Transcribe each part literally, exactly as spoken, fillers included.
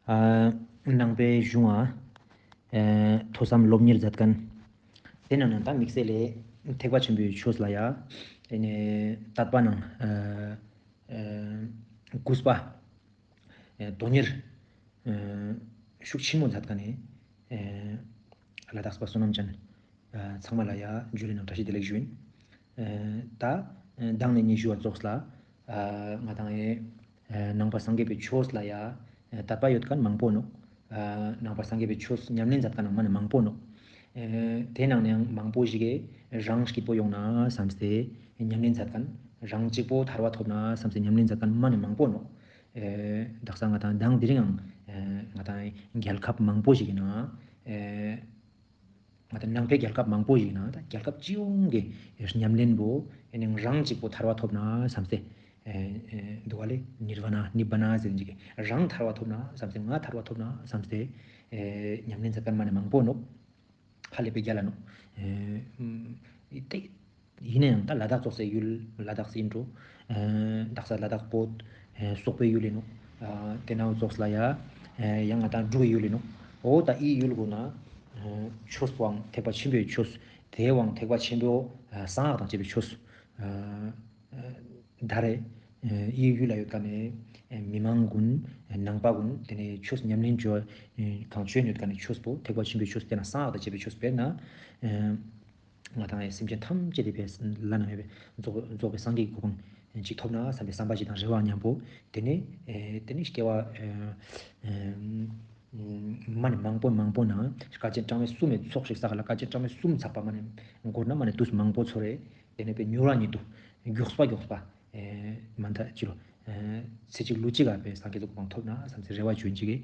ཨ་ནང་པའི་གཞུང་ང་ཨ་ཐོས་བསམ་སློབ་གཉེར་མཛད་མཁན། དེ་ནང་ནས་ད་དམིགས་བསལ་ལས་ཐེག་པ་ཆེན་པོའི་ཆོས་ལ་ཡ་ཨ་ནི་དད་པ་ནང་ཨ་ཨ་གུས་པ་ཨ་དོན་གཉེར་ཨ་ཤུགས་ཆེན་མོ་མཛད་མཁན་ནི་ཨ་ལ་དྭགས་པ་བསོད་ནམས་ཅན་ཨ་ཚང་མ་ལ་ཡ་ཇུ་ལེ་ནང་བཀྲ་ཤིས་བདེ་ལེགས་ཞུ་ཡིན། ཨ་ད་ཨ་མདང་ནས་ཉི་ཤུ་བ་ཙོགས་ལ་ཨ་ང་དང་ཨེ་ཨ་ནང་པ་སངས་རྒྱས་པའི་ཆོས་ལ་ཡ་ཨ་དད་པ་ཡོད་མཁན་མང་པོ་ནོག། ཨ་ནང་པ་སངས་རྒྱས་པའི་ཆོས་ཉམས་ལེན་མཛད་མཁན་ནང་མ་ནས་མང་པོ་ནོག། ཨ་དེ་ནང་ནས་ཡང་མང་པོ་ཞིག་གིས་རང་སྐྱིད་པོ་ཡོང་ན་བསམས་ཏེ་ཉམས་ལེན་མཛད་མཁན། རང་གཅིག་པོ་ཐར་པ་ཐོབ་ན་བསམས་ཏེ་ཉམས་ལེན་མཛད་མཁན་མ་ནས་མང་པོ་ནོག། ཨ་དག་ས་ང་དང་མདང་དེ་རིང་ཡང་ཨ་ང་དང་རྒྱལ་ཁབ་མང་པོ་ཞིག་གི་ནང་ཨ་ང་དང་ནང་པའི་རྒྱལ་ཁབ་མང་པོ་ཞིག་ནང་ད་རྒྱལ་ཁབ་སྤྱི་ཡོངས་ཀྱི་ཉམས་ལེན་པོ་ཨེ་ནི་རང་གཅིག་པོ་ཐར་པ་ཐོབ་ན་བསམས་ཏེ་ཨེ་ཨེ་འདུག་ག་ལེ། ནིར་བ་ན་ནི་བ་ན་ཟེར་གྱི་རང་ཐར་པ་ཐོབ་ན་བསམས་ཏེ་ང་ཐར་པ་ཐོབ་ན་བསམས་ཏེ་ཨེ་ཉམས་ལེན་མཛད་མཁན་མ་ནི་མང་པོ་ནོག། ཧ་ལས་པའི་རྒྱལ་ལ་ནོག། ཨེ་ཨུམ་ཏེ་ཡིན་ན་ཡང་ད་ལ་དྭགས་ཙོགས་སེ་ཡུལ་ལ་དྭགས་སེ་ཡིན་འགྲོ། ཨ་དག་ས་ལ་དྭགས་བོད་ཨ་སོག་པོའི་ཡུལ་ཡིན་ནོག། ཨ་དེ་ནང་ཙོགས་ལ་ཡ་ཨ་ཡང་ང་དང་འབྲུག་གི་ཡུལ་ཡིན་ནོག། འོ་ད་འི་ཡུལ་གུན་ན་ཨ་ཆོས་པོའང་ཐེག་པ་ཆེན་པོའི་ཆོས་དེའང་ཐེག་པ་ཆེན་པོ་ཨ་གསང་སྔགས་དང་བཅས་པའི་ཆོས་ཨ་ཨ་ད་རེ་ཨ་འི་ཡུལ་ལ་ཡོད་མཁན་ནི་ཨ་མི་མང་གུན་ཨ་ནང་པ་གུན་དེ་ནས་ཆོས་ཉམས་ལེན་བཅོ་ཨ་གང་བཅོ་ཡོད་མཁན་ནི་ཆོས་པོ་ཐེག་པ་ཆེན་པོའི་ཆོས་དེ་ན་གསང་སྔགས་དང་བཅས་པའི་ཆོས་དཔེར་ན་ཨ་ང་དང་ཨེ་སེམས་ཅན་ཐམས་ཅད་དེ་བས་བླ་ན་མེད་པའི་རྫོགས་རྫོགས་པའི་སངས་རྒྱས་ཀྱི་གོ་འཕང་ཅིག་ཐོབ་ན་བསམ་པའི་བསམ་པ་ཅིག་དང་རེ་བ་མཉམ་པོ། དེ་ནས་ཨེ་དེ་ནས་སྐྱེ་བ་ཨེ་ཨེ་མ་ནི་མང་པོ་མང་པོ་ན་དཀའ་སྤྱད་གྲངས་མེད་གསུམ་མི་ཚོགས་ཤིག་བསགས་ལ་དཀའ་སྤྱད་གྲངས་མེད་གསུམ་ཚགས་པ་མ་ནི་འགོར་ན་མ་ནི་དུས་མང་པོ་ཚོར་རེ། དེ་ནས་པའི་མྱུར་བ་ཉིད་དུ་མགྱོགས་པ་མགྱོགས་པ་ཨེ་མ་མཐའ་ཅི་རུ་ཨེ་ཚེ་གཅིག་ལུས་གཅིག་ག་པའི་སངས་རྒྱས་ཀྱི་གོ་འཕང་ཐོབ་ན་བསམ་སྟེ་རེ་བ་བཅོ་ཡིན་ཅིག་གི།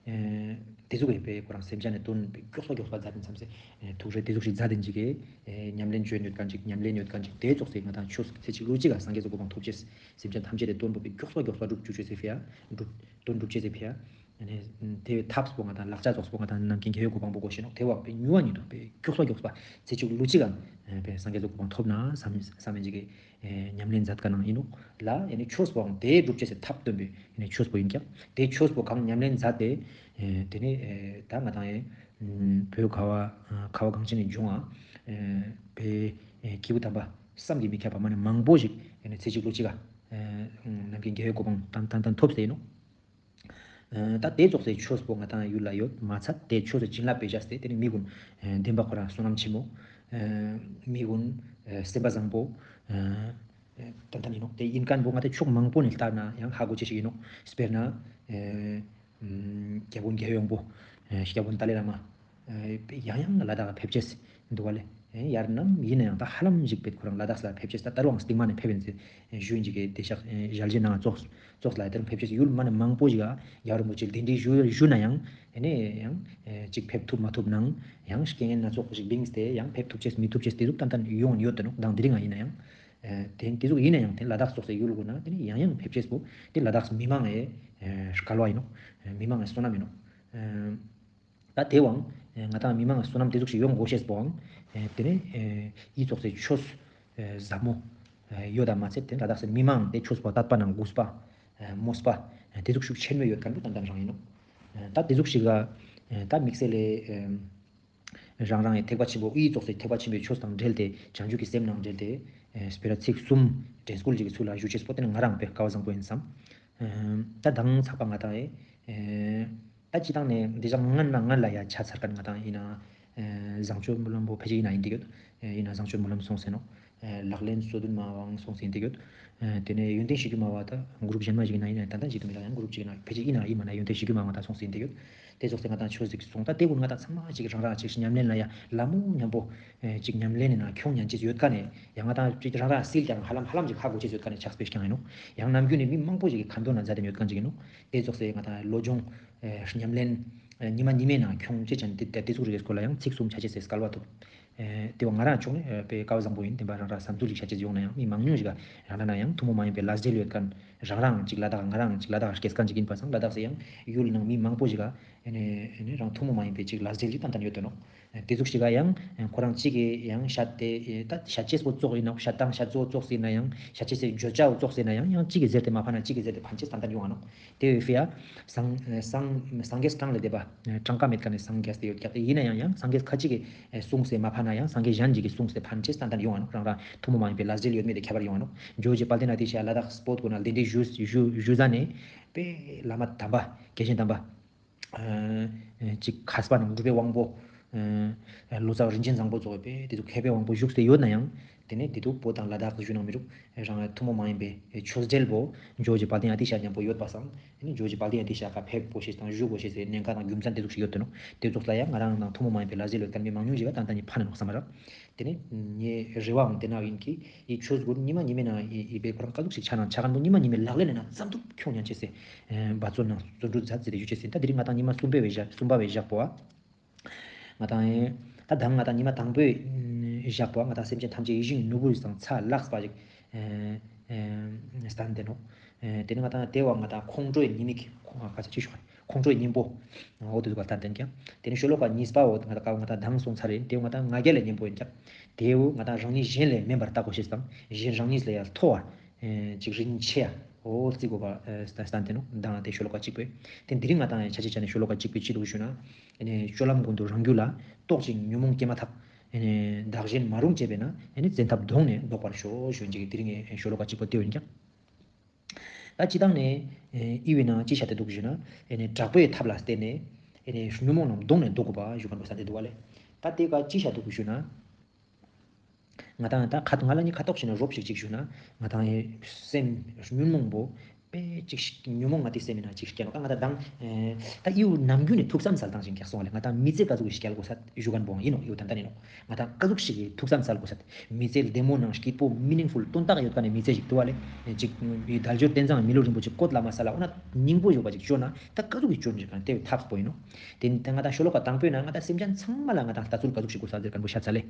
ཨེ་དེ་ཟུག་གི་པའི་ཁོ་རང་སེམས་ཅན་ནི་དོན་པའི་མགྱོགས་པ་མགྱོགས་པ་མཛད་དེ་བསམ་སྟེ་ཨེ་ཐུགས་རེ་དེ་ཟུག་ཞིག་མཛད་དེ་ཅིག་གི། ཨེ་ཉམས་ལེན་བཅོ་ཡོད་མཁན་ཅིག་ཉམས་ལེན་ཡོད་མཁན་ཅིག་དེ་ཙོགས་སེ་ང་དང་ཆོས་ཚེ་གཅིག་ལུས་གཅིག་ག་སངས་རྒྱས་ཀྱི་གོ་འཕང་ཐོབ་ཅེས་སེམས་ཅན་ཐམས་ཅད་དེ་དོན་པོ་པའི་མགྱོགས་པ་མགྱོགས་པ་སྒྲུབ་བཅུག་ཅེས་སི་ཕི་ཡ་སྒྲུབ་དོན་སྒྲུབ་ཅེས་སི་ཕི་ཡ། ཨ་ནི་དེ་བའི་ཐབས་པོ་ང་དང་ལག་ཆ་ཙོགས་པོ་ང་དང་ནམ་མཁའི་རྒྱལ་བའི་གོ་འཕང་པོ་གོ་ཤེས་ནོག། དེ་བ་པའི་མྱུར་བ་ཉིད་དུ་པའི་མགྱོགས་པ་མགྱོགས་པ་ཚེ་གཅིག་ལུས་གཅིག་ག་ཨེ་པའི་སངས་རྒྱས་ཀྱི་གོ་འཕང་ཐོབ་ན་བསམ་བསམ་ཡིན་ཅིག་གི། ཨེ་ཉམས་ལེན་མཛད་མཁན་ནང་ཡིན་ནོག་ལ། ཨེ་ནི་ཆོས་པོའང་དེ་སྒྲུབ་ཅེས་སི་ཐབས་སྟོན་པའི་ཨེ་ནི་ཆོས་པོ་ཡིན་ཀྱང་དེ་ཆོས་པོ་གང་ཉམས་ལེན་མཛད་དེ་ཨེ་དེ་ནི་ཨེ་ད་ང་དང་ཨེ་བོད་ཁ་བ་ཁ་བ་གངས་ཅན་ནི་ལྗོངས་ཨ་ཨེ་པའི་ཨེ་སྐྱེས་བུ་དམ་པ་བསམ་གྱིས་མི་ཁྱབ་པ་མ་ནི་མང་པོ་ཞིག་ཨེ་ནི་ཚེ་གཅིག་ལུས་གཅིག་ག་ཨེ་ནམ་མཁའི་རྒྱལ་བའི་གོ་འཕང་ཏན་ཏན་ཏན་ཐོབ་སྟེ་ཡིན་ནོག། ཨ་ད་དེ་ཙོགས་སེ་ཆོས་པོ་ང་དང་ཡུལ་ལ་ཡོད་མ་ཚད་དེ་ཆོས་སི་བྱིན་རླབས་སྤེལ་བྱས་ཏེ་དེ་ནི་མི་གུན་ཨ་བདེན་པ་ཁོ་རང་བསོད་ནམས་ཆེན་མོ། ཨ་མི་གུན་ཨ་སེམས་པ་བཟང་པོ། ཨ་ཏན་ཏན་ཡིན་ནོག། དེ་ཡིན་མཁན་པོ་ང་དང་ཕྱོགས་མང་པོ་ནས་ལྟ་ན་ཡང་ཧ་གོ་ཅེས་ཤིག་ཡིན་ནོག། དཔེར་ན་ཨ་རྒྱལ་པོ་རྒྱལ་ཡོངས་པོ་ཨ་རྒྱལ་པོ་ཏཱ་ལའི་བླ་མ། ཨེ་ཡང་ཡང་ལ་དྭགས་ཕེབས་ཅེས་འདུག་ག་ལེ། ཨེ་ཡར་ནམ་ཡིན་ན་ཡང་ད་ཧ་ལམ་ཞིག་པེད་ཁོ་རང་ལ་དྭགས་ལ་ཕེབས་ཅེས་ད་ད་རུང་སྟིང་མ་ནས་ཕེབས་ཡིན་ཟེར་ཞུ་ཡིན་ཅིག་གི་དེ་ཤག་ཨེ་ཞལ་བཞེས་ནང་ཙོགས་ཙོགས་ལ་དེར་ཕེབས་ཅེས་ཡུལ་མ་ནས་མང་པོ་ཞིག་ག་རྒྱལ་བ་རིན་པོ་ཆེ་གདན་འདྲེན་ཞུ་ཞུ་ན་ཡང་ཨེ་ནས་ཡང་ཨེ་ཅིག་ཕེབས་ཐུབ་མ་ཐུབ་ནང་ཡང་རྐྱེན་ངན་སྣ་ཚོགས་ཤིག་བིངས་ཏེ་ཡང་ཕེབས་ཐུབ་ཅེས་མི་ཐུབ་ཅེས་དེ་ཟུག་ཏན་ཏན་ཡོང་ཡོད་དེ་ནོག། མདང་དེ་རིང་ང་ཡིན་ན་ཡང་ཨེ་དེ་དེ་ཟུག་ཡིན་ན་ཡང་དེ་ལ་དྭགས་ཙོགས་སེ་ཡུལ་གུན་ན་དེ་ནི་ཡང་ཡང་ཕེབས་ཅེས་པོ་དེ་ལ་དྭགས་མི་མང་ཨེ་སྐལ་བ་ཡིན་ནོག། མི་མང་ཨེ་བསོད་ནམས་ཡིན་ནོག། ཨེ། ད་དེ་བའང་ང་དང་མི་མང་བསོད་ནམས་དེ་ཟུག་ཞིག་ཡོང་དགོས་ཤེས་པོའང་དེ་ནས་ཡིད་ཙོགས་སེ་ཆོས་ཟབ་མོ་ཡོད་དམ་མ་ཚད་དེ་ལ་དྭགས་སི་མི་མང་དེ་ཆོས་པོ་དད་པ་ནང་གུས་པ་མོས་པ་དེ་ཟུག་ཤུགས་ཆེན་མོ་ཡོད་མཁན་པོ་ཏན་ཏན་རང་ཡིན་ནོག། ད་དེ་ཟུག་ཞིག་ལ་ད་དམིགས་བསལ་ལས་རང་རང་ཡི་ཐེག་པ་ཆེན་པོ་ཡིད་ཙོགས་སེ་ཐེག་པ་ཆེན་པོའི་ཆོས་དང་འབྲེལ་ཏེ་བྱང་ཆུབ་ཀྱི་སེམས་ནང་འབྲེལ་ཏེ་སྤེ་ར་ཚིག་གསུམ་དྲན་སྐུལ་ཅིག་གི་ཚུལ་ལ་ཞུ་ཅེས་པོ་དེ་ནི་ང་རང་པའི་སྐལ་བ་བཟང་པོ་ཡིན་བསམ། ད་དང་ཚགས་པ་ང་དང་ཨེ། ད་སྤྱི་བཏང་ནས་འདི་ཅག་སྔན་མ་སྔན་ལ་ཡ་ཆ་ཚར་མཁན་ང་དང་ཡིན་ན་ཨེ་བཟང་སྤྱོད་སྨོན་ལམ་པོ་ཕལ་ཆེར་ཡིན་ན་ཡིན་དེ་ཡོད། ཨེ་ཡིན་ན་བཟང་སྤྱོད་སྨོན་ལམ་སོང་ཟིན་ནོག། ཨེ་ལག་ལེན་སོ་བདུན་མ་བའང་སོང་ཟིན་དེ་ཡོད། ཨེ་དེ་ནས་ཡོན་ཏན་གཞིར་གྱུར་མ་བ་ད་གུ་རུབ་གཞན་མ་ཞིག་ཡིན་ན་ཡིན་ན་ད་ལྟ་ཞིག་ཏུ་མི་ལ་ཡང་གུ་རུབ་ཅིག་ཡིན་ན་ཕལ་ཆེར་ཡིན་ན་ཡིན་མ་ན་ཡོན་ཏན་གཞིར་གྱུར་མ་བ་ད་སོང་ཟིན་དེ་ཡོད། དེ་ཙོགས་སེ་ང་དང་ཆོས་ཟིག་སོང་ད་དེ་ཀུན་ང་དང་ཚང་མ་ཅིག་རང་རང་ཅིག་ཉམས་ལེན་ལ་ཡ་ལ་མོ་མཉམ་པོ་ཨེ་ཅིག་ཉམས་ལེན་ནི་ནང་ཁྱོང་ཉན་ཅེས་ཡོད་ཀ་ནས་ཡང་ང་དང་ཅིག་རང་རང་སིལ་ཀྱང་ཧ་ལམ་ཧ་ལམ་ཅིག་ཧ་གོ་ཅེས་ཡོད་ཀ་ནས་ཕྱག་དཔེ་ཀྱང་ཡིན་ནོག། ཡང་ནམ་རྒྱུན་ནས་མི་མང་པོ་ཞིག་གི་ཁ་འདོན་ན་མཛད་དེ་ཡོད་ཀ་ཅིག་ཡིན་ནོག། དེ་ཙོགས་སེ་ང་དང་བློ་སྦྱོང་ཨེ་ཉམས་ལེན་ཨེ་ཉི་མ་ཉི་མའི་ནང་ཁྱོང་ཅེས་ཅན་དེ་དེ་ཙོགས་རིགས་སྐོར་ལ་ཡང་ཚིག་གསུམ་ཆ་ཅེས་སེ་སྐལ་བ་ཐོབ། ཨེ་དེ་བ་ང་རང་ཕྱོགས་ནས་ཨེ་པའི་སྐལ་བ་བཟང་པོ་ཡིན་དེ་འབའ་རང་རང་བསམ་ཚུལ་ཞིག་ཆ་ཅེས་ཡོང་ན་ཡང་མི་མང་ཉུང་ཞིག་ག་རང་རང་ན་ཡང་ཐུན་མོང་མ་ཡིན་པའི་ལས་འབྲེལ་ཡོད་མཁན་ རང་རང་ཅིག་ལ་དྭགས་ང་རང་ཅིག་ལ་དྭགས་སྐྱེས་མཁན་ཅིག་ཡིན་པ་སང་ལ་དྭགས་སི་ཡང་ཡུལ་ནང་མི་མང་པོ་ཞིག་ག་ཨེ་ནེ་ཨེ་ནེ་རང་ཐུན་མོང་མ་ཡིན་པའི་ཅིག་ལག་རྗེས་ཀྱི་ཏན་ཏན་ཡོད་དོ་ནོག། དེ་ཟུག་ཞིག་ག་ཡང་ཁོ་རང་གཅིག་གི་ཡང་བཤད་དེ་ད་བཤད་ཅེས་པོ་ཙོགས་ཡིན་ནོག། བཤད་སྟངས་བཤད་ཚུལ་ཙོགས་ཡིན་ན་ཡང་བཤད་ཅེས་སི་བརྗོད་བྱ་ཙོགས་ཡིན་ན་ཡང་ཡང་གཅིག་གི་ཟེར་ཏེ་མ་ཕན་ན་གཅིག་གི་ཟེར་ཏེ་ཕན་ཅེས་ཏན་ཏན་ཡོང་ང་ནོག། དེ་བས་ཡ་སངས་སངས་སངས་རྒྱས་གྲངས་ལས་འདས་པ་གྲངས་ཀ་མེད་མཁན་ནི་སངས་རྒྱས་ཏེ་ཡོད་ཀྱག། དེ་ཡིན་ན་ཡང་ཡང་སངས་རྒྱས་ཁ་ཅིག་གི་གསུངས་སེ་མ་ཕན་ན་ཡང་སངས་རྒྱས་གཞན་ཅིག་གི་གསུངས་སེ་ཕན་ཅེས་ཏན་ཏན་ཡོང་ང་ནོག། རང་རང་ཐུན་མོང་མ་ཡིན་པའི་ལག་རྗེས་ཡོད་མེད་དེ་ཁྱད་པར་ཡོང་ང་ནོག། ཇོ་བོ་རྗེ་དཔལ་ལྡན་ཨ་ཏི་ཤ་ལ་དྭགས་སྤོ་དགོས་ན་ལྡན་འདི་ཞུ་ཞུ་ཞུ་ཟ་ནས་པེ་བླ་མ་དམ་པ་དགེ་བཤེས་དམ་པ། ཨ་ཅིག་མཁས་པ་རྣམས་གྲུབ་པའི་དབང་པོ། ཨ་ལོ་ཙཱ་བ་རིན་ཆེན་བཟང་པོ་ཚོགས་པའི་དེ་ཚོ་མཁས་པའི་དབང་པོ་བཞུགས་སེ་ཡོད་ན་ཡང་། དེ་ནས་དེ་དུ་བོད་དང་ལ་དྭགས་སུ་བཞུགས་ན་མི་རུག། རང་ཐུན་མོང་མ་ཡིན་པའི་ཆོས་འབྲེལ་པོ་ཇོ་བོ་རྗེ་དཔལ་ལྡན་ཨ་ཏི་ཤ་མཉམ་པོ་ཡོད་པ་སང་། དེ་ནས་ཇོ་བོ་རྗེ་དཔལ་ལྡན་ཨ་ཏི་ཤ་ག་ཕེབས་དགོས་ཤེས་དང་བཞུགས་དགོས་ཤེས་སི་གནད་འགག་དང་རྒྱུ་མཚན་དེ་ཚོ་ཞིག་ཡོད་དོ་ནོག། དེ་ཚོགས་ལ་ཡང་ང་རང་དང་ཐུན་མོང་མ་ཡིན་པའི་ལ་རྗེས་ལོད་མཁན་མི་མང་ཉུང་ཞིག་ག་ཏན་ཏན་གྱི་ཕན་ནོག་བསམ་མ་རག། དེ་ནས་ངའི་རེ་བའང་དེ་ན་ཡིན་གྱི། ཡི་ཆོས་སྒོར་ཉི་མ་ཉི་མའི་ནང་ཡི་ཡི་བེ་ཁོ་རང་ཀ་ཟུག་ཞིག་ཆ་ན་ཆ་མཁན་པོ་ཉི་མ་ཉི་མའི་ལག་ལེན་ནང་ཙམ་དུ་ཁྱོང་ཉན་ཆེ་སེ། འབད་བརྩོན་ནང་བརྩོན་འགྲུས་མཛད་ཟེར་ཏེ་ཞུ་ཆེ་སེ། ད་དེ་རིང་ང་དང་ཉི་མ་གསུམ་པའི་བཞག་གསུམ་པ་བའི་བཞག་པོ་ཨ། ང་དང་ཨེ་ད་དང་ང་དང་ཉི་མ་དང་པོའི་བཞག་པོ་ཨ་ང་དང་སེམས་ཅན་ཐམས་ཅད་ཡིད་བཞིན་ནོར་བུ་ཡི་སང་ཚ་ལགས་པ་ཞིག་སྟན་ཏེ་ནོག། དེ་ནི་ང་དང་དེ་བ་ང་དང་ཁོང་ཁྲོའི་ཉེས་དམིགས་ཁོང་ཁ་ཆ་ཆི་ཞུ་ཁོང་ཁྲོའི་གཉེན་པོ། འོ་དེ་ཚོ་ག་ལྟར་བསྟན་ཀྱང་། དེ་ནི་ཤོ་ལོ་ཀ་གཉིས་པ་འོ་ང་དང་ཀ་ང་དང་མདང་སོང་ཚར་རེད། དེ་ང་དང་ང་རྒྱལ་ལ་གཉེན་པོ་ཡིན་ཀྱང་། དེ་འོ་ང་དང་རང་ཉིད་གཞན་ལས་དམན་པར་བལྟ་དགོས་ཤེས་དང་གཞན་རང་ཉིད་ལས་ཡང་མཐོ་བར། ཅིག་རིན་ཆེ་ཡ་འོ་བརྩི་དགོས་པ་བསྟན་ཏེ་ནོག། མདང་དེ་ཤོ་ལོ་ཀ་གཅིག་པོས། དེ་དེ་རིང་ང་དང་ཡང་ཆ་ཆེ་ཆ་ནས་ཤོ་ལོ་ཀ་གཅིག་པོས་ཅི་འདུག་ཞུ་ན། སྤྱོད་ལམ་ཀུན་ཏུ་རང་རྒྱུད་ལ། རྟོག་ཅིང་ཉོན་མོངས་སྐྱེས་མ་ཐག། བདག་གཞན་མ་རུངས་བྱས་པས་ན། བཙན་ཐབས་གདོང་ནས་བཟློག་པར་ཤོག་ཞུ་ཅིག་དེ་རིང་ངའི་ཤོ་ལོ་ཀ་གཅིག་པོ་དེ་ཡིན་ཀྱང་། ད་སྤྱིར་བཏང་ནས་ཨི་བའི་ནང་ཅི་བཤད་དེ་འདུག་ཞུ་ན། དྲག་པོའི་ཐབས་ལ་བརྟེན་ནས་ཉོན་མོངས་རྣམས་གདོང་ནས་བཟློག་དགོས་པ་ཞུ་མཁན་པོ་ས་དེ་འདུག་བ་ལེ། ད་དེ་ཀ་ཅི་བཤད་འདུག་ཞུ་ན། ང་དང་ད་ཁ་ང་ལ་ནི་ཁ་ཐོག་ཞིག་ན་རོབ་ཞིག་ཅིག་ཞུ་ན། ང་དང་ཨེ་སེམས་ཉོན་མོངས་པོ་དཔེ་ཅིག་ཉོན་མོངས་ང་དེ་སེམས་ན་ཅིག་སྐྱེ་ནོག། ད་ང་དང་ད་ཨེ་ད་ཨི་བོ་ནམ་རྒྱུན་ནས་ཐུགས་བསམ་སལ་སྟངས་ཤིག་ཀྱག་སོང་བ་ལེ། ང་དང་མི་ཚེ་ག་ཟུག་གི་སྐྱེལ་དགོས་ས་ཞུ་མཁན་པོ་ཡིན་ནོག། ཡོད་ད་ད་ནི་ནོག། ང་དང་ག་ཟུག་ཞིག་གི་ཐུགས་བསམ་སལ་དགོས་ས། མི་ཚེ་བདེ་མོ་ནང་སྐྱིད་པོ་མི་ནིང་ཕུལ་དོན་དག་ཡོད་མཁན་ནི་མི་ཚེ་ཞིག་ཏུ་བ་ལེ། ཅིག་དལ་འབྱོར་རྟེན་བཟང་མི་ལུས་རིན་པོ་ཆེ་བཀོད་ལ་མ་སལ་ལ་འོ་ན་སྙིང་པོ་ཡོད་པ་ཅིག་བཅོ་ན་ད་ག་ཟུག་གི་བཅོ་ཞིག་ག་དེ་ཐབས་པོ་ཡིན་ནོག། དེ་ནི་ད་ང་དང་ཤོ་ལོ་ཀ་དང་པོའི་ནང་ང་དང་སེམས་ཅན་ཚང་མ་ལ་ང་དང་ལྟ་ཚུལ་ག་ཟུག་ཞིག་དགོས་ས་ཟེར་མཁན་པོ་ཤ་ཚ་ལེ།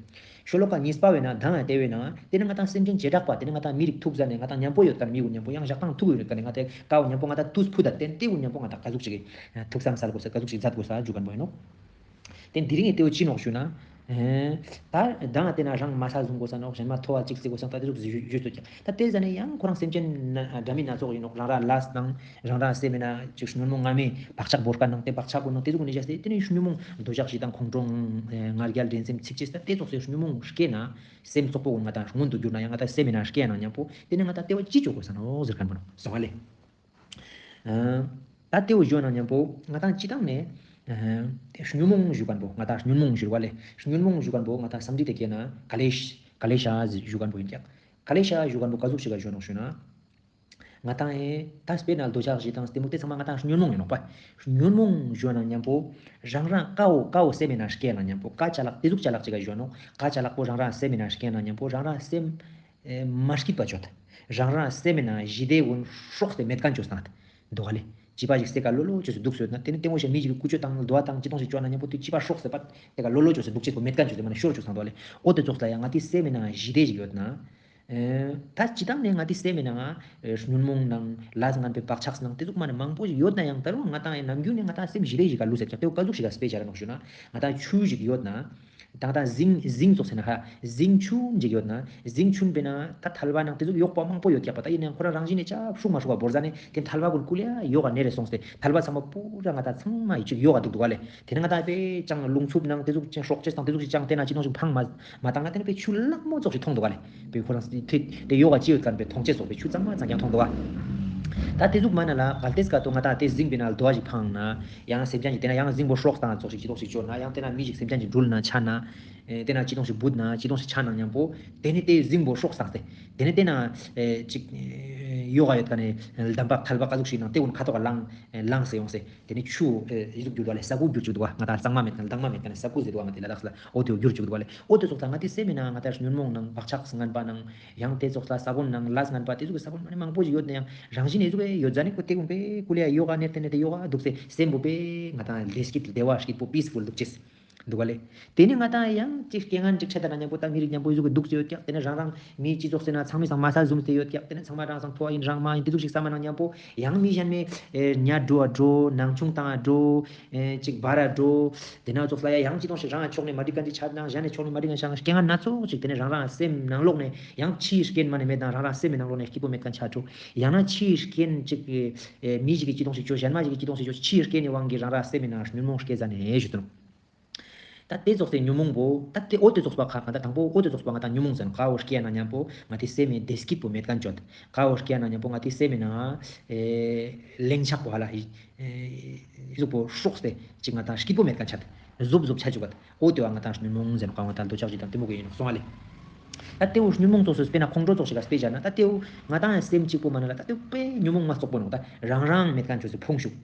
ཤོ་ལོ་ཀ་གཉིས་པ་བས་ན་ད་ང་དེ་བས་ན་དེ་ནི་ང་དང་སེམས་ཅན་བྱེ་བྲག་པ་དེ་ནི་ང་དང་མི་རིགས་ཐུག་ཟ་ནས་ང་དང་མཉམ་པོ་ཡོད་མཁན་མི་གུན་མཉམ་པོ་ཡང་ཞག་དང་ཐུག་ཡོད་མཁན་ནི་ང་དེ་ཀ་བོ་མཉམ་པོ་ང་དང་ཐུགས་ཕུད་ད་དེ་དེ་གུན་མཉམ་པོ་ང་དང་ག་ཟུག་ཞིག་ཐུགས་བསམ་སལ་དགོས་ས་ག་ཟུག་ཞིག་མཛད་དགོས་ས་ཞུ་མཁན་པོ་ཡིན་ནོག། དེ་དེ་རིང་ངས་དེ་བོ་ཅི་ནོག་ཞུ་ན། ཨེ། ད་ད་ང་དེ་ན་རང་མ་ས་བཟུང་དགོས་ས་ནོག་གཞན་མ་མཐོ་བ་ཅིག་བརྩི་དགོས་ས་ད་དེ་ཟུག་ཞུ་ཞུ་ཐུབ་ཀྱང་ད་དེ་ཟ་ནས་ཡང་ཁོ་རང་སེམས་ཅན་ན་འདྲ་མིན་སྣ་ཚོགས་ཡིན་ནོག། རང་རང་ལས་དང་རང་རང་སེམས་མེད་ན་ཅིག་ཉོན་མོངས་ང་མའི་བག་ཆགས་བོར་མཁན་ནང་དེ་བག་ཆགས་གུན་ནང་དེ་ཟུག་ནས་བཞག་སྟེ་དེ་ནས་ཉོན་མོངས་འདོད་ཆགས་ཞེ་སྡང་ཁོང་ཁྲོ་ང་རྒྱལ་འགྲན་སེམས་ཚིག་ཅེས་ད་དེ་ཙོགས་སེ་ཉོན་མོངས་སྐྱེས་ན་སེམས་བཙོག་པོ་གུན་ང་དང་སྔོན་དུ་གྱུར་ན་ཡང་ང་དང་སེམས་མེད་ན་སྐྱེས་ན་མཉམ་པོ་དེ་ནས་ང་དང་དེ་བོ་ཅི་བཅོ་དགོས་ས་ནོག་ཟེར་མཁན་པོ་ནོག་སོང་བ་ལེ། ཨ། ད་དེ་བོ་ཞུ་ན་མཉམ་པོ་ང་དང་སྤྱིར་བཏང་ནས་ཨ་ཉོན་མོངས་ཞུ་མཁན་པོ་ང་དང་ཉོན་མོངས་ཞུ་བ་ལེ། ཉོན་མོངས་ཞུ་མཁན་པོ་ང་དང་བསམ་གྲུབ་དེ་སྐྱེས་ན་ཀ་ལེ་ཤ་ཀ་ལེ་ཤ་ཞུ་མཁན་པོ་ཡིན་ཀྱང་། ཀ་ལེ་ཤ་ཞུ་མཁན་པོ་ག་ཟུག་ཞིག་ག་ཞུ་ནོག་ཞུ་ན། ང་དང་ཨེ་ད་དཔེར་ན་འདོད་ཆགས་ཞེ་སྡང་གཏི་མུག་དེ་ཚང་མ་ང་དང་ཉོན་མོངས་ཡིན་ནོག་པ། ཉོན་མོངས་ཞུ་ན་མཉམ་པོ་རང་རང་ཀ་བོ་ཀ་བོ་སེམས་མེད་ན་སྐྱེས་ན་མཉམ་པོ་ཀ་ཅ་ལག་དེ་ཟུག་ཅ་ལག་ཅིག་ག་ཞུ་ནོག། ཀ་ཅ་ལག་པོ་རང་རང་སེམས་མེད་ན་སྐྱེས་ན་མཉམ་པོ་རང་རང་སེམས། ཨེ་མ་སྐྱིད་པ་བཅོ་ད། རང་རང་སེམས་མེད་ན་ཞི་བདེ་གུན་སྲོག་སྟེ་མེད་མཁན་བཅོ་སྟངས་འདུག་ག་ལེ། བྱིས་པ་ཞིག་སེ་ཀ་ལོ་ལོ་བཅོས་སེ་འདུག་སོད་ན་དེ་ནི་ལྟད་མོ་ཞིག་མི་ཞིག་གི་ཀུ་ཅོ་དང་རྡོ་བ་དང་ཅི་དོང་ཞིག་བཅོ་ན་མཉམ་པོ་དེ་བྱིས་པ་སྲོག་སེ་པ་དེ་ཀ་ལོ་ལོ་བཅོས་སེ་འདུག་ཅེས་པོ་མེད་མཁན་བཅོས་ཏེ་མ་ན་ཤོར་བཅོ་སྟངས་འདུག་ག་ལེ། འོ་དེ་ཙོགས་ལ་ཡང་ང་དེ་སེམས་མེད་ན་ཞི་བདེ་ཞིག་ཡོད་ན། ཨེ་ད་སྤྱིར་བཏང་ནས་ང་དེ་སེམས་མེད་ན་ང་ཨེ་ཉོན་མོངས་ནང་ལས་ངན་པའི་བག་ཆགས་ནང་དེ་ཟུག་མ་ནི་མང་པོ་ཞིག་ཡོད་ན་ཡང་ད་རུང་ང་དང་ཨེ་ནམ་རྒྱུན་ནས་ང་དང་སེམས་ཞི་བདེ་ཞིག་ག་ལུས་ཟེར་ཀྱང་དེ་ག་ཟུག་ཞིག་ག་དཔེ་བྱ་ར་ནོག་ཞུ་ན་ང་དང་ཆུ་ཞིག་ཡོད་ན། ད་ང་དང་ཟིང་ཟིང་ཙོགས་ཟེར་ན་ཧ་ཟིང་ཆུན་ཅིག་ཡོད་ན་ཟིང་ཆུན་པས་ན་ད་ཐལ་བ་ནང་དེ་ཟུག་གཡོགས་པ་མང་པོ་ཡོད་ཀྱག་པ། ད་ཡིན་ནའང་ཁོ་རང་རང་བཞིན་ནས་ཅ་ཧྲུག་མ་ཧྲུག་པ་བོར་ཟ་ནས་དེ་ཐལ་བ་གུན་ཀུ་ལེ་ཡོག་ག་ནེ་རེ་སོང་སྟེ་ཐལ་བ་ཚང་མ་པུ་ར་ང་དང་ཚང་མ་ཡི་ཅིག་ཡོག་ག་འདུག་འདུག་ག་ལེ། དེ་ནས་ང་དང་དཔེ་ཅང་རླུང་འཚུབ་ནང་དེ་ཟུག་ཅང་སྲོག་ཅེས་དང་དེ་ཟུག་ཅིག་ཅང་དེ་ན་ཅི་ནོ་ཞིག་འཕང་མ་མ་བཏང་ན་དེ་ནས་དཔེ་ཆུ་ལྷག་མོ་ཙོགས་ཤིག་མཐོང་འདུག་ག་ལེ། དཔེ་ཁོ་རང་དེ་དེ་ཡོག་ག་ཅི་ཡོད་མཁན་པའི་མཐོང་ཅེས་ཙོགས་དཔེ་ཆུ་གཙང་མ་གཙང་རྐྱང་མཐོང་འདུག་ག་ད་དེ་ཟུག་མ་ན་ལ་གལ་ཏེ་སྐབས་དུ་ང་དང་དེ་ཟིང་པས་ན་རྡོ་བ་ཞིག་འཕང་ན། ཡང་སེམས་ཅན་གྱི་དེ་ན་ཡང་ཟིང་པོ་སྲོག་བཏང་ཙོགས་ཤིག་ཅི་ཏོང་ཞིག་བཅོ་ན་ཡང་དེ་ན་མི་ཞིག་སེམས་ཅན་གྱི་འགྲུལ་ན་ཆ་ན། ཨེ་དེ་ན་ཅི་ཏོང་ཞིག་བུད་ན་ཅི་ཏོང་ཞིག་ཆ་ན་མཉམ་པོ། དེ་ནི་དེ་ཟིང་པོ་སྲོག་བཏང་སྟེ། དེ་ནི་དེ་ན་ཨེ་ཅིག་ཨེ་ཡོག་ག་ཡོད་མཁན་ནི་འདམ་བག་ཐལ་བ་ག་ཟུག་ཞིག་ནང་དེ་གུན་ཁ་ཐོག་ག་ལངས་ཨེ་ལངས་སེ་ཡོང་སེ། དེ་ནི་ཆུ་ཨེ་ཡི་ཟུག་གྱུར་འདུག་ག་ལེ། ས་ཁུག་གྱུར་བཅུག་འདུག་ག་ང་དང་གཙང་མ་མེད་མཁན་ལྡང་མ་མེད་མཁན་ནི་ས་ཁུག་ཟེར་འདུག་ག་ང་དེ་ལ་དྭགས་ལ་འོ་དེ་གྱུར་བཅུག་འདུག་ག་ལེ། འོ་དེ་ཙོགས་ད་ང་དེ་སེམས་མེད་ན་ང་དང་ཉོན་མོངས་ནང་བག་ཆགས་ངན་པ་ནང་ཡང་དེ་ཙོགས་ལ་ས་བོན་ནང་ལས་ངན་པ་དེ་ཟུག་གི་ས་བོན་མ་ནི་མང་པོ་ཞིག་ཡོད་ན་ཡང་རང་བཞིན་ཨེ་ཟུག་གི་ཡོད་ཟ་ནི་ཁོ་དེ་གུན་པེ་ཀུ་ལེ་ཡ་ཡོག་ག་ནེ་དེ་ནེ་དེ་ཡོག་ག་འདུག་སེ་སེམས་པོ་པེ་ང་དང་ལས་སྐྱིད་བདེ་བ་སྐྱིད་པོ་པིས་ཕུལ་འདུག་ཅེས། འདུག་ག་ལེ། དེ་ནི་ང་དང་ཡང་ཅིག་རྐྱེན་ངན་ཅིག་འཕྲད་ད་ན་མཉམ་པོ་ད་མི་རིགས་མཉམ་པོ་ཨི་ཟུག་གི་འདུག་ཅེས་ཡོད་ཀྱག། དེ་ནི་རང་རང་མི་སྤྱི་ཚོགས་ཟེར་ན་ཚང་མའི་སང་མ་ས་ཟུམ་སྟེ་ཡོད་ཀྱག། དེ་ནི་ཚང་མ་རང་སང་ཐོ་ཨིན་རང་མ་ཨིན་དེ་ཟུག་ཞིག་བསམ་མ་ནང་མཉམ་པོ་ཡང་མི་གཞན་མའི་ཨེ་ཉ་འགྲོ་བ་འགྲོ་ནང་ཆུང་བཏང་བ་འགྲོ་ཨེ་ཅིག་བར་བ་འགྲོ། དེ་ན་ཙོགས་ལ་ཡང་ཅི་དོང་ཞིག་རང་ཕྱོགས་ནས་མ་འགྲིག་མཁན་ཅིག་ཆ་ན་གཞན་ནས་ཕྱོགས་ནས་མ་འགྲིག་མཁན་ཞིག་རྐྱེན་ངན་སྣ་ཚོགས་ཅིག་དེ་ནི་རང་རང་སེམས་ནང་ལོགས་ནས་ཡང་ཕྱིའི་རྐྱེན་མ་ནས་མེད་དང་རང་རང་སེམས་ནང་ལོགས་ནས་སྐྱིད་པོ་མེད་མཁན་ཆ་འགྲོ། ཡང་ན་ཕྱིའི་རྐྱེན་ཅིག་ཨེ་མི་ཞིག་གི་ཅི་དོང་ཞིག་ཅོ་གཞན་མ་ཞིག་གི་ཅི་དོང་ཞིག་ཅོ་ཕྱིའི་རྐྱེན་ནི་དབང་གིས་རང་རང་སེམས་ནང་ཉོན་མོངས་སྐྱེ་ཟ་ནས་ཞུ་དོ། ད་དེ་ཙོགས་སེ་ཉོན་མོངས་པོ་ད་དེ་འོ་དེ་ཙོགས་པ་ཁ་ང་ད་དང་པོ་འོ་དེ་ཙོགས་པ་ང་ད་ཉོན་མོངས་ཟེར་ནོག། ཀ་བོ་སྐྱེ་ན་མཉམ་པོ་ང་དེ་སེམས་མི་བདེ་སྐྱིད་པོ་མེད་མཁན་ཅོ། ཀ་བོ་སྐྱེ་ན་མཉམ་པོ་ང་དེ་སེམས་མི་ན་ཨེ་ལེན་ཆགས་པོ་ཧ་ལ་ཨེ་ཟུག་པོ་སྲོག་སྟེ་ཅིག་ང་ད་སྐྱིད་པོ་མེད་མཁན་ཆ། ཟོབ་ཟོབ་ཆ་ཅུག་ག། འོ་དེ་བ་ང་ད་ཉོན་མོངས་ཟེར་ནོག། ང་ད་འདོད་ཆགས་ཞེ་སྡང་གཏི་མུག་གི་ཨིན་ནོག་སོང་བ་ལེ། ད་དེ་བོ་ཉོན་མོངས་ཙོགས་སེ་དཔེར་ན་ཁོང་ཁྲོ་ཙོགས་ཤིག་ག་དཔེ་བཞག་ན་ད་དེ་བོ་ང་ད་སེམས་གཅིག་པོ་མ་ནེ་ལ་ད་དེ་བོ་དཔེ་ཉོན་མོངས་མ་རྩོག་པོ་ནོག། ད་རང་རང་མེད་མཁན་ཅོས་སེ་ཕུང་ཤུགས།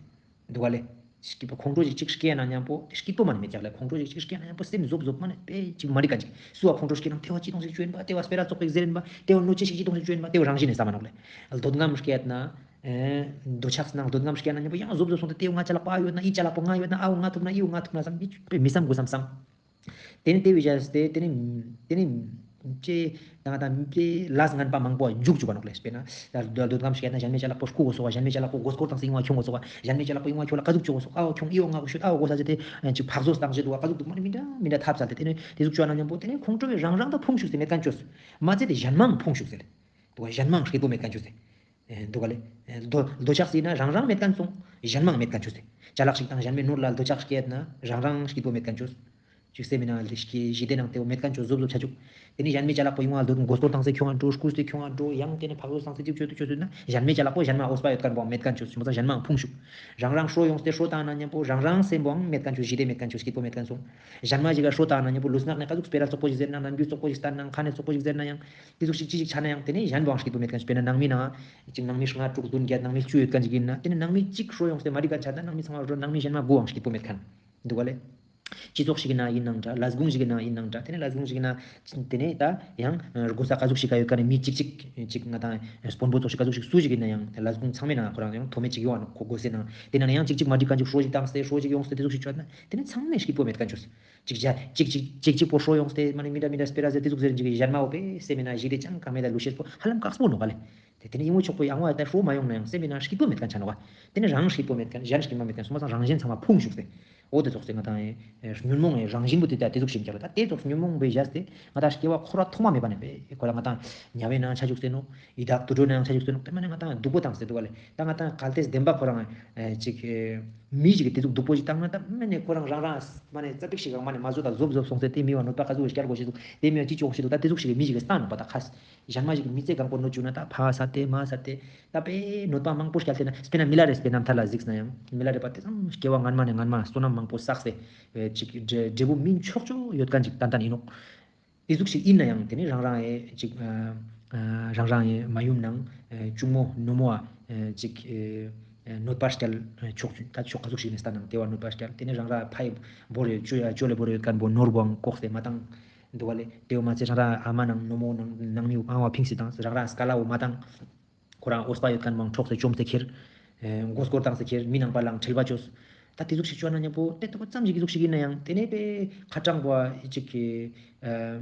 འདུག་ག་ལེ། སྐྱིད་པོ་ཁོང་ཁྲོ་ཞིག་ཅིག་སྐྱེས་ན་མཉམ་པོ་སྐྱིད་པོ་མ་ནེ་མེད་ཀྱག་ལེ། ཁོང་ཁྲོ་ཞིག་ཅིག་སྐྱེས་ན་མཉམ་པོ་སེམས་ཟོབ་ཟོབ་མ་ནེ་དཔེ་ཅིག་མ་འགྲིག་ག་ཅིག། སུ་བ་ཁོང་ཁྲོ་སྐྱེས་ན་དེ་བ་ཅི་དོང་ཞིག་ཅོ་ཨིན་པ། དེ་བ་སྤེ་ར་ཙོག་པོ་ཞིག་ཟེར་ཨིན་པ། དེ་བ་གནོད་བྱེད་ཞིག་ཅི་དོང་ཞིག་ཅོ་ཨིན་པ། དེ་བ་རང་བཞིན་ནེ་བསམ་མ་ནོག་ལེ། འདོད་ཁམས་སྐྱེས་ན་ཨེ་འདོད་ཆགས་ནང་འདོད་ཁམས་སྐྱེས་ན་མཉམ་པོ་ཡང་ཟོབ་ཟོབ་སོང་སྟེ་དེ་བ་ང་ཅ་ལག་པོ་ཨ་ཡོད་ན་ཨི་ཅ་ལག་པོ་ང་ཡོད་ན་ཨ་བོ་ང་ཐུབ་ན་ཨི་བོ་ང་ཐུབ་ན་བསམ་མི་བསམ་དགོས་བསམ་བསམ། དེ་ནེ་དེ་བོ་བཞག་སྟེ་དེ་ནེ་དེ་ནེ་ཅེ་ད་ང་ད་དེ་ལས་ངན་པ་མང་པོ་འཇུག་ཅུག་ག་ནོག་ལེ། སྤེར་ན་ད་འདོད་ཁམས་སྐྱེས་ན་གཞན་མའི་ཅ་ལག་པོ་རྐུ་དགོས་སོག་ག། གཞན་མའི་ཅ་ལག་པོ་མགོ་སྐོར་བཏང་སྟེ་ཨི་བོ་ཁྱོང་དགོས་སོག་ག། གཞན་མའི་ཅ་ལག་པོ་ཨི་བོ་ཁྱོང་ལ་ཀ་ཟུག་ཅོ་དགོས་སོག། ཨ་བོ་ཁྱོང་ཨི་བོ་ང་དགོས་ཤོད། ཨ་བོ་དགོས་ས་ཟེར་ཏེ་ཅིག་ཕག་བཟོ་བཏང་ཅེས་འདུག་ག། ཀ་ཟུག་འདུག་མ་ནེ་མི་འདྲ་མི་འདྲ་ཐབས་བཙལ་ཏེ་དེ་ནེ་དེ་ཟུག་ཅོ་ན་མཉམ་པོ་དེ་ནེ་ཁོང་ཁྲོ་བོ་རང་རང་ད་ཕུང་ཤུགས་ཟེར་མེད་མཁན་ཅོས། མ་ཚད་དེ་གཞན་མའང་ཕུང་ཤུགས་ཟེར། འདུག་ག། གཞན་མའང་སྐྱིད་པོ་མེད་མཁན་ཅོས་ཟེར། ཨེ་འདུག་ག་ལེ། ཨེ་འདོད་འདོད་ཆགས་ཟེར་ན་རང་རང་མེད་མཁན་སོང་། གཞན་མའང་མེད་མཁན་ཅོས་ཟེར། ཅ་ལག་ཞིག་དང་གཞན་མའི་ནོར་ལ་འདོད་ཆགས་སྐྱེས་ན་རང་རང་སྐྱིད་པོ་མེད་མཁན་ཅོས། ཅིག་སེམས་མི་ནང་ལ་ཞི་བདེ་ནང་དེ་བོ་མེད་མཁན་ཅོས་ཟོབ་ཟོབ་ཆ་ཅུག། དེ་ནེ་གཞན་མའི་ཅ་ལག་པོ་ཨི་བོ་ལ་འདོད་མགོ་སྐོར་བཏང་སྟེ་ཁྱོང་ང་འགྲོ། རྐུས་ཏེ་ཁྱོང་ང་འགྲོ། ཡང་དེ་ནེ་ཕག་བཟོ་བཏང་སྟེ་ཅིག་ཅོས་ཏེ་ཅོས་ཏེ་ན་གཞན་མའི་ཅ་ལག་པོ་གཞན་མ་འོས་པ་ཡོད་མཁན་པོའང་མེད་མཁན་ཅོས། ཅི་མོ་ཚང་གཞན་མའང་ཕུང་ཤུགས། རང་རང་ཤོ་ཡོངས་ཏེ་ཤོ་བཏང་ན་མཉམ་པོ་རང་རང་སེམས་པོའང་མེད་མཁན་ཅོས། ཞི་བདེ་མེད་མཁན་ཅོས། སྐྱིད་པོ་མེད་མཁན་སོང་། གཞན་མ་ཞིག་ག་ཤོ་བཏང་ན་མཉམ་པོ་ལུས་ངག་ནེ་ཀ་ཟུག་སྤེ་ར་ཙོག་པོ་ཞིག་ཟེར་ན་ནམ་རྒྱུན་ཙོག་པོ་ཞིག་བསྟན་ན་ཁ་ནེ་ཙོག་པོ་ཞིག་ཟེར་ན་ཡང་དེ་ཟུག་ཞིག་ཅི་ཞིག་ཆ་ན་ཡང་དེ་ནེ་གཞན་པོའང་སྐྱིད་པོ་མེད་མཁན་ཅོས། སྤེར་ན་ནང་མི་ནང་ཅིག་ནང་མི་ལྔ་དྲུག་བདུན་བརྒྱད་ནང་མི་བཅུ་ཡོད་མཁན་ཞིག་ཨིན་ན་དེ་ནེ་ནང་མི་གཅིག་ཤོ་ཡོངས་ཏེ་མ་འགྲིག་མཁན་ཆ་ན་ནང་མི་ཚང་མ་ནང་མི་གཞན་མ་དགུའང་སྐྱིད་པོ་མེད་མཁན་འདུག་ག་ལེ། སྤྱི་ཚོགས་ཤིག་ནང་ཨིན་ནའང་འདྲ། ལས་ཁུངས་ཤིག་ནང་ཨིན་ནའང་འདྲ། དེ་ནེ་ལས་ཁུངས་ཤིག་ནང་དེ་ནེ་ད་ཡང་དགོས་ས་ཀ་ཟུག་ཞིག་ག་ཡོད་མཁན་ནི་མི་གཅིག་གཅིག་ཅིག་ང་དང་དཔོན་པོ་ཙོགས་ཤིག་ཀ་ཟུག་ཞིག་སུ་ཞིག་ཨིན་ན་ཡང་ལས་ཁུངས་ཚང་མའི་ནང་ཁོ་རང་ཡང་མཐོ་དམན་ཅིག་ཡོང་ང་ནོག་ཁོ་དགོས་ས་ནང་། དེ་ནང་ཡང་གཅིག་གཅིག་མ་འགྲིག་མཁན་ཅིག་ཤོ་ཞིག་བཏང་སྟེ་ཤོ་ཞིག་ཡོངས་ཏེ་དེ་ཟུག་ཞིག་ཆ་ན་དེ་ནེ་ཚང་མས་སྐྱིད་པོ་མེད་མཁན་ཅོས། ཅིག་ཅ་ཅིག་ཅིག་ཅིག་ཅིག་པོ་ཤོ་ཡོངས་ཏེ་མ་ནེ་མི་འདྲ་མི་འདྲ་སྤེ་ར་ཟེར་དེ་ཟུག་ཟེར་ཅིག་གཞན་མ་བོ་པེ་སེམས་མི་ནང་ཞི་བདེ་ཅང་གང་མེད་ད་ལུས་ཤེས་པོ་ཧ་ལམ་དཀགས་པོ་ནོག་ག་ལེ། དེ་དེ་ནེ་ཨི་བོ་ཙོགས་པོ་ཡང་བ་ད་ཤོ་མ་ཡོང་ན་ཡང་སེམས་མི་ནང་སྐྱིད་པོ་མེད་མཁན་ཆ་ནོག་ག། དེ་ནེ་རང་སྐྱིད་པོ་མེད་མཁན་གཞན་སྐྱིད་པོ་མེད་མཁན་སོང་མ་ཚང་རང་གཞན་ཚང་མ་ཕུང་ཤུགས་ཟེར། འོ་དེ་ཙོགས་སེ་ང་དང་ཨེ་ཉོན་མོངས་ཨེ་རང་བཞིན་པོ་དེ་ད་དེ་ཟུག་ཞིག་ཀྱག་ལེ། ད་དེ་ཙོགས་ཉོན་མོངས་པའི་བཞག་སྟེ་ང་དང་སྐྱེ་བ་ཁོ་ར་ཐོག་མ་མེད་པ་ནེ་པེ་ཁོ་ར་ང་དང་དམྱལ་བའི་ནང་ཆ་ཅུག་སྟེ་ནོག། ཡི་དྭགས་དུད་འགྲོའི་ནང་ཆ་ཅུག་སྟེ་ནོག། དེ་མ་ནེ་ང་དང་སྡུག་པོ་བཏང་སྟེ་འདུག་ག་ལེ། ད་ང་དང་གལ་ཏེ་བདེན་པ་ཁོ་རང་ཨེ་ཅིག་ཨེ་མི་ཞིག་གི་དེ་ཟུག་སྡུག་པོ་ཞིག་བཏང་ན་ད་མ་ནེ་ཁོ་རང་རང་རང་མ་ནེ་ཙ་པིག་ཞིག་ག་མ་ནེ་མ་བཟོ་ད་ཟོབ་ཟོབ་སོང་སྟེ་དེ་མི་བ་གནོད་པ་ག་ཟུག་སྐྱལ་དགོས་ཤེས་འདུག། དེ་མི་བ་ཅི་ཅོ་དགོས་ཤེས་འདུག། ད་དེ་ཟུག་ཞིག་གི་མི་ཞིག་གི་སྟངས་ནོག་པ་ད་ཁ་གཞན་མ་ཞིག་གི་མི་ཚེ་གང་པོ་གནོད་བཅུག་ན་ད་ཕ་ས་དེ་མ་ས་དེ་ད་པེ་གནོད་པ་མང་པོ་སྐྱལ་ཏེ་ན་སྤེར་ན་མི་ལ་རས་པའི་རྣམ་ཐར་ལ་གཟིགས་ན་ཡང་མི་ལ་རས་པ་དེ་ཚང་སྐྱེ་བ་སྔན་མ་ནེ་སྔན་མ་བསོད་ནམས་མང་པོ་བསགས་ཏེ་ཨེ་ཅིག་འབྲས་འབྲས་བུ་སྨིན་ཆོག་ཆོག་ཡོད་མཁན་ཅིག་ཏན་ཏན་ཨིན་ནོག། དེ་ཟུག་ཞིག་ཨིན་ན་ཡང་དེ་ནེ་རང་རང་ཨེ་ཅིག་ཨ་ཨ་རང་རང་ཨེ་མ་ཡུམ་ནང་ཨེ་གཅུང་མོ་ནུ་མོ་ཨ་ཨེ་ཅིག་ཨེ་ཨེ་གནོད་པ་སྐྱལ་ཨེ་ཆོག་ད་ཆོག་ག་ཟུག་ཞིག་ནེ་ལྟ་ནང་དེ་བ་གནོད་པ་སྐྱལ་དེ་ནེ་རང་རང་ཕ་ཡི་བོར་ཡོད་ཅོ་ཡ་ཅོ་ལེ་བོར་ཡོད་མཁན་པོ་ནོར་བོའང་ལྐོག་སྟེ་མ་བཏང་། འདུག་ག་ལེ། དེ་བོ་མ་ཚད་རང་རང་ཨ་མ་ནང་ནུ་མོ་ནང་ནང་མི་ཨང་བ་ཕིངས་སེ་བཏང་། རང་རང་སྐལ་བ་བོ་མ་བཏང་། ཁོ་རང་འོས་པ་ཡོད་མཁན་མང་འཕྲོགས་ཏེ་བཅོམ་སྟེ་ཁྱེར། ཨེ་མགོ་སྐོར་བཏང་སྟེ་ཁྱེར། མི་ནང་པ་ལ་ཁྲེལ་བ་བཅོས། ད་དེ་ཟུག་ཞིག་བཅོ་ན་མཉམ་པོ་དེ་ལྟ་བུ་ཙམ་ཞིག་གི་ཟུག་ཞིག་ཨིན་ན་ཡང་དེ་ནེ་པེ་ཁ་དྲང་པོ་ཅིག་གི་ཨ་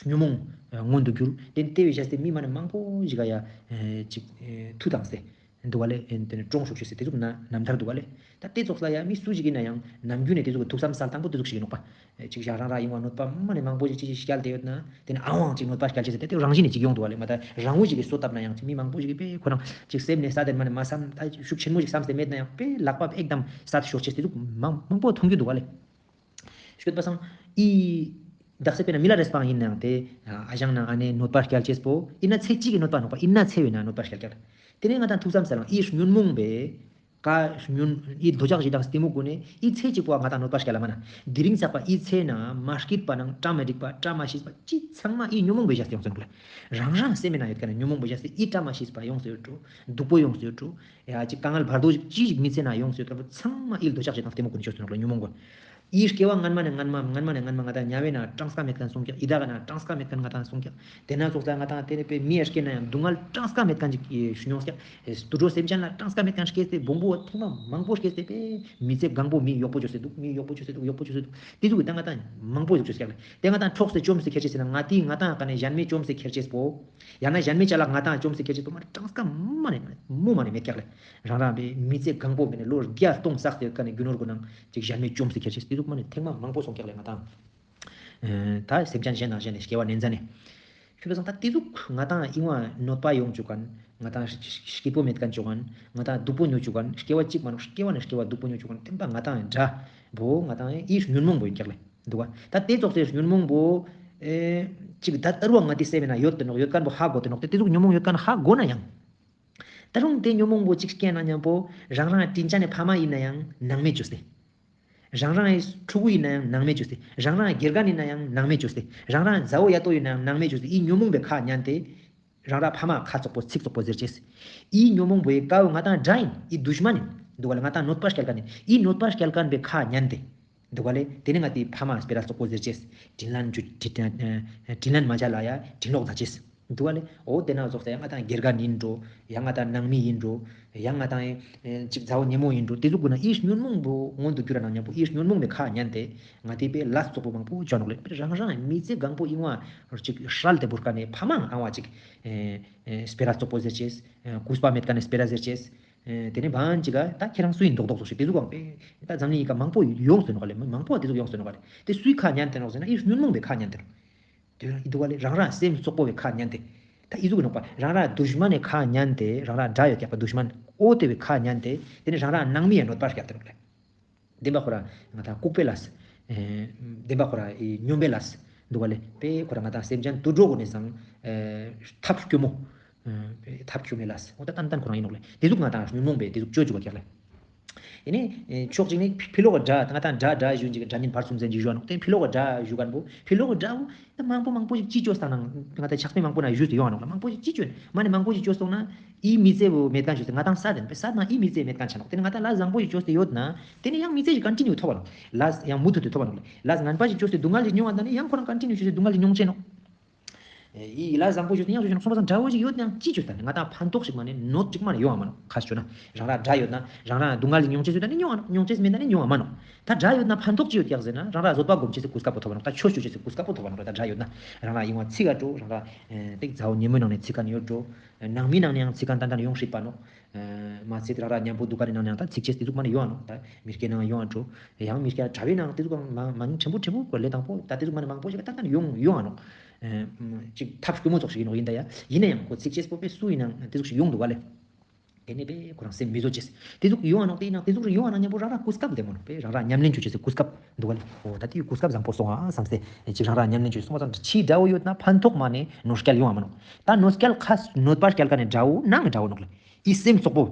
ཉོན་མོངས་མངོན་དུ་གྱུར། དེ་དེ་བས་བྱས་ཏེ་མི་མ་ནེ་མང་པོ་ཞིག་ག་ཡ་ཨེ་ཅིག་ཨེ་མཐུ་བཏང་སྟེ། འདུག་ག་ལེ། ཨེ་དེ་ནེ་གྲོངས་ཤོག་ཅེས་སི་དེ་ཟུག་ན་རྣམ་ཐར་འདུག་ག་ལེ། ད་དེ་ཙོགས་ལ་ཡ་མི་སུ་ཞིག་ཨིན་ན་ཡང་ནམ་རྒྱུན་ནེ་དེ་ཟུག་གི་ཐུགས་བསམ་གསལ་དྭངས་པོ་དེ་ཟུག་ཞིག་ཨིན་ནོག་པ། ཨེ་ཅིག་ཞག་རང་རང་ཨིན་བ་གནོད་པ་མ་ནེ་མང་པོ་ཞིག་ཅི་ཞིག་སྐྱལ་ཏེ་ཡོད་ན་དེ་ནེ་ཨ་ཝང་ཅིག་གནོད་པ་སྐྱལ་ཅེས་སི་དེ་དེ་རང་བཞིན་ནེ་ཅིག་ཡོང་འདུག་ག་ལེ། མ་ད་རང་བོ་ཞིག་གི་སོ་བཏབ་ན་ཡང་ཅིག་མི་མང་པོ་ཞིག་གི་པེ་ཁོ་རང་ཅིག་སེམས་ནེ་ས་དེ་མ་ནེ་མ་བསམ་ད་ཤུགས་ཆེན་མོ་ཞིག་བསམ་སྟེ་མེད་ན་ཡང་པེ་ལག་པ་ཨེག་དམ་སད་ཤོར་ཅེས་དེ་ཟུག་མང་མང་པོ་མཐོང་རྒྱུ་འདུག་ག་ལེ། ཤོད་པ་སང་ཨི་དག་ས་པེ་ན་མི་ལ་རས་པའང་ཨིན་ནའང་དེ་ཨ་ཞང་ནང་ཨ་ནེ་གནོད་པ་སྐྱལ་ཅེས་པོ་ཨིན་ན་ཚེ་གཅིག་གི་གནོད་པ་ནོག་པ། ཨིན་ན་ཚེ་བས་ན་གནོད་པ་སྐྱལ་སྐྱལ། དེ་ནེ་ང་དང་ཐུགས་བསམ་སལ་ལང་ཨི་ཉོན་མོངས་པའི་ཀ་ཉོན་ཨི་འདོད་ཆགས་ཞེ་སྡང་གཏི་མུག་གུན་ནེ་ཨི་ཚེ་གཅིག་པོ་ང་དང་གནོད་པ་སྐྱལ་ལ་མ་ན། དེ་རིང་ཚག་པ་ཨི་ཚེ་ན་མ་སྐྱིད་པ་ནང་བཀྲ་མི་སྒྲིག་པ་བཀྲ་མ་ཤིས་པ་ཅི་ཚང་མ་ཨི་ཉོན་མོངས་པའི་བཞག་སྟེ་ཡོང་སོང་ལ། རང་རང་སེམས་མི་ནང་ཡོད་ཀ་ན་ཉོན་མོངས་པའི་བཞག་སྟེ་ཨི་བཀྲ་མ་ཤིས་པ་ཡོང་སེ་ཡོད་འགྲོ། སྡུག་པོ་ཡོང་སེ་ཡོད་འགྲོ། ཡ་ཅིག་དཀའ་ངལ་བར་དོ་ཅི་ཞིག་མི་ཚེ་ན་ཡོང་སེ་ཡོད་ཀ་ཚང་མ་ཨི་འདོད་ཆགས་ཞེ་སྡང་གཏི་མུག་གུན་ནེ་ཤོར་སོང་ལ་ཉོན་མོངས་གུན། ཨི་སྐྱེ་བ་སྔན་མ་ནེ་སྔན་མ་སྔན་མ་ནེ་སྔན་མ་ང་དང་དམྱལ་བའི་ནང་གྲངས་ཀ་མེད་ཁན་སོང་ཀྱག། ཡི་དྭགས་ནང་གྲངས་ཀ་མེད་ཁན་ང་དང་སོང་ཀྱག། ཏེ་ན་ཙོགས་ལ་ང་དང་ཏེ་ནེ་པེ་མི་ཡ་སྐྱེ་ན་ཡང་སྡུག་བསྔལ་གྲངས་ཀ་མེད་ཁན་ཅིག་མྱོང་ཀྱག། དུད་འགྲོ་སེམས་ཅན་ལ་གྲངས་ཀ་མེད་ཁན་སྐྱེས་ཏེ་བོང་བུ་ཐེངས་མ་མང་པོ་སྐྱེས་ཏེ་པེ་མི་ཚེ་གང་པོ་མི་གཡོག་པོ་ཅོས་ཏེ་དུག། མི་གཡོག་པོ་ཅོས་ཏེ་དུག། གཡོག་པོ་ཅོས་ཏེ་དུག། ཏེ་ཟུག་གི་ད་ང་དང་མང་པོ་ཟུག་ཅོས་ཀྱག་ལེ། ཏེ་ང་དང་འཕྲོགས་ཏེ་བཅོམ་སེ་ཁྱེར་ཅེས་ཟེར་ན་ང་ཏི་ང་དང་ཀ་ནེ་གཞན་མི་བཅོམ་སེ་ཁྱེར་ཅེས་པོ། ཡང་ན་གཞན་མི་ཅ་ལག་ང་དང་བཅོམ་སེ་ཁྱེར་ཅེས་པོ་མ་གྲངས་ཀ་མ་ནེ་མོ་མ་ནེ་མེད་ཀྱག་ལེ། རང་རང་པེ་མི་ཚེ་གང་པོ་མེད་ནེ་ལོ་བརྒྱ་སྟོང་བསགས་ཏེ་ཀ་ནེ་རྒྱུ་ནོར་གུན་ནང་ཅིག་གཞན་མི་བཅོམ་སེ་ཁྱེར་ཅེས་ཏེ་ཟུག་མ་ནེ་ཐེངས་མ་མང་པོ་སོང་ཀྱག་ལེ་ང་དང་། ཨ་ད་སེམས་ཅན་གཞན་དང་གཞན་ནི་སྐྱེ་བ་ནན་ཙ་ནེ། ཁྱོད་པ་སང་ད་ཏེ་ཟུག་ང་དང་ཨིན་བ་གནོད་པ་ཡོང་ཅུག་ཁན། ང་དང་སྐྱིད་པོ་མེད་ཁན་ཅུག་ཁན། ང་དང་སྡུག་པོ་མྱོང་ཅུག་ཁན། སྐྱེ་བ་གཅིག་མ་ནོག། སྐྱེ་བ་ནེ་སྐྱེ་བ་སྡུག་པོ་མྱོང་ཅུག་ཁན། ཏེ་ནེ་པ་ང་དང་དགྲ་བོ་ང་དང་ཨི་ཉོན་མོངས་པོ་ཨིན་ཀྱག་ལེ། དུག་ག། ད་ཏེ་ཙོགས་སེ་ཉོན་མོངས་པོ་ཨེ་ཅིག་ད་ཨ་རུ་བ་ང་ཏི་སེམས་མེད་ན་ཡོད་དེ་ནོག། ཡོད་ཁན་པོ་ཧ་གོ་དེ་ནོག། ཏེ་ཏེ་ཟུག་ཉོན་མོངས་ཡོད་ཁན་ཧ་གོ་ན་ཡང་། ད་རུང་ཏེ་ཉོན་མོངས་པོ་ཅིག་སྐྱེ་ན་ཉམ་པོ་རང་རང་དྲིན་ཅན་ནི་ཕ་མ་ཨིན་ན་ཡང་ནང་མེད་ཅོས་ཏེ། རང་རང་ཕྲུ་གུ་ཨིན་ན་ཡང་ནང་མེད་ཅོས་ཏེ། རང་རང་དགེ་རྒན་ཨིན་ན་ཡང་ནང་མེད་ཅོས་ཏེ། རང་རང་མཛའ་བོ་ཡ་ཏོ་ཨིན་ན་ཡང་ནང་མེད་ཅོས་ཏེ། ཨི་ཉོན་མོངས་པའི་ཁ་ཉན་ཏེ། རང་རང་ཕ་མ་ཁ་ཙོག་པོ་ཚིག་ཙོག་པོ་ཟེར་ཅེས། ཨི་ཉོན་མོངས་པོའི་ཀ་བོ་ང་དང་དགྲ་ཨིན། ཨི་དུཤ་མན་ཨིན། དུག་ག་ལེ། ང་དང་གནོད་པ་སྐྱལ་ཁན་ཨིན། ཨི་གནོད་པ་སྐྱལ་ཁན་པའི་ཁ་ཉན་ཏེ། དུག་ག་ལེ། ཏེ་ནེ་ང་ཏི་ཕ་མ་སྤེ་ར་ཙོག་པོ་ཟེར་ཅེས། དྲིན་ལན་ཇུ་དྲིན་ཨ་དྲིན་ལན་མ་འཇལ་ལ་ཡ་དྲིན་ལོག་ཛད་ཅེས། དུག་ག་ལེ། འོ་ཏེ་ན་ཙོགས་སེ་ཡང་ང་དང་དགེ་རྒན་ཨིན་འགྲོ། ཡང་ང་དང་ནང་མི་ཨིན་འགྲོ། ཡང་ང་དང་ཨེ་ཅིག་མཛའ་བོ་ཉེ་མོ་ཨིན་འགྲོ། ཏེ་ཟུག་གུན་ན་ཨི་ཉོན་མོངས་པོ་མངོན་དུ་གྱུར་ན་ཉམ་པོ་ཨི་ཉོན་མོངས་པའི་ཁ་ཉན་ཏེ་ང་ཏི་པེ་ལས་ཙོག་པོ་མང་པོ་ཅོ་ནོག་ལེ། རང་རང་མི་ཚེ་གང་པོ་ཨིན་བ་ཅིག་སྲལ་ཏེ་བོར་ཀ་ནེ་ཕ་མའང་ཨ་བ་ཅིག་ཨེ་ཨེ་སྤེ་ར་ཙོག་པོ་ཟེར་ཅེས། ཨེ་གུས་པ་མེད་ཀ་ནེ་སྤེ་ར་ཟེར་ཅེས། ཨེ་ཏེ་ནེ་བན་ཅིག་ག་ད་ཁྱེད་རང་སུ་ཨིན་མདོག་མདོག་ཙོགས་ཤིག་ཏེ་ཟུག་གང་པེ་ད་འཛམ་གླིང་ངི་ཀ་མང་པོ་ཡོངས་ཏེ་ནོག་ལེ། མང་པོ་ཏེ་ཟུག་ཡོངས་ཏེ་ནོག་ལེ། ཏེ་སུའི་ཁ་ཉན་ཏེ་ནོག་ཟེར་ན་ཨི་ཉོན་མོངས་པའི་ཁ་ཉན་ཏེ་ནོག། ཏེ་ཨི་དུག་ག་ལེ། རང་རང་སེམས་ཙོག་པོ་བའི་ཁ་ཉན་ཏེ། ད་ཨི་ཟུག་གི་ནོག་པ། རང་རང་དུཤ་མན་ནི་ཁ་ཉན་ཏེ། རང་རང་དགྲ་ཡོད་ཀྱག་པ་དུཤ་མན། འོ་ཏེ་བའི་ཁ་ཉན་ཏེ། ཏེ་ནེ་རང་རང་ནང་མི་ཡ་གནོད་པ་སྐྱལ་ཏེ་ནོག་ལེ། བདེན་པ་ཁོ་ར་ང་དང་ལྐུགས་པའི་ལས། ཨེ་བདེན་པ་ཁོ་ར་ཨི་སྨྱོན་པའི་ལས། དུག་ག་ལེ། པེ་ཁོ་ར་ང་དང་སེམས་ཅན་དུད་འགྲོ་གུན་ནི་སང་ཨེ་ཐབས་སྐྱོ་མོ། ཨེ་ཐབས་སྐྱོ་མོའི་ལས། འོ་ད་ཏན་ཏན་ཁོ་རང་ཨིན་ནོག་ལེ། ཏེ་ཟུག་ང་དང་ཉོན་མོངས་པའི་ཏེ་ཟུག་ཅོ་ཅུག་པ་ཀྱག་ལེ། ཏེ་ནེ་ཕྱོགས་གཅིག་ནེ་ཕི་ལོག་གི་དགྲ་ང་དང་དགྲ་དགྲ་ཞུ་ཅིག་དགྲ་གཉེན་བར་གསུམ་ཟེར་ཅིག་ཞུ་བ་ནོག། ཏེ་ཕི་ལོག་གི་དགྲ་ཞུ་ཁན་པོ་ཕི་ལོག་གི་དགྲ་བོ་ད་མང་པོ་མང་པོ་ཞིག་ཅི་ཅོས་ཏང་ན་ང་དང་ཕྱག་དཔེ་མང་པོ་ན་ཞུས་ཏེ་ཡོང་བ་ནོག་ལེ། མང་པོ་ཞིག་ཅི་ཅོས་མ་ནེ་མང་པོ་ཞིག་ཅོས་ཏང་ན་ཨི་མི་ཚེ་བོ་མེད་ཁན་ཅོས་ཏེ་ང་དང་ས་དེ་ས་ན་ཨི་མི་ཚེ་མེད་ཁན་ཆ་ནོག། ཏེ་ནེ་ང་དང་ལས་བཟང་པོ་ཞིག་ཅོས་ཏེ་ཡོད་ན་ཏེ་ནེ་ཡང་མི་ཚེ་ཞིག་ཀན་ཊི་ནིའུ་ཐོབ་བ་ནོག། ལས་ཡང་མུ་མཐུད་དེ་ཐོབ་བ་ནོག་ལེ། ལས་ངན་པ་ཞིག་ཅོས་ཏེ་སྡུག་བསྔལ་ཞིག་མྱོང་བ་ད་ནི་ཡང་ཁོ་རང་ཀན་ཊི་ནིའུ་ཅོས་ཏེ་སྡུག་བསྔལ་ཞིག་མྱོང་ཅེས་ནོག། ཨེ་ཨི་ལས་བཟང་པོ་ཞིག་ཡོད་ན་ཡང་ཅི་ཅོས་ཏང་ནི་ང་དང་ཕན་ཐོགས་ཤིག་མ་ནེ་གནོད་ཅིག་མ་ནེ་ཡོང་བ་མ་ནོག། ཁ་ཅོ་ན་རང་རང་དགྲ་ཡོད་ན་རང་རང་སྡུག་བསྔལ་ཞིག་མྱོང་ཅེས་ཡོད་ད་ནི་མྱོང་བ་ནོག། མྱོང་ཅེས་མེད་ད་ནི་མྱོང་བ་མ་ནོག། ད་དགྲ་ཡོད་ན་ཕན་ཐོགས་ཅི་ཡོད་ཀྱག་ཟེར་ན་རང་རང་བཟོད་པ་སྒོམ་ཅེས་སི་གོ་སྐབས་པོ་ཐོབ་བ་ནོག། ད་ཆོས་ཞུ་ཅེས་སི་གོ་སྐབས་པོ་ཐོབ་བ་ནོག། ད་དགྲ་ཡོད་ན་རང་རང་ཨིན་བ་ཚིག་ག་འགྲོ་རང་རང་ཨེ་ཏེ་མཛའ་བོ་ཉེ་མོའི་ནང་ནེ་ཚིག་ག་ནེ་ཡོད་འགྲོ། ནང་མི་ནང་ནེ་ཡང་ཚིག་ག་ཏན་ཏན་ཡོང་སྲིད་པ་ནོག། ཨེ་མ་ཚད་རང་རང་ཉམ་པོ་དུག་ག་ནི་ནང་ནེ་ཡང་ད་ཚིག་ཅེས་ཏེ་ཟུག་མ་ནེ་ཡོང་བ་ནོག། ད་མི་སྐྱ་ནང་ཡོང་བ་འགྲོ། ཡང་མི་སྐྱ་དྲ་བའི་ནང་ཏེ་ཟུག་མང་མང་ཕྲན་བུ་ཕྲན་བུ་ཁོ་ལས་དང་པོ་ད་ཏེ་ཟུག་མ་ནེ་མང་པོ་ཞིག་ཏན་ཏན་ཡོང་ཡོང་བ་ནོག། ཨེ་ཅིག་ཐབས་སྐྱོ་མོ་ཙོགས་ཤིག་ཨིན་ནོག། ཨིན་ད་ཡ་ཨིན་ན་ཡང་ཁོ་ཚིག་ཅེས་པོ་པེ་སུ་ཨིན་ན་ཏེ་ཟུག་ཞིག་ཡོང་དུག་ག་ལེ། ཏེ་ནེ་པེ་ཁོ་རང་སེམས་མི་བཟོད་ཅེས་ཏེ་ཟུག་ཡོང་བ་ནོག། ཏེ་ཡིན་ན་ཏེ་ཟུག་ཡོང་བ་ན་ཉམ་པོ་རང་རང་གོ་སྐབས་བདེ་མོ་ནོག། པེ་རང་རང་ཉམས་ལེན་ཅོ་ཅེས་སི་གོ་སྐབས་དུག་ག་ལེ། འོ་ད་ཏེ་གོ་སྐབས་བཟང་པོ་སོང་ང་བསམ་སྟེ་ཅིག་རང་རང་ཉམས་ལེན་ཅོ་ཅེས་སོང་བ་ཙང་ཕྱིའི་དགྲ་བོ་ཡོད་ན་ཕན་ཐོགས་མ་ནེ་གནོད་སྐྱལ་ཡོང་བ་མ་ནོག། ད་གནོད་སྐྱལ་ཁ་གནོད་པ་སྐྱལ་ཁན་ནི་དགྲ་བོ་ནང་གི་དགྲ་བོ་ནོག་ལེ། ཨི་སེམས་ཙོག་པོ།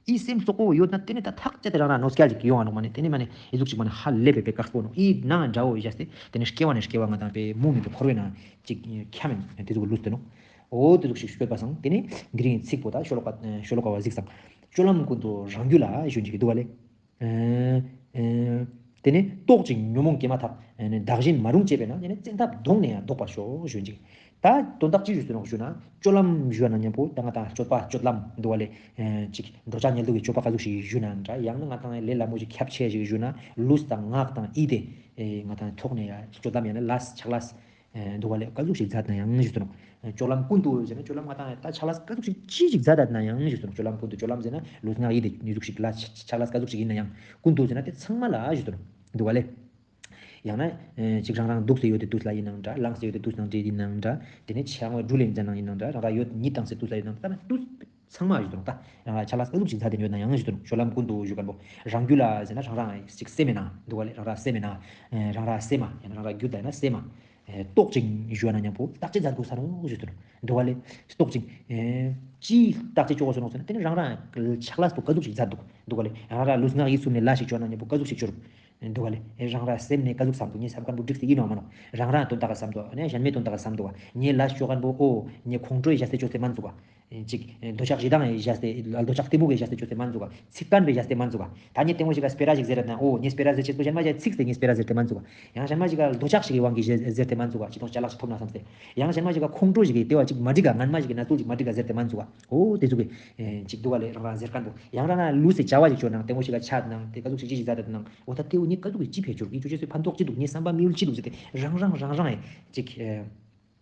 ཨི་སེམས་ཙོག་པོ་ཡོད་ན་ཏེ་ནེ་ད་ཐག་ཆད་དེ་རང་རང་གནོད་སྐྱལ་ཅིག་ཡོང་བ་ནོག་མ་ནེ་ཏེ་ནེ་མ་ནེ་ཨི་ཟུག་ཅིག་མ་ནེ་ཧ་ལས་པའི་པེ་དཀགས་པོ་ནོག། ཨི་ནང་དགྲ་བོ་བཞག་སྟེ་ཏེ་ནེ་སྐྱེ་བ་ནེ་སྐྱེ་བ་ང་དང་པེ་མུ་མེད་པའི་འཁོར་བའི་ནང་ཅིག་ཁྱམས་ཏེ་ཟུག་ལུས་ཏེ་ནོག། འོ་ཏེ་ཟུག་ཞིག་ཤོད་པ་སང་ཏེ་ནེ་འདི་རིང་ཚིག་པོ་ད་ཤོ་ལོ་ཀ་ཤོ་ལོ་ཀ་བ་གཟིགས་སང་སྤྱོད་ལམ་ཀུན་ཏུ་རང་རྒྱུད་ལ་ཞུན་ཅིག་དུག་ག་ལེ། ཨེ་ཨེ་ཏེ་ནེ་ལྟོགས་ཤིང་ཉོན་མོངས་སྐྱེས་མ་ཐག། ཨེ་ནེ་བདག་གཞན་མ་རུངས་བྱས་པས་ན། ཏེ་ནེ་བཙན་ཐབས་གདོང་ནས་ཡང་བཟློག་པར་ཤོག་ཞུ་ཅིག། ད་དོན་དག་ཅི་ཞུ་ཟེར་ནོག་ཞུ་ན་སྤྱོད་ལམ་ཞུ་ན་ཉམ་པོ་ད་ང་དང་སྤྱོད་པ་སྤྱོད་ལམ་དུག་ག་ལེ། ཨེ་ཅིག་འགྲོ་བྱ་ཉལ་འདུག་གི་སྤྱོད་པ་ག་ཟུག་ཞིག་ཞུ་ན་འདྲ། ཡང་ན་ང་དང་ལས་སླ་མོ་ཞིག་ཁྱབ་ཆེ་ཞིག་ཞུ་ན་ལུས་དང་ངག་དང་ཡིད་དེ་ཨེ་ང་དང་ཐོག་ནས་ཡང་སྤྱོད་ལམ་ཡང་ན་ལས་ཕྱག་ལས། ཨེ་དུག་ག་ལེ། ག་ཟུག་ཞིག་མཛད་ན་ཡང་ཞུ་དུ་ནོག། ཨེ་སྤྱོད་ལམ་ཀུན་ཏུ་ཟེར་ན་སྤྱོད་ལམ་ང་དང་ད་ཕྱག་ལས་ག་ཟུག་ཞིག་ཅི་ཞིག་མཛད་ད་ན་ཡང་ཞུ་དུ་ནོག། སྤྱོད་ལམ་ཀུན་ཏུ་སྤྱོད་ལམ་ཟེར་ན་ལུས་ངག་ཡིད་དེ་ཉིས་ཟུག་ཞིག་ལ་ཕྱག་ལས་ག་ཟུག་ཞིག་ཨིན་ན་ཡང་ཀུན་ཏུ་ཟེར་ན་ཏེ་ཚང་མ་ལ་ཞུ་དུ་ནོག། དུག་ག་ལེ། ཡང་ན་ཨེ་ཅིག་རང་རང་དུག་སེ་ཡོད་དེ་དུས་ལ་ཨིན་ནང་འདྲ། ལངས་སེ་ཡོད་དེ་དུས་ནང་འདྲ་ཨིན་ནང་འདྲ། ཏེ་ནེ་ཕྱག་དབང་འགྲུལ་ལེན་ཟེར་ནང་ཨིན་ནང་འདྲ། རང་རང་ཡོད་ཉིད་བཏང་སེ་དུས་ལ་ཨིན་ནང་འདྲ། ད་དུས་ཚང་མ་ཞུ་དུ་ནོག། ད་རང་རང་ཕྱག་ལས་ག་ཟུག་ཞིག་མཛད་དེ་ཡོད་ན་ཡང་ཞུ་དུ་ནོག། སྤྱོད་ལམ་ཀུན་ཏུ་ཞུ་ཁན་པོ་རང་རྒྱུད་ལ་ཟེར་ན་རང་རང་ཞིག་སེམས་མེད་ན་དུག་ག་ལེ། རང་རང་སེམས་མེད་ན་ཨེ་རང་རང་སེམས་མ་ཡང་ན་རང་རང་རྒྱུད་ལ་ཡང་ན་སེམས་མ་ཨེ་རྟོག་ཅིང་ཞུ་ན་ཉམ་པོ་བརྟག་དཔྱད་མཛད་དགོས་ས་ནོག་ཞུ་དུ་ནོག། དུག་ག་ལེ། རྟོག་ཅིང་ཨེ་ཅི་བརྟག་དཔྱད་ཅོ་དགོས་ས་ནོག་ཟེར་ན་ཏེ་ནེ་རང་རང་ཕྱག་ལས་པོ་ག་ཟུག་ཞིག་མཛད་དུག། དུག་ག་ལེ། རང་རང་ལུས་ངག་ཡིད་གསུམ་ནེ་ལས་ཤིག་ཅོ་ན་ཉམ་པོ་ག་ཟུག་ཞིག་ཅོ་རུག། དུག་ག་ལེ། ཨེ་རང་རང་སེམས་ནེ་ག་ཟུག་བསམ་དུག། ངའི་བསམ་ཁན་པོ་འགྲིག་སྟེ་ཨིན་ནོག་མ་ནོག། རང་རང་དོན་དག་ག་བསམ་དུག། ཨ་ནི་གཞན་མའི་དོན་དག་ག་བསམ་དུག། ངའི་ལས་ཅོ་ཁན་པོ་འོ་ངའི་ཁོང་ཁྲོའི་བཞག་སྟེ་ཅོ་སྟེ་མན་ཟུག་ག། ཅིག་འདོད་ཆགས་ཞེ་སྡང་ཡི་བཞག་སྟེ་འདོད་ཆགས་གཏི་མུག་གི་བཞག་སྟེ་ཅོས་ཏེ་མན་ཙུག་ག། ཚིག་ཁན་པའི་བཞག་སྟེ་མན་ཙུག་ག། ད་ངས་ལྟད་མོ་ཞིག་ག་སྤེ་ར་ཞིག་ཟེར་ན་འོ་ངས་སྤེ་ར་ཟེར་ཅེས་པོ་གཞན་མ་ཞིག་ཚིག་སྟེ་ངས་སྤེ་ར་ཟེར་ཏེ་མན་ཙུག་ག། ཡང་གཞན་མ་ཞིག་ག་འདོད་ཆགས་ཤིག་གི་དབང་གིས་ཟེར་ཏེ་མན་ཙུག་ག། ཅི་དང་ཅ་ལག་ཞིག་ཐོབ་ན་བསམ་སྟེ། ཡང་གཞན་མ་ཞིག་ག་ཁོང་ཁྲོ་ཞིག་གི་ལྟེ་བ་ཅིག་མ་འགྲིག་ག། ངན་མ་ཞིག་གི་ན་ཚུལ་ཅིག་མ་འགྲིག་ག་ཟེར་ཏེ་མན་ཙུག་ག། འོ་དེ་ཙུག་གི་ཅིག་འདུག་ག་ལེ། རང་རང་ཟེར་ཁན་པོ་ཡང་རང་རང་ལུས་སི་བྱ་བ་ཞིག་ཅོ་ན་ལྟད་མོ་ཞིག་ག་ཆ་ན་དེ་ག་ཟུག་ཞིག་ཅི་ཞིག་ཟ་ད་ན་འོ་ད་དེ་འུ་ཉིད་ག་ཟུག་གི་ཅི་ཕེ་ཅོར་གི་ཅོ་ཅེས་སི་ཕན་ཐོགས་ཅི་འདུག། ངའི་བསམ་པ་མི་ཡུལ་ཅི་འདུག་ཟེར་ཏེ་རང་རང་རང་རང་ཅིག་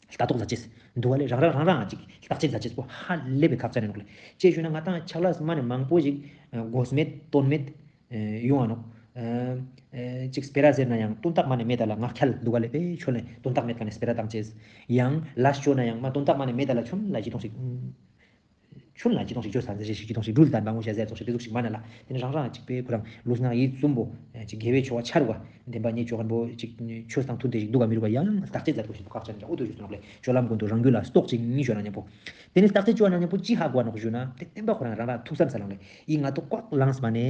ལྟ་རྟོག་ཛད་ཅེས་འདུག་ག་ལེ། རང་རང་རང་རང་ཅིག་བརྟག་དཔྱད་ཛད་ཅེས་པོ་ཧ་ལས་པའི་ཁག་ཅན་ནོག་ལེ། ཅི་ཞུ་ན་ང་ཏང་ཆག་ལས་མ་ནེ་མང་པོ་ཞིག་དགོས་མེད་དོན་མེད་ཡོང་ང་ནོག། ཅིག་སྤེ་ར་ཟེར་ན་ཡང་དོན་དག་མ་ནེ་མེད་ད་ལ་ངག་འཁྱལ་འདུག་ག་ལེ། པེ་ཆོལ་ནེ་དོན་དག་མེད་ཀ་ནེ་སྤེ་ར་བཏང་ཅེས། ཡང་ལས་ཅོ་ན་ཡང་མ་དོན་དག་མ་ནེ་མེད་ད་ལ་ཆུན་ལ་ཅི་ཏོང་ཞིག་ཆུན་ལ་ཅི་ཏོང་ཞིག་ཅོ་ས་ཟེར་ཞིག་ཅི་ཏོང་ཞིག་འགྲུལ་དང་མང་པོ་ཞིག་ཟེར་ཏོང་ཞིག་དེ་ཟུག་ཞིག་མ་ན་ལ། དེ་ནི་རང་རང་ཅིག་པེ་ཁོ་རང་ལུས་ངག་ཡིད་གསུམ་པོ་ཅིག་དགེ་བའི་ཆོ་ག་ཆ་རུག་ག། བདེན་པ་ཉེས་ཆོ་ག་པོ་ཅིག་ཆོས་དང་མཐུན་ཏེ་ཞིག་འདུག་ག་མི་རུག་ག། ཡང་བརྟག་དཔྱད་ཛད་དགོས་ཤེས་པོ་ཁག་ཅན་འདྲ། འོ་དོ་ཞུ་ནོག་ལེ། སྤྱོད་ལམ་ཀུན་ཏུ་རང་རྒྱུད་ལ་རྟོག་ཅིང་ཉིད་ཞུ་ན་མཉམ་པོ། དེ་ནི་བརྟག་དཔྱད་ཅོ་ན་མཉམ་པོ་ཅི་ཧ་གོ་ནོག་ཞུ་ན་དེ་བདེན་པ་ཁོ་རང་རང་རང་ཐུགས་བསམ་ས་ལང་ལེ། ཡི་ང་ཏོག་ཀོག་ལངས་མ་ནེ་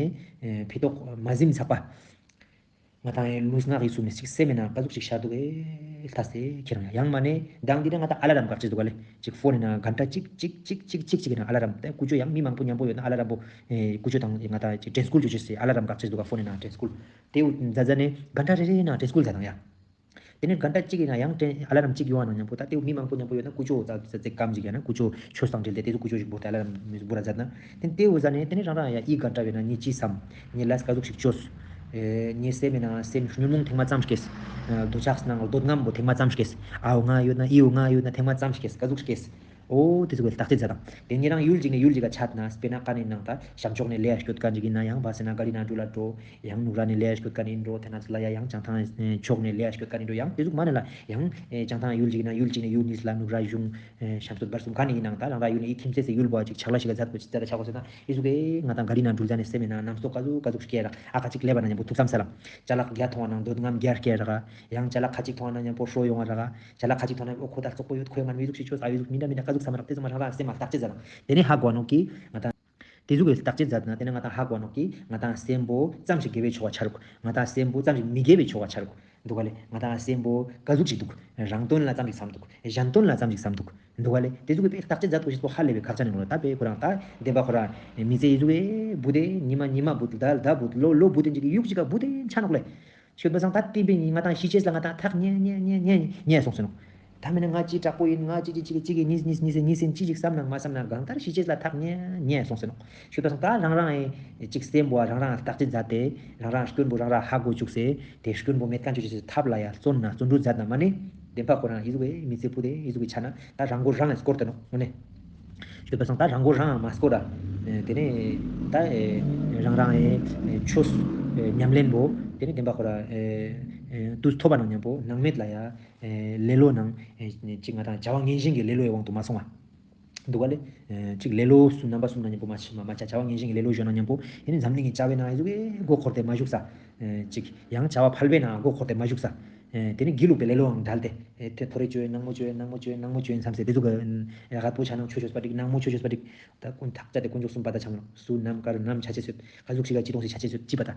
ཕི་ཏོག་མ་ཟིན་ཚག་པ། ང་ཏང་ཡི་ལུས་ངག་ཡིད་གསུམ་ནི་ཅིག་སེམས་མེད་ན་ག་ཟུག་ཅིག་ཤར་འདུག་ཨེ་ལྟ་སེ་ཁྱེད་རང་ཡང་མ་ནེ་མདང་འདི་ནེ་ང་ཏང་ཨ་ལ་རམ་བཀག་ཅེས་འདུག་ག་ལེ། ཅིག་ཕོན་ནི་ནང་གན་ཊ་ཅིག་ཅིག་ཅིག་ཅིག་ཅིག་ཅིག་ཡིན་ན་ཨ་ལ་རམ་དེ་ཀུ་ཅོ་ཡང་མི་མང་པོ་མཉམ་པོ་ཡོད་ན་ཨ་ལ་རམ་པོ་ཨེ་ཀུ་ཅོ་དང་ང་ཏང་ཅིག་དྲན་སྐུལ་ཅོ་ཅེས་སི་ཨ་ལ་རམ་བཀག་ཅེས་འདུག་ག། ཕོན་ནི་ནང་དྲན་སྐུལ་དེ་འུ་ཛ་ཛ་ནེ་གན་ཊ་རེ་རེ་ནང་དྲན་སྐུལ་ཛད་དང་ཡ། དེ་ནེ་གན་ཊ་གཅིག་ཡིན་ན་ཡང་དྲན་ཨ་ལ་རམ་གཅིག་ཡོང་བ་ན་མཉམ་པོ་ད་དེ་མི་མང་པོ་མཉམ་པོ་ཡོད་ན་ཀུ་ཅོ་ཙ་ཙ་ཙེ་སྐམ་ཅིག་ཡང་ན་ཀུ་ཅོ་ཆོས་དང་འབྲེལ་ཏེ་དེ་ཟུག་ཀུ་ཅོ་ཞིག་བོར་ཏེ་ཨ་ལ་རམ་བོར་ར་ཛད་ན། དེ་དེ་འུ་ཛ་ནེ་དེ་ནེ་རང་རང་ཡ་ཨི་གན་ཊ་བས་ན་ངས་ཅི་བསམ། ངས་ལས་ག་ཟུག་ཞིག་ཅོས། ངའི་སེམས་མེད་ན་སེམས་ཉོན་མོངས་ཐེངས་མ་ཙམ་སྐྱེས། འདོད་ཆགས་ནང་berührung པོ་ཐེངས་མ་ཙམ་སྐྱེས། ཨའོ་ང་ཡོད་ན་ཨིའོ་ང་ཡོད་ན་ཐེངས་མ་ཙམ་སྐྱེས་ག་ཟུག་སྐྱེས། འོ་དེ་ཟུག་གི་བརྟག་དཔྱད་ཛད་དང་། དེ་ཉེ་རང་ཡུལ་ཅིག་ནེ་ཡུལ་ཅིག་ག་ཆ་ན་དཔེར་ན་ཀ་ནེ་ནང་ད་བྱམས་ཆོག་ནེ་ལེ་ཡ་སྐྱོད་མཁན་ཅིག་ཡིན་ན་ཡང་བ་སེ་ན་ག་རི་ནང་འགྲུལ་ལ་འགྲོ། ཡང་ནུབ་ར་ནེ་ལེ་ཡ་སྐྱོད་མཁན་ཡིན་འགྲོ། དེ་ན་ཚོ་ལ་ཡ་ཡང་བྱང་ཐང་ཕྱོགས་ནེ་ལེ་ཡ་སྐྱོད་མཁན་ཡིན་འགྲོ། ཡང་དེ་ཟུག་མ་ནེ་ལ་ཡང་བྱང་ཐང་ཡུལ་ཅིག་ན་ཡུལ་ཅིག་ནེ་ཡུལ་ནི་ལ་ནུབ་ར་གཞུང་ཤམ་སྟོད་བར་གསུམ་ག་ནེ་ཡིན་ནང་ད་རང་ར་ཡུལ་ནི་ཨི་ཁྱིམ་མཚེས་སི་ཡུལ་པོ་ཅིག་ཆག་ལ་ཞིག་ག་ཛད་པོ་ཅིག་ཛད་ད་ཆག་གོ་ཟེར་ན་ཨི་ཟུག་གི་ང་དང་ག་རི་ནང་འགྲུལ་ཛད་ནེ་སེམས་མེད་ན་རྣམ་རྟོག་ག་ཟུག་ག་ཟུག་སྐྱེ་ར། ཨ་ཁ་ཅིག་ལེབ་བ་ན་མཉམ་པོ་ཐུགས་བསམ་སལ་ལ། ཅ་ལག་བརྒྱ་ཐོང་བ་ན་འདོད་རྔམ་བརྒྱ་སྐྱེ་ར། ཡང་ཅ་ལག་ཁ་ཅིག་ཐོང་བ་ན་མཉམ་པོ་ཧྲོ་ཡོང་བ་ར། ཅ་ལག་ཁ་ཅིག་ཐོང་ན་ཨོ་ཁོ་ད་རྩོག་པོ་ཡོད། ཁོས་ང་མི་ཟུག་ཞིག་ཅོས་ཨ་བི་ཟུག་མི་འདྲ་མི་འདྲ་ག་ཟུག་བསམ་ར། དེ་ཟུག་མ་རང་རང་སེམས་མ་བརྟག་དཔྱད་ཛད་ན་དེ་ནེ་ཧ་གོ་ནོག་གི་ང་དང་དེ་ཟུག་གི་བརྟག་དཔྱད་ཛད་ན་དེ་ནེ་ང་དང་ཧ་གོ་ནོག་གི་ང་དང་སེམས་པོ་ཙམ་ཞིག་དགེ་བའི་ཆོ་ག་ཆ་རུག། ང་དང་སེམས་པོ་ཙམ་ཞིག་མི་དགེ་བའི་ཆོ་ག་ཆ་རུག་འདུག་ག་ལེ། ང་དང་སེམས་པོ་ག་ཟུག་ཞིག་འདུག། རང་དོན་ལ་ཙམ་ཞིག་བསམ་འདུག། གཞན་དོན་ལ་ཙམ་ཞིག་བསམ་འདུག། འདུག་ག་ལེ། དེ་ཟུག་གི་བརྟག་དཔྱད་ཛད་དགོས་ཤེས་པོ་ཧ་ལས་པའི་ཁག་ཅན་ནོག་ལེ། ད་པེ་ཁོ་རང་ད་བདེན་པ་ཁོ་རང་མི་ཚེ་ཨི་ཟུག་གི་བུ་དེ་ཉི་མ་ཉི་མ་བུ་ད་ད་བུ་ལོ་ལོ་བུ་དེ་ཅིག་གི་ཡུག་ཅིག་ག་བུ་དེ་ཆ་ནོག་ལེ། ཤོད་པ་སང་ད་བསྟན་པའི་ང་དང་ཤི་ཅེས་ལ་ང་དང་ཐག་ཉེ་ཉེ་ཉེ་ཉེ་ཉེ་སོང་ཟེར་ནོག། ད་མེད་ན་ང་ཅི་དྲག་པོ་ཡིན། ང་ཅི་ཅི་ཅི་ཅི་གི་ཉིས་ཉིས་ཉིས་ཉིས་ཉིས་ཅི་ཅིག་བསམ་ན་མ་བསམ་ན་གང་ལྟར་ཤི་ཅེས་ལ་ཐག་ཉེ་ཉེ་སོང་ཟེར་ནོག། ཤོད་པ་སང་ད་རང་རང་ཨེ་ཅིག་སེམས་པོ་རང་རང་བརྟག་དཔྱད་ཛད་དེ་རང་རང་སྐྱོན་པོ་རང་རང་ཧ་གོ་བཅུག་སེ་དེ་སྐྱོན་པོ་མེད་མཁན་ཅོ་ཅེས་སི་ཐབས་ལ་ཡ་བརྩོན་ན་བརྩོན་འགྲུས་ཛད་ན་མ་ནེ་བདེན་པ་ཁོ་རང་ཨི་ཟུག་གི་མི་ཚེ་བུ་དེ་ཨི་ཟུག་གི་ཆ་ན་ད་རང་མགོ་རང་ཨེ་སྐོར་ཏེ་ནོག་དངོས་གནས། ཤོད་པ་སང་ད་རང་མགོ་རང་མ་སྐོར་ར། དེ་ནེ་ད་རང་རང་ཨེ་ཆོས་ཉམས་ལེན་པོ་དེ་ནེ་བདེན་པ་ཁོ་ར་དུས་ཐོབ་པ་ན་མཉམ་པོ་ནང་མེད་ལ་ཡ་ལེ་ལོ་ནང་ཅིག་ང་དང་བྱ་བ་ངན་ཞེན་གྱི་ལེ་ལོའི་དབང་དུ་མ་སོང་བ། འདུག་ག་ལེ། ཅིག་ལེ་ལོ་གསུམ་རྣམ་པ་གསུམ་ན་མཉམ་པོ་མ་ཆ་མ་མ་ཆ་བྱ་བ་ངན་ཞེན་གྱི་ལེ་ལོ་ཞོན་ན་མཉམ་པོ་དེ་ནེ་འཛམ་གླིང་གི་བྱ་བའི་ནང་ཨི་ཟུག་གི་མགོ་འཁོར་ཏེ་མ་བཞུགས་ས། ཅིག་ཡང་བྱ་བ་ཕལ་པའི་ནང་མགོ་འཁོར་ཏེ་མ་བཞུགས་ས། དེ་ནེ་སྒྱིད་ལུག་པའི་ལེ་ལོའང་བྲལ་ཏེ། དེ་ཐོ་རེ་ཅོ་ཡིན་ནང་མོ་ཅོ་ཡིན་ནང་མོ་ཅོ་ཡིན་ནང་མོ་ཅོ་ཡིན་བསམ་སེ་དེ་ཟུག་གི་རྒད་པོ་ཆ་ན་ཆོས་ཅོས་པ་འགྲིག་ནང་མོ་ཆོས་ཅོས་པ་འགྲིག། ད་ཀུན་ཐག་བཅད་དེ་དཀོན་མཆོག་གསུམ་པ་ད་ཆ་མ་ནོག། སུ་ནམ་ཀར་ནམ་ཆ་ཅེས་ཡོད་ག་ཟུག་ཞིག་ག་ཅི་གཏོང་སེ་ཆ་ཅེས་ཡོད་ཅི་པ་ད།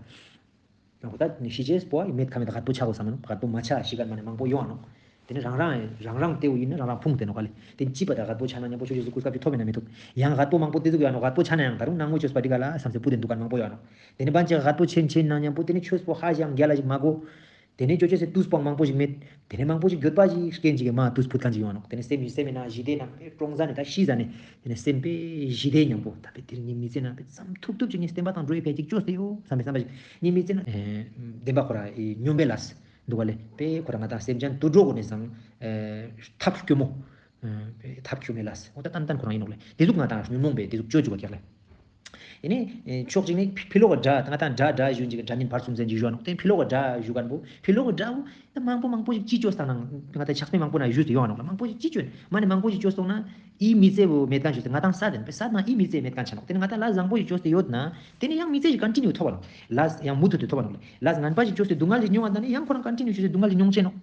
ཨོ་ད་ཤི་ཅེས་པོ་ཨི་མེད་ཁ་མེད་རྒད་པོ་ཆ་གོས་ས་མ་ནོག། རྒད་པོ་མ་ཆ་ཤི་མཁན་མ་ནེ་མང་པོ་ཡོང་ང་ནོག། དེ་ནེ་རང་རང་རང་རང་དེ་བོ་ཡིན་ན་རང་རང་ཕུང་སྟེ་ནོག་ག་ལེ། དེ་ཅི་པ་ད་རྒད་པོ་ཆ་ན་མཉམ་པོ་ཆོས་ཅོས་སུ་གོ་སྐབས་ཅིག་ཐོབ་ཡིན་ན་མི་ཐོབ། ཡང་རྒད་པོ་མང་པོ་དེ་ཟུག་ཡོང་ང་ནོག། རྒད་པོ་ཆ་ན་ཡང་ད་རུང་ནང་མོ་ཅོས་པ་འགྲིག་ག་ལ་བསམ་སེ་བུ་དེ་འདུག་མཁན་མང་པོ་ཡོང་ང་ནོག། དེ་ནེ་བན་ཅིག་རྒད་པོ་ཆེན་ཆེན་ན་མཉམ་པོ་དེ་ནེ་ཆོས་པོ་ཧ་ཅང་རྒྱལ་ལ་ཞིག་མ་གོ། དེ་ནེ་ཅོ་ཅེས་སི་དུས་པོ་མང་པོ་ཞིག་མེད། དེ་ནེ་མང་པོ་ཞིག་འགྱོད་པ་ཞིག་སྐྱེན་ཅིག་གི་མ་དུས་ཕུད་མཁན་ཅིག་ཡོང་ང་ནོག། དེ་ནེ་སེམས་སེམས་མེད་ན་ཞི་བདེ་ནང་ཀྲོང་ཟ་ནེ་ད་ཤི་ཟ་ནེ་དེ་ནེ་སེམས་པའི་ཞི་བདེ་མཉམ་པོ་ད་པེ་དེར་ངའི་མི་ཚེ་ན་པེ་བསམ་ཐུབ་ཐུབ་ཅིག་ངས་བསྟན་པ་དང་འགྲོ་བའི་ཕན་ཅིག་ཅོས་ཏེ་ཡོད་བསམ་པའི་བསམ་པ་ཞིག་ངའི་མི་ཚེ་ན་བདེན་པ་ཁོ་ར་སྙོམས་པའི་ལས་འདུག་ག་ལེ། པེ་ཁོ་ར་ང་དང་སེམས་ཅན་དུད་འགྲོ་གོ་ནེ་སང་ཐབས་སྐྱོ་མོ། ཐབས་སྐྱོ་མོའི་ལས་འོ་ད་ཏན་ཏན་ཁོ་རང་ཡིན་ནོག་ལེ། དེ་ཟུག་ང་དང་ཉོན་མོངས་པའི་དེ་ཟུག་ཅོ་ཅུག་པ་ཀྱག་ལེ། ཡིན་ནི་ཕྱོགས་གཅིག་ནེ་ཕི་ལོག་གི་དགྲ་ང་དང་དགྲ་དགྲ་ཞུ་ཅིག་དགྲ་གཉེན་བར་གསུམ་ཟེར་ཅིག་ཞུ་ནོག། དེ་ཕི་ལོག་གི་དགྲ་ཞུ་མཁན་པོ་ཕི་ལོག་གི་དགྲ་བོ་ད་མང་པོ་མང་པོ་ཞིག་ཅི་ཅོས་ཏང་ན་ང་དང་ཆགས་པའི་མང་པོ་ན་ཞུས་ཏེ་ཡོང་ང་ནོག་ལེ། མང་པོ་ཞིག་ཅི་ཅོས་མ་ནེ་མང་པོ་ཞིག་ཅོས་སོང་ན་ཨི་མི་ཚེ་བོ་མེད་མཁན་ཞུས་ཏེ་ང་དང་ས་དེ་ས་ན་ཨི་མི་ཚེ་མེད་མཁན་ཆ་ནོག། དེ་ནེ་ང་དང་ལས་བཟང་པོ་ཞིག་ཅོས་ཏེ་ཡོད་ན་དེ་ནེ་ཡང་མི་ཚེ་ཞིག་ཀོན་ཊི་ནིའུ་ཐོབ་པ་ནོག། ལས་ཡང་མུ་མཐུད་དེ་ཐོབ་པ་ནོག་ལེ། ལས་ངན་པ་ཞིག་ཅོས་ཏེ་སྡུག་བསྔལ་ཞིག་མྱོང་ང་ད་ནི་ཡང་ཁོ་རང་ཀོན་ཊི་ནིའུ་ཅོས་ཏེ་སྡུག་བསྔལ་ཞིག་མྱོང་ཅེས་ནོག།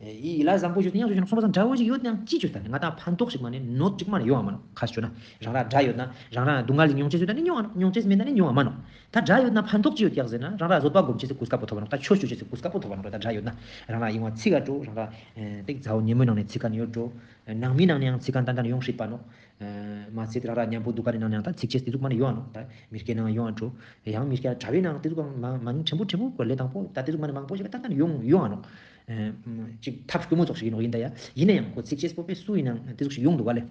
ཨེ་ཡི་ལ་བཟང་པོ་ཞུ་ན་ཡང་ཞུ་ན་སོང་པ་སང་དགྲ་བོ་ཞིག་ཡོད་ན་ཡང་ཅི་ཞུ་ད་ནི་ང་ཏང་ཕན་ཐོགས་ཤིག་མ་ནེ་གནོད་ཅིག་མ་ནེ་ཡོང་ང་མ་ནོག། ཁ་ཞུ་ན་རང་ར་དགྲ་ཡོད་ན་རང་ར་སྡུག་བསྔལ་ཞིག་མྱོང་ཅེས་ཡོད་ད་ནི་མྱོང་ང་ནོག། མྱོང་ཅེས་མེད་ད་ནི་མྱོང་ང་མ་ནོག། ད་དགྲ་ཡོད་ན་ཕན་ཐོགས་ཅི་ཡོད་ཀྱག་ཟེར་ན་རང་ར་བཟོད་པ་སྒོམ་ཅེས་སི་གོ་སྐབས་པོ་ཐོབ་པ་ནོག། ད་ཆོས་ཞུ་ཅེས་སི་གོ་སྐབས་པོ་ཐོབ་པ་ནོག། ད་དགྲ་ཡོད་ན་རང་ར་ཡིན་བ་ཚིག་ག་འགྲོ། རང་ར་ཏེ་མཛའ་བོ་ཉེ་མོའི་ནང་ནེ་ཚིག་ག་ནི་ཡོད་འགྲོ། ནང་མིའི་ནང་ནེ་ཡང་ཚིག་ག་ཏན་ཏན་ཡོང་སྲིད་པ་ནོག། མ་ཚད་རང་ར་མཉམ་པོ་འདུག་ག་ནི་ནང་ནེ་ཡང་ད་ཚིག་ཅེས་ཏེ་ཟུག་མ་ནེ་ཡོང་ང་ནོག། ད་མི་སྐྱེ་ནང་ཡོང་ང་འགྲོ། ཡང་མི་སྐྱེ་དགྲ་བོའི་ནང་ཏེ་ཟུག་མང་མང་ཕྲན་བུ་ཕྲན་བུ་གོ་ལེ་དང་པོ་ད་ཏེ་ཟུག་མ་ནེ་མང་པོ་ཞིག་ཏན་ཏན་ཡོང་ཡོང་ང་ནོག། ཅིག་ཐབས་སྐྱོ་མོ་ཙོགས་ཤིག་ཡིན་ནོག། ཡིན་ད་ཡ་ཡིན་ན་ཡང་ཁོ་ཚིག་ཅེས་པོ་པེ་སུ་ཡིན་ནང་ཏེ་ཟུག་ཞིག་ཡོང་འདུག་ག་ལེ།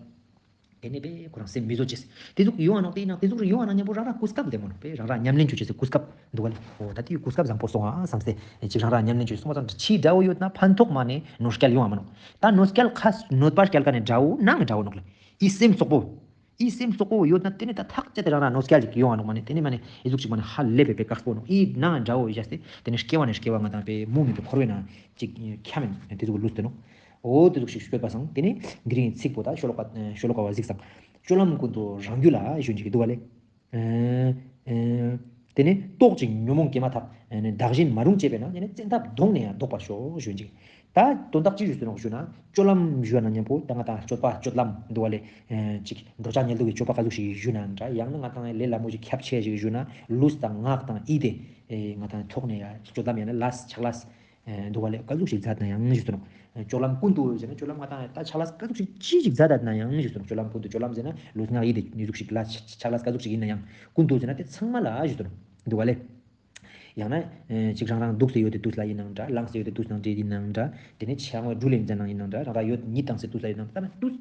ཏེ་ནེ་པེ་ཁོ་རང་སེམས་མི་བཟོད་ཅེས། ཏེ་ཟུག་ཡོང་ང་ནོག། ཏེ་ཡིན་ན་ཏེ་ཟུག་རེ་ཡོང་ང་ན་མཉམ་པོ་རང་ར་གོ་སྐབས་ལྡེ་མོ་ནོག། པེ་རང་ར་ཉམས་ལེན་ཅོ་ཅེས་སི་གོ་སྐབས་འདུག་ག་ལེ། འོ་ད་ཏེ་གོ་སྐབས་བཟང་པོ་སོང་ང་བསམ་སྟེ་ཅིག་རང་ར་ཉམས་ལེན་ཅོ་ཅེས་སོང་པ་སང་ཕྱིའི་དགྲ་བོ་ཡོད་ན་ཕན་ཐོགས་མ་ནེ་གནོད་སྐྱེལ་ཡོང་ང་མ་ནོག། ད་གནོད་སྐྱེལ་ཁ་གནོད་པ་སྐྱེལ་ཀ་ནི་དགྲ་བོ་ནང་ནེ་དགྲ་བོ་ནོག་ལེ། ཨི་སེམས་ཙོག་པོ། ཨི་སེམས་ཙོག་པོ་ཡོད་ན་ཏེ་ནེ་ད་ཐག་ཆད་དེ་རང་ར་གནོད་སྐྱེལ་ཅིག་ཡོང་ང་ནོག་མ་ནེ་ཏེ་ནེ་མ་ནེ་ཨི་ཟུག་ཅིག་མ་ནེ་ཧ་ལས་པེ་པེ་དཀགས་པོ་ནོག། ཨི་ནང་དགྲ་བོ་བཞག་སྟེ་ཏེ་ནེ་སྐྱེ་བ་ནེ་སྐྱེ་བ་ང་ཏང་པེ་མུ་མེད་པའི་འཁོར་བའི་ནང་ཅིག་ཁྱམས་ཏེ་ཟུག་ལུས་ཏེ་ནོག། འོ་ཏེ་ཟུག་ཞིག་ཤོད་པ་སང་ཏེ་ནེ་དེ་རིང་ཚིག་པོ་ད་ཤོ་ལོ་ཀ་ཤོ་ལོ་ཀ་བ་གཟིགས་སང་སྤྱོད་ལམ་ཀུན་ཏུ་རང་རྒྱུད་ལ་ཞུན་ཅིག་འདུག་ག་ལེ། ཨེ་ཨེ་ཏེ་ནེ་རྟོག་ཅིང་ཉོན་མོངས་སྐྱེས་མ་ཐག། ཨེ་ནེ་བདག་གཞན་མ་རུངས་བྱས་པས་ན། ཏེ་ནེ་བཙན་ཐབས་བཟློག་ནས་ཡང་བཟློག་པར་ཤོག་ཞུ་ཅིག། ད་དོན་དག་ཅི་ཞུ་ཟེར་ནོག་ཞུ་ན་སྤྱོད་ལམ་ཞུ་ན་མཉམ་པོ་ད་ང་ཏང་སྤྱོད་པ་སྤྱོད་ལམ་འདུག་ག་ལེ། ཨེ་ཅིག་འདོད་ཆགས་ཉལ་འདུག་གི་སྤྱོད་པ་ག་ཟུག་ཞིག་ཞུ་ན་འདྲ། ཡང་ན་ང་ཏང་ལས་སླ་མོ་ཞིག་ཁྱབ་ཆེ་ཞིག་ཞུ་ན་ལུས་དང་ངག་དང་ཡིད་དེ་ཨེ་ང་ཏང་ཐོག་ནེ་ཡང་སྤྱོད་ལམ་ཡང་ན་ལས་ཕྱག་ལས་ཨེ་འདུག་ག་ལེ། ག་ཟུག་ཞིག་མཛད་ན་ཡང་ཞུ་ཟེར་ནོག། ཨེ་སྤྱོད་ལམ་ཀུན་ཏུ་ཟེར་ན་སྤྱོད་ལམ་ང་ཏང་ད་ཕྱག་ལས་ག་ཟུག་ཞིག་ཅི་ཞིག་མཛད་ད་ན་ཡང་ཞུ་ཟེར་ནོག། སྤྱོད་ལམ་ཀུན་ཏུ་སྤྱོད་ལམ་ཟེར་ན་ལུས་ངག་ཡིད་དེ་ཉིས་ཟུག་ཞིག་ལ་ཕྱག་ལས་ག་ཟུག་ཞིག་ཡིན་ན་ཡང་ཀུན་ཏུ་ཟེར་ན་ཏེ་ཚང་མ་ལ་ཞུ་ཟེར་ནོག། འདུག་ག་ལེ། ཡང་ན་ཨེ་ཅིག་རང་རང་འདུག་སྟེ་ཡོད་དེ་དུས་ལ་ཡིན་ནང་འདྲ། ལངས་ཏེ་ཡོད་དེ་དུས་ནང་འདྲ་ཡིན་ནང་འདྲ། ཏེ་ནེ་ཕྱག་དབང་སྒྲུབ་ལེན་ཙ་ན་ཡིན་ནང་འདྲ། རང་ར་ཡོད་ཉིད་དང་སེ་དུས་ལ་ཡིན་ནང་འདྲ། ད་དུས་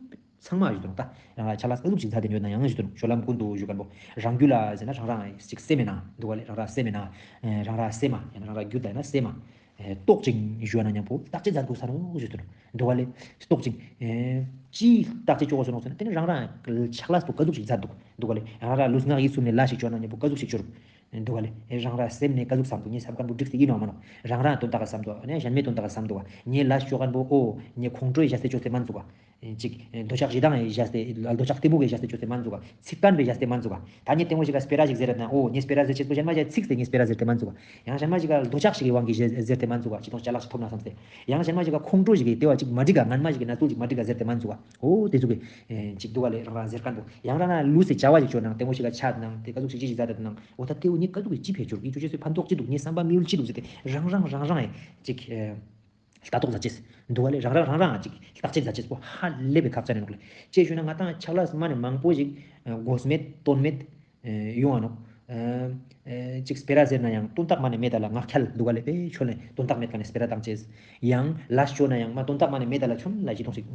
ཚང་མ་ཞུ་དང་ད་རང་ར་ཕྱག་ལས་ག་ཟུག་ཞིག་མཛད་དེ་ཡོད་ན་ཡང་ཞུ་དང་སྤྱོད་ལམ་ཀུན་ཏུ་ཞུ་མཁན་པོ་རང་རྒྱུད་ལ་ཟེར་ན་རང་རང་ཅིག་སེམས་མེད་ན་འདུག་ག་ལེ། རང་ར་སེམས་མེད་ན་ཨེ་རང་ར་སེམས་མ་ཡང་ན་རང་ར་རྒྱུད་ལ་ཡིན་ན་སེམས་མ་ཨེ་རྟོག་ཅིང་ཞུ་ན་མཉམ་པོ་བརྟག་དཔྱད་མཛད་དགོས་ས་ནོག་ཞུ་དང་འདུག་ག་ལེ། རྟོག་ཅིང་ཨེ་ཅི་བརྟག་དཔྱད་ཅོ་དགོས་ས་ནོག་ཟེར་ན་ཏེ་ནེ་རང་རང་ཕྱག་ལས་པོ་ག་ཟུག་ཞིག་མཛད་འདུག་འདུག་ག་ལེ། རང་ར་ལུས་ངག་ཡིད་གསུམ་ནེ་ལས་ཤིག་ཅོ་ན་མཉམ་པོ་ག་ཟུག་ཞིག་ཅོ་རུག། འདུག་ག་ལེ། ཨེ་རང་ར་སེམས་ནེ་ག་ཟུག་བསམ་འདུག། ངའི་བསམ་མཁན་པོ་འགྲིག་སྟེ་ཡིན་ནོག་མ་ནོག། རང་རང་དོན་དག་ག་བསམ་འདུག། ཨ་ནི་གཞན་མའི་དོན་དག་ག་བསམ་འདུག། ངའི་ལས་ཅོ་མཁན་པོ་འོ་ངའི་ཁོང་ཁྲོ་ཡི་བཞག་སྟེ་ཅོས་ཏེ་མན་ཚུག་ག། ཨེ་ཅིག་ཨེ་འདོད་ཆགས་ཞེ་སྡང་ཡི་བཞག་སྟེ་འདོད་ཆགས་གཏི་མུག་གི་བཞག་སྟེ་ཅོས་ཏེ་མན་ཚུག་ག། ཚིག་རྐང་པའི་བཞག་སྟེ་མན་ཚུག་ག། ད་ངས་ཏེ་མོ་ཞིག་ག་སྤེ་ར་ཞིག་ཟེར་རད་ན་འོ་ངས་སྤེ་ར་ཟེར་ཅེས་པོ་གཞན་མ་ཞིག་ཚིག་སྟེ་ངས་སྤེ་ར་ཟེར་ཏེ་མན་ཚུག་ག། ཡང་གཞན་མ་ཞིག་ག་འདོད་ཆགས་ཤིག་གི་དབང་གིས་ཟེར་ཟེར་ཏེ་མན་ཚུག་ག། ཅི་དང་ཅ་ལག་ཞིག་ཐོབ་ན་བསམ་སྟེ། ཡང་གཞན་མ་ཞིག་ག་ཁོང་ཁྲོ་ཞིག་གི་ཏེ་བ་ཅིག་མ་འགྲིག་ག། ངན་མ་ཞིག་གི་ན་ཚུལ་ཅིག་མ་འགྲིག་ག་ཟེར་ཏེ་མན་ཚུག་ག། འོ་ཏེ་ཚུགས་ཀྱི་ཨེ་ཅིག་འདུག་ག་ལེ། རང་རང་ཟེར་མཁན་པོ་ཡང་རང་རང་ལུས་སི་བྱ་བ་ཞིག་ཅོ་ནང་ཏེ་མོ་ཞིག་ག་ཆ་ནང་ཏེ་ག་ཟུག་ཞིག་ཅི་ཞིག་མཛད་དེ་ནང་འོ་ད་ཏེ་བོ་ངས་ག་ཟུག་གི་ཅི་ཕན་ཅོ་རུག། ཨི་ཅོ་ཅེས་སི་ཕན་ཐོགས་ཅི་འདུག། ངའི་བསམ་པ་དམིགས་ཡུལ་ཅི་འདུག་ཟེར་ཏེ་རང་རང་རང་རང་ཨེ་ཅིག་ཨེ་ལྟ་རྟོག་མཛད་ཅེས་འདུག་ག་ལེ། རང་རང་རང་རང་ཅིག་བརྟག་དཔྱད་མཛད་ཅེས་པོ་ཧ་ལས་པའི་ཁག་ཅན་ནོག་ལེ། ཅི་ཞུ་ན་ང་ཏང་ཕྱག་ལས་མ་ནེ་མང་པོ་ཞིག་དགོས་མེད་དོན་མེད་ཡོང་ང་ནོག། ཅིག་སྤེ་ར་ཟེར་ན་ཡང་དོན་དག་མ་ནེ་མེད་ད་ལ་ངག་འཁྱལ་འདུག་ག་ལེ། པེ་ཆོ་ལེ་དོན་དག་མེད་ཀ་ནེ་སྤེ་ར་བཏང་ཅེས། ཡང་ལས་ཅོ་ན་ཡང་མ་དོན་དག་མ་ནེ་མེད་ད་ལ་ཆུན་ལ་ཅི་དོང་ཞིག་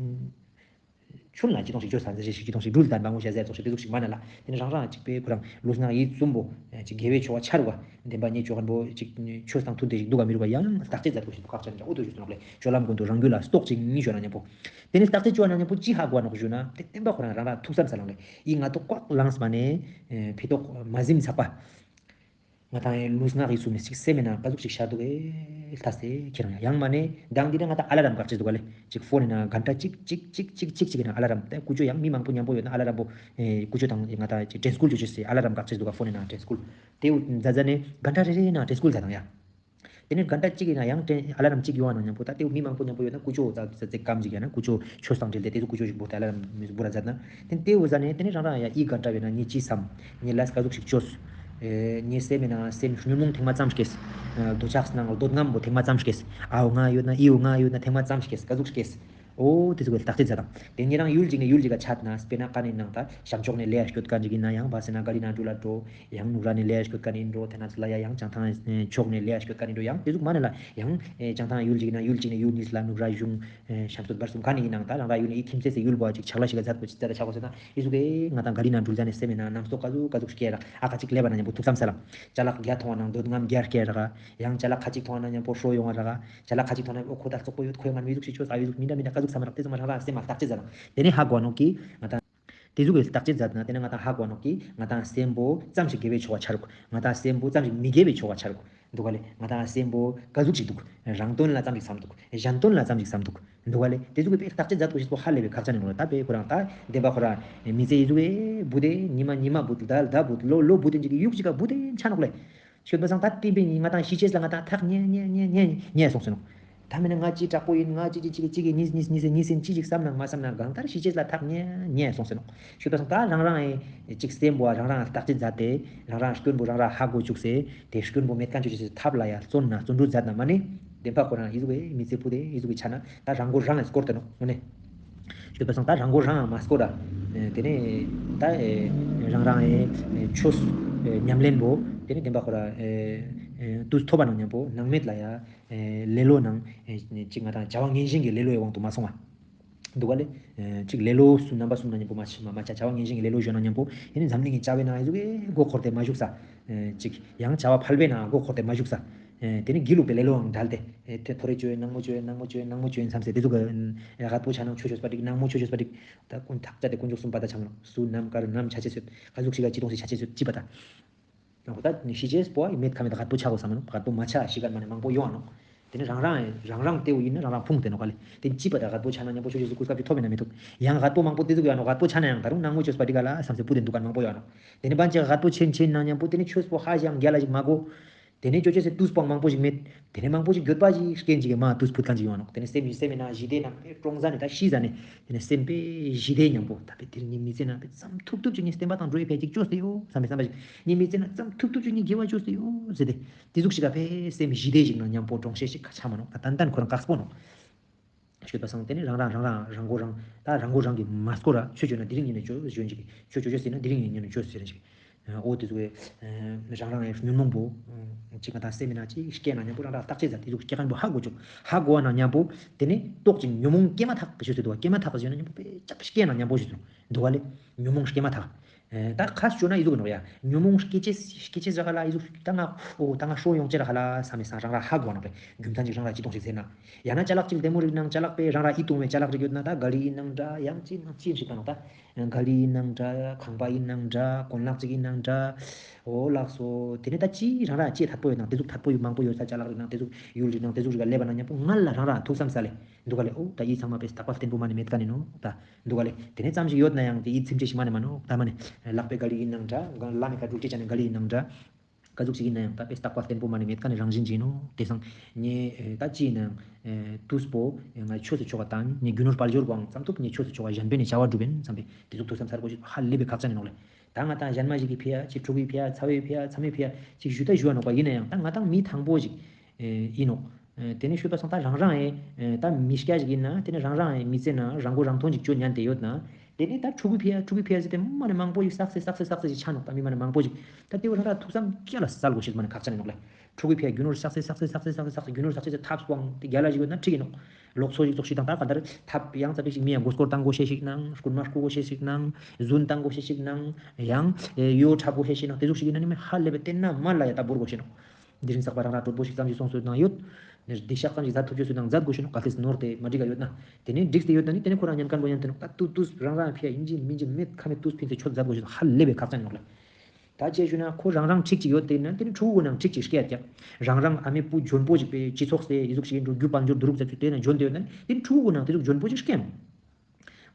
ཆུན་ལ་ཅི་དོང་ཞིག་ཅོ་ས་ཟེར་ཞིག་ཅི་དོང་ཞིག་འགྲུལ་དང་བང་བོ་ཞ་ཟེར་ཙོགས་ཞིག་ཏེ་ཟུག་ཞིག་མ་ནེ་ལ། ཏེ་ནེ་རང་རང་ཅིག་པེ་ཁོ་རང་ལུས་ངག་ཡིད་གསུམ་པོ་ཅིག་དགེ་བའི་ཆོ་ག་ཆ་རུག་ག། བདེན་པ་ངས་ཅོ་མཁན་པོ་ཅིག་ཆོས་དང་མཐུན་ཏེ་ཞིག་འདུག་ག་མི་རུག་ག། ཡང་བརྟག་དཔྱད་མཛད་དགོས་ཤེས་པོ་ཁག་ཅན་འདྲ། འོ་ཏེ་ཞུ་ནོག་ལེ། སྤྱོད་ལམ་ཀུན་ཏུ་རང་རྒྱུད་ལ་རྟོག་ཅིང་ཞུ་ན་མཉམ་པོ། ཏེ་ནེ་བརྟག་དཔྱད་ཅོ་ན་མཉམ་པོ་ཅི་ཧ་གོ་ནོག་ཞུ་ན་ཏེ་བསྟན་པ་ཁོ་རང་རང་རང་ཐུགས་བསམ་ས་ལང་ལེ། ཨི་ང་ཏོག་ཀ་ལངས་མ་ནེ་ཕི་ཏོག་མ་ཟིན་ཚག་པ། ང་ཏང་ལུས་ངག་ཡིད་གསུམ་ནི་ཅིག་སེམས་མེད་ན་ག་ཟུག་ཅིག་ཤར་འདུག་ཨེ་ལྟ་སྟེ་ཁྱེད་རང་ཡང་མ་ནེ་མདང་འདི་ནེ་ང་ཏང་ཨ་ལ་རམ་བཀག་ཅེས་འདུག་ག་ལེ། ཅིག་ཕོན་ནི་ནང་ག་འདྲ་ཅིག་ཅིག་ཅིག་ཅིག་ཅིག་ཅིག་ཡིན་ན་ཨ་ལ་རམ་ཏེ་ཀུ་ཅོ་ཡང་མི་མང་པོ་མཉམ་པོ་ཡོད་ན་ཨ་ལ་རམ་པོ་ཨེ་ཀུ་ཅོ་དང་ང་ཏང་ཅིག་དྲན་སྐུལ་ཅོ་ཅེས་སི་ཨ་ལ་རམ་བཀག་ཅེས་འདུག་ག། ཕོན་ནི་ནང་དྲན་སྐུལ་ཏེ་འུ་མཛའ་མཛའ་ནེ་ག་འདྲ་རེ་རེ་ནང་དྲན་སྐུལ་མཛད་དང་ཡ། ཏེ་ནེ་ག་འདྲ་ཅིག་ཡིན་ན་ཡང་དྲན་ཨ་ལ་རམ་ཅིག་ཡོང་བ་ན་མཉམ་པོ་ད་ཏེ་འུ་མི་མང་པོ་མཉམ་པོ་ཡོད་ན་ཀུ་ཅོ་ཙ་ཙ་ཙེ་སྐམ་ཅིག་ཡིན་ན་ཀུ་ཅོ་ཆོས་དང་འབྲེལ་ཏེ་ཏེ་ཚོ་ཀུ་ཅོ་ཞིག་འབོ་ཏེ་ཨ་ལ་རམ་མི་འབོ་ར་མཛད་ན་ཏེ་ཏེ་འུ་མཛའ་ནེ་ཏེ་ནེ་རང་རང་ཡ་ཨི་ག་འདྲ་བས་ན་ངས་ཅི་བསམ། ངས་ལས་ག་ཟུག་ཞིག་ཅོས། ཨེ་ངའི་སེམས་མེད་ན་སེམས་ཉོན་མོངས་ཐེངས་མ་ཙམ་སྐྱེས། ཨ་འདོད་ཆགས་ནང་འདོད་རྔམ་པོ་ཐེངས་མ་ཙམ་སྐྱེས། ཨའོ་ང་ཡོད་ན་ཨིའོ་ང་ཡོད་ན་ཐེངས་མ་ཙམ་སྐྱེས། ག་ཟུག་སྐྱེས། འོ་ཏེ་ཟུག་གི་བརྟག་དཔྱད་མཛད་དང་། ཏེ་ཉེ་རང་ཡུལ་ཅིག་ནེ་ཡུལ་ཅིག་ག་ཆ་ན་དཔེར་ན་ཀ་ནེ་ནང་ད་བྱང་ཕྱོགས་ནེ་ལས་སྐྱོད་མཁན་ཅིག་ཡིན་ན་ཡང་བ་སེ་ན་ག་རི་ནང་འགྲུལ་ལ་འགྲོ། ཡང་ནུབ་ར་ནེ་ལས་སྐྱོད་མཁན་ཡིན་འགྲོ། ཏེ་ན་ཚོ་ལ་ཡ་ཡང་བྱང་ཐང་ཕྱོགས་ནེ་ལས་སྐྱོད་མཁན་ཡིན་འགྲོ། ཡང་ཏེ་ཟུག་མ་ནེ་ལ་ཡང་བྱང་ཐང་ཡུལ་ཅིག་ན་ཡུལ་ཅིག་ནེ་ཡུལ་གཉིས་ལ་ནུབ་ར་གཞུང་ཤམ་སྟོད་བར་གསུམ་ག་ནེ་ཡིན་ནང་ད་རང་ར་ཡུལ་ནེ་ཨི་ཁྱིམ་མཚེས་སི་ཡུལ་བོ་ཅིག་ཆག་ལ་ཞིག་ག་མཛད་དགོས་ཅིག་མཛད་ད་ཆག་དགོས་ཟེར་ན་ཨི་ཟུག་གི་ང་ཏང་ག་རི་ནང་འགྲུལ་ཟ་ནེ་སེམས་མེད་ན་རྣམ་རྟོག་ག་ཟུག་ག་ཟུག་སྐྱེ་ར། ཨ་ཁ་ཅིག་ལེབ་བ་ན་མཉམ་པོ་ཐུགས་བསམ་ས་ལ་ཅ་ལག་བརྒྱ་མཐོང་བ་ན་འདོད་རྔམ་བརྒྱ་སྐྱེ་ར། ཡང་ཅ་ལག་ཁ་ཅིག་མཐོང་བ་ན་མཉམ་པོ་ཧྲོ་ཡོང་བ་ར། ཅ་ལག་ཁ་ཅིག་མཐོང་ན་ཨོ་ཁོ་ད་རྩོག་པོ་ཡོད། ཁོའི་ང་མི་ཟུག་ཞིག་ཆོས་ཨ་ཡི་ཟུག་མི་འདྲ་མི་འདྲ་ག་ཟུག་བསམ་ར། ཏེ་ཚང་མ་རང་རང་སེམས་མ་བརྟག་དཔྱད་མཛད་དང་། ཏེ་ནེ་ཧ་གོ་ནོག་གི་ང་ཏང་ཏེ་ཟུག་གི་བརྟག་དཔྱད་མཛད་ན་ཏེ་ནེ་ང་ཏང་ཧ་གོ་ནོག་གི་ང་ཏང་སེམས་པོ་ཙམ་ཞིག་དགེ་བའི་ཆོ་ག་ཆ་རུག། ང་ཏང་སེམས་པོ་ཙམ་ཞིག་མི་དགེ་བའི་ཆོ་ག་ཆ་རུག་འདུག་ག་ལེ། ང་ཏང་སེམས་པོ་ག་ཟུག་ཞིག་འདུག། རང་དོན་ལ་ཙམ་ཞིག་བསམ་འདུག། གཞན་དོན་ལ་ཙམ་ཞིག་བསམ་འདུག་འདུག་ག་ལེ། ཏེ་ཟུག་གི་བརྟག་དཔྱད་མཛད་དགོས་ཤེས་པོ་ཧ་ལས་པའི་ཁག་ཅན་ནོག་ལེ། ད་པེ་ཁོ་རང་ད་བདེན་པ་ཁོ་རང་མི་ཚེ་ཨི་ཟུག་གི་བུ་དེ་ཉི་མ་ཉི་མ་བུ་ད་ཟླ་བུ་ལོ་ལོ་བུ་དེ་ཅིག་ཡུག་ཅིག་ག་བུ་དེ་ཆ་ནོག་ལེ། ཤོད་པ་སང་ད་བསྟན་པའི་ང་ཏང་ཤི་ཅེས་ལ་ང་ཏང་ཐག་ཉེ་ཉེ་ཉེ་ཉེ་ཉེ་སོང་ཟེར་ནོག། ད་མེད་ན་ང་ཅི་དྲག་པོ་ཡིན། ང་ཅི་ཅི་ཅི་ཅི་གི་ཉིས་ཉིས་ཉིས་ཉིས་ཅི་ཅིག་བསམ་ན་མ་བསམ་ན་གང་ལྟར་ཤི་ཅེས་ལ་ཐག་ཉེ་ཉེ་སོང་ཟེར་ནོག། ཤོད་པ་སང་ད་རང་རང་ཨེ་ཅིག་སེམས་པོ་རང་རང་བརྟག་དཔྱད་མཛད་དེ་རང་རང་སྐྱོན་པོ་རང་རང་ཧ་གོ་བཅུག་སེ་དེ་སྐྱོན་པོ་མེད་མཁན་ཅོ་ཅེས་སི་ཐབས་ལ་ཡ་བརྩོན་ན་བརྩོན་འགྲུས་མཛད་ན་མ་ནི་བདེན་པ་ཁོ་རང་ཨི་ཟུག་གི་མི་ཚེ་ཕུད་དེ་ཨི་ཟུག་གི་ཆ་ན་ད་རང་མགོ་རང་ཨེ་སྐོར་ཏེ་ནོག་ངོ་ནེ། ཤོད་པ་སང་ད་རང་མགོ་རང་མ་སྐོར་ར། ཨེ་དེ་ནེ་ད་ཨེ་རང་རང་ཨེ་ཨེ་ཆོས་ཨེ་ཉམས་ལེན་པོ་དེ་ནེ་བདེན་པ་ཁོ་ར་ཨེ་ཨེ་དུས་ཐོབ་པ་ནང་མཉམ་པོ་ནང་མེད་ལ་ཡ་ཨེ་ལེ་ལོ་ནང་ཨེ་ཅིག་ང་དང་བྱ་བ་ངན་ཞེན་གྱི་ལེ་ལོའི་དབང་དུ་མ་སོང་བ། འདུག་ག་ལེ། ཨེ་ཅིག་ལེ་ལོ་སུ་རྣམ་པ་གསུམ་ནང་མཉམ་པོ་མ་ཆ་མ་མ་ཆ་བྱ་བ་ངན་ཞེན་གྱི་ལེ་ལོ་ཞོན་ན་མཉམ་པོ་ཨེ་ནི་འཛམ་གླིང་གི་བྱ་བའི་ནང་ཨི་ཟུག་གི་མགོ་འཁོར་ཏེ་མ་བཞུགས་ས། ཨེ་ཅིག་ཡང་བྱ་བ་ཕལ་པའི་ནང་མགོ་འཁོར་ཏེ་མ་བཞུགས་ས། ཨེ་དེ་ནི་སྒྱིད་ལུག་པའི་ལེ་ལོའང་བྲལ་ཏེ་ཨེ་དེ་ཐོ་རེ་ཅོ་ཡིན་ནང་མོ་ཅོ་ཡིན་ནང་མོ་ཅོ་ཡིན་ནང་མོ་ཅོ་ཡིན་བསམ་སེ་དེ་ཟུག་གི་ཨེ་རྒད་པོ་ཆ་ན་ཆོས་ཅོས་པ་འགྲིག་ནང་མོ་ཆོས་ཅོས་པ་འགྲིག། ད་ཀུན་ཐག་ཆད་དེ་དཀོན་མཆོག་གསུམ་པ་ད་ཆ་མ་ནོག་སུ་ནམ་ཀར་ནམ་ཆ་ཅེས་སོད་ག་ཟུག་ཞིག་ག་ཅི་གཏོང་སེ་ཆ་ཅེས་སོད་ཅི་པ་ད། ནོག་ད་ནི་ཤི་ཅེས་པོ་ཨི་མེད་ཁ་མེད་རྒད་པོ་ཆ་གོ་ས་མ་ནོག། རྒད་པོ་མ་ཆ་ཤི་མཁན་མ་ནི་མང་པོ་ཡོང་ང་ནོག། དེ་ནི་རང་རང་རང་རང་དེའུ་ཡིན་ན་རང་རང་ཕུང་སྟེ་ནོག་ག་ལེ། དེ་ཅི་པ་ད་རྒད་པོ་ཆ་ན་མཉམ་པོ་ཆོས་ཅོས་སུ་གོ་སྐབས་ཅིག་ཐོབ་ཡིན་ན་མི་ཐུབ། ཡང་རྒད་པོ་མང་པོ་དེ་ཟུག་ཡོང་ང་ནོག། རྒད་པོ་ཆ་ན་ཡང་ད་རུང་ནང་མོ་ཅོས་པ་འགྲིག་ག་ལ་བསམ་སེ་བུད་དེ་འདུག་མཁན་མང་པོ་ཡོང་ང་ནོག། དེ་ནི་བན་ཅིག་རྒད་པོ་ཆེན་ཆེན་ནང་མཉམ་པོ་དེ་ནི་ཆོས་པོ་ཧ་ཅང་རྒྱལ་ལ་ཞིག་མ་གོ། དེ་ནས་ཅོ་ཅེས་སི་དུས་པོ་མང་པོ་ཞིག་མེད། དེ་ནས་མང་པོ་ཞིག་འགྱོད་པ་ཞིག་སྐྱེན་ཅིག་གི་མ་དུས་ཕུད་མཁན་ཅིག་ཡོང་ང་ནོག། དེ་ནས་སེམས་སེམས་མེད་ན་ཞི་བདེ་ནང་པེ་ཀྲོང་ཟ་ནས་ད་ཤི་ཟ་ནས་དེ་ནས་སེམས་པེ་ཞི་བདེ་མཉམ་པོ་ད་པེ་དེར་ངའི་མི་ཚེ་ན་པེ་ཙམ་ཐུབ་ཐུབ་ཅིག་ངའི་བསྟན་པ་དང་འགྲོ་བའི་ཕན་ཅིག་ཅོས་ཏེ་ཡོད་བསམ་པའི་བསམ་པ་ཞིག་ངའི་མི་ཚེ་ན་ཙམ་ཐུབ་ཐུབ་ཅིག་ངའི་དགེ་བ་ཅོས་ཏེ་ཡོད་ཟེར་ཏེ་དེ་ཟུག་ཞིག་ག་པེ་སེམས་ཞི་བདེ་ཞིག་ནང་མཉམ་པོ་ཀྲོང་ཤེས་ཤིག་ག་ཆ་མ་ནོག། ད་ཏན་ཏན་ཁོ་རང་དཀགས་པོ་ནོག། ཤོད་པ་སང་དེ་ནི་རང་རང་རང་རང་རང་མགོ་རང་ད་རང་མགོ་རང་གི་མ་སྐོར་ར་ཆོས་ཅོ་ན་དེ་རིང་ཡིན་ན་ཆོས་ཅོ་ཅིག་ཆོས་ཅོ་ཅོ་ཟེར་ན་དེ་རིང་ཡིན་ན་ཆོས་ཟེར་ཅིག། འོ་དེ་ཚོ་རང་རང་ཉོན་མོངས་པོ་ཅིག་ང་དང་སེམས་མེད་ན་ཅིག་སྐྱེ་ན་མཉམ་པོ་རང་རང་བརྟག་དཔྱད་མཛད་དེ་ཚོ་སྐྱེ་མཁན་པོ་ཧ་གོ་ཅུག་ཧ་གོ་བ་ན་མཉམ་པོ་དེ་ནི་ཏོག་ཅིག་ཉོན་མོངས་སྐྱེ་མ་ཐག་པ་ཞུ་ཟེར་འདུག་བ། སྐྱེ་མ་ཐག་ཞུ་ན་མཉམ་པོ་པེ་ཅག་སྐྱེ་ན་མཉམ་པོ་ཞུ་ཟེར་འདུག་བ་ལེ། ཉོན་མོངས་སྐྱེ་མ་ཐག། ད་ཁ་ཞུ་ན་ཨི་ཟུག་ནོག་ཡ། ཉོན་མོངས་སྐྱེ་ཅེས་སྐྱེ་ཅེས་ར་ཧ་ལ་ཨི་ཟུག་ད་ང་ཨོ་ད་ང་ཤོ་ཡོང་ཅེས་ར་ཧ་ལ་བསམ་མེད་སང་རང་ར་ཧ་གོ་ནོག་པེ། རྒྱུ་མཚན་ཅིག་རང་ར་ཅི་གཏོང་ཞིག་ཟེར་ན། ཡང་ན་ཅ་ལག་ཅིག་ལྡེ་མོ་རིག་ནང་ཅ་ལག་པེ་རང་ར་ཨི་གཏོང་བའི་ཅ་ལག་རིག་ཡོད་ན་ད་ག་ལི་ཡིན་ནང་འདྲ་ཡང་ཅི་ནང་ཅི་ཡིན་ཞིག་ད་ནོག་ད། ག་ལི་ཡིན་ནང་འདྲ་ཁང་པ་ཡིན་ནང་འདྲ་གོན་ལག་ཅིག་ཡིན་ནང་འདྲ། འོ་ལགས་སོ། དེ་ནས་ད་ཅི་རང་ར་ཅི་ཐད་པོ་ཡོད་ནང་དེ་ཟུག་ཐད་པོ་ཡོད་མང་པོ་ཡོད་ས་ཅ་ལག་རིག་ནང་དེ་ཟུག་ཡུལ་རིག་ནང་དེ་ཟུག་རིག་ག་ལེབ་པ་ན་མཉམ་པོ་ང་ལ་རང་ར་ཐུགས་བསམ་ས་ལེ། འདུག་ག་ལེ། འོ་ད་ཡིད་ཚང་མ་པེ་རྟག་པ་བརྟན་པོ་མ་ནི་མེད་མཁན་ནི་ནོ་ད། འདུག་ག་ལེ། དེ་ནས་ཙམ་ཞིག་ཡོད་ན་ཡང་དེ་ཡིད་ཚིམ་ཅེས་ཤིག་མ་ནི་མ་ནོག་ད་མ་ནི། ལག་པའི་ག་ལི་ཡིན་ནང་འདྲ་ག་ལ་མེ་ཀ་འགྲུལ་ཅེས་ཅ་ནི་ག་ལི་ཡིན་ནང་འདྲ། ག་ཟུག་ཞིག་ཡིན་ན་ཡང་ད་པེ་རྟག་པ་བརྟན་པོ་མ་ནི་མེད་མཁན་ནི་རང་བཞིན་ཅིག་ཡིན་ནོག། དེ་སང་ངས་ད་ཅི་ཡིན་ན་ཡང་དུས་པོ་ངས་ཆོས་སི་ཆོ་ག་དང་ངས་རྒྱུ་ནོར་དཔལ་འབྱོར་པོའང་ཙམ་ཐུབ་ངས་ཆོས་སི་ཆོ་ག་གཞན་ཕན་ནི་བྱ་བ་སྒྲུབ་ཡིན་བསམ་པའི་དེ་ཟུག་ཐུགས་བསམ་ཚར་དགོས་ཤིག་ཧ་ལས་པའི་ཁག་ཅན་ནི་ནོག་ལེ། ད་ང་དང་གཞན་མ་ཞིག་གི་ཕི་ཡ་ཅི་ཕྲུ་གུའི་ཕི་ཡ་ཚ་བའི་ཕི་ཡ་ཚ་མའི་ཕི་ཡ་ཅིག་ཞུ་ད་ཞུ་བ་ནོག་པ་ཡིན་ན་ཡང་ད་ང་དང་མི་དང་པོ་ཞིག་ཡིན་ནོག། དེ་ནས་ཤོད་པ་སང་ད་རང་རང་ཨེ་ད་མི་སྐྱ་ཞིག་ཡིན་ན་དེ་ནས་རང་རང་ཨེ་མི་ཚེ་ན་རང་མགོ་རང་ཐོན་ཅིག་ཅོ་ཉན་དེ་ཡོད་ན་དེ་ནས་ད་ཕྲུ་གུའི་ཕི་ཡ་ཕྲུ་གུའི་ཕི་ཡ་ཟེར་ཏེ་མ་ནི་མང་པོ་ཞིག་བསགས་སེ་བསགས་སེ་བསགས་སེ་ཞིག་ཆ་ནོག་ད་མི་མ་ནི་མང་པོ་ཞིག་ད་དེ་བོ་རང་རང་ཐུགས་བསམ་སྐྱ་ལ་སལ་དགོས་ཤིག་མ་ནི་ཁག་ཅན་ནི་ནོག་ལེ། ཕྲུ་གུའི་ཕི་ཡ་རྒྱུ་ནོར་བསགས་སེ་བསགས་སེ་བསགས་སེ་བསགས་སེ་རྒྱུ་ནོར་བསགས་སེ་ཐབས་སྤང་དེ་རྒྱལ་ལ་ཞིག་ཡོད་ན་ཁྲིག་ཡིན་ནོག། ལོག་སོ་ཞིག་ཙོགས་ཤིག་དང་ད་ག་དར་ཐབས་ཡང་ཙ་པིག་ཞིག་མི་ཡ་མགོ་སྐོར་བཏང་དགོས་ཤེས་ཤིག་ནང་རྐུན་མ་རྐུ་དགོས་ཤེས་ཤིག་ནང་རྫུན་བཏང་དགོས་ཤེས་ཤིག་ནང་ཡང་ཡོ་འཁྲབ་དགོས་ཤེས་ཤིག་ནང་དེ་ཟུག་ཞིག་ཡིན་ན་ནི་མི་ཧ་ལས་པའི་བརྟན་ན་མ་ལ་ཡ་ད་བོར་དགོས་ཤེས་ནོག། དེ་རིང་ཚགས་པ་རང་ར་གྲོད་པོ་ཞིག་ཙམ་ཞིག་སོང་སོད་ནང་ཡོད། ནི་བདེ་ཤག་ཙམ་ཞིག་ཟ་ཐུབ་ཅེས་སོད་ནང་མཛད་དགོས་ཤེས་ནོག། གལ་ཏེ་ནོར་དེ་མ་འགྲིག་ག་ཡོད་ན། དེ་ནས་འགྲིག་སྟེ་ཡོད་ན་ནི་དེ་ནས་ཁོ་རང་ཉན་མཁན་པོ་ཉན་ཏེ་ནོག། ད་དུས་དུས་རང་རང་ཕི་ཡ་ཡིན་གཅིག་མིན་གཅིག་མེད་ཁ་མེད་དུས་ཕིན་ཏེ་ཆོད་མཛད་དགོས་ཤེས་ཧ་ལས་པའི་ཁག་ཅན་ནོག་ལེ། ད་ཅེས་ཞུ་ན་ཁོ་རང་རང་ཁྲིག་ཅིག་ཡོད་དེ་ན་དེ་ནི་ཕྲུ་གུ་ནང་ཁྲིག་ཅིག་སྐྱེ་ཡ་རང་རང་ཨ་མའི་བུ་འཇོན་པོ་ཞིག་པའི་སྤྱི་ཚོགས་སེ་ཡི་ཟུག་ཞིག་ཡིན་འགྲོ་རྒྱུ་དཔལ་འབྱོར་བསྡུ་རུག་ཚད་ཚུད་དེ་ན་འཇོན་ཏེ་ཡོད་ན་དེ་ནི་ཕྲུ་གུ་ནང་དེ་ཟུག་འཇོན་པོ་ཞིག་སྐྱེ་ནོག།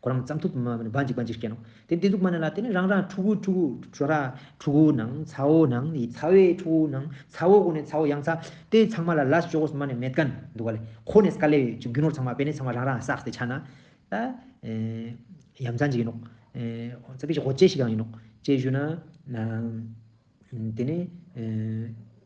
ཁོ་རང་ཙམ་ཐུབ་མ་མ་ནི་བན་ཅིག་བན་ཅིག་སྐྱེ་ནོག། དེ་དེ་ཟུག་མ་ནི་ལ་དེ་ནི་རང་རང་ཕྲུ་གུ་ཕྲུ་གུ་ཕྲུ་ར་ཕྲུ་གུ་ནང་ཚ་བོ་ནང་ཡི་ཚ་བའི་ཕྲུ་གུ་ནང་ཚ་བོ་གུན་ནི་ཚ་བོ་ཡང་ཚ་དེ་ཚང་མ་ལ་ལས་ཅོ་གོས་མ་ནི་མེད་མཁན་འདུག་ག་ལེ། ཁོ་ནི་དཀའ་ལས་ཅིག་རྒྱུ་ནོར་ཚང་མ་པེ་ནི་ཚང་མ་རང་རང་བསགས་ཏེ་ཆ་ན་ད་ཡ་མཚན་ཅིག་ཡིན་ནོག། ཙ་པིག་ཞིག་གོ་ཅེས་ཤིག་ཡང་ཡིན་ནོག། ཅེས་ཞུ་ན། དེ་ནས་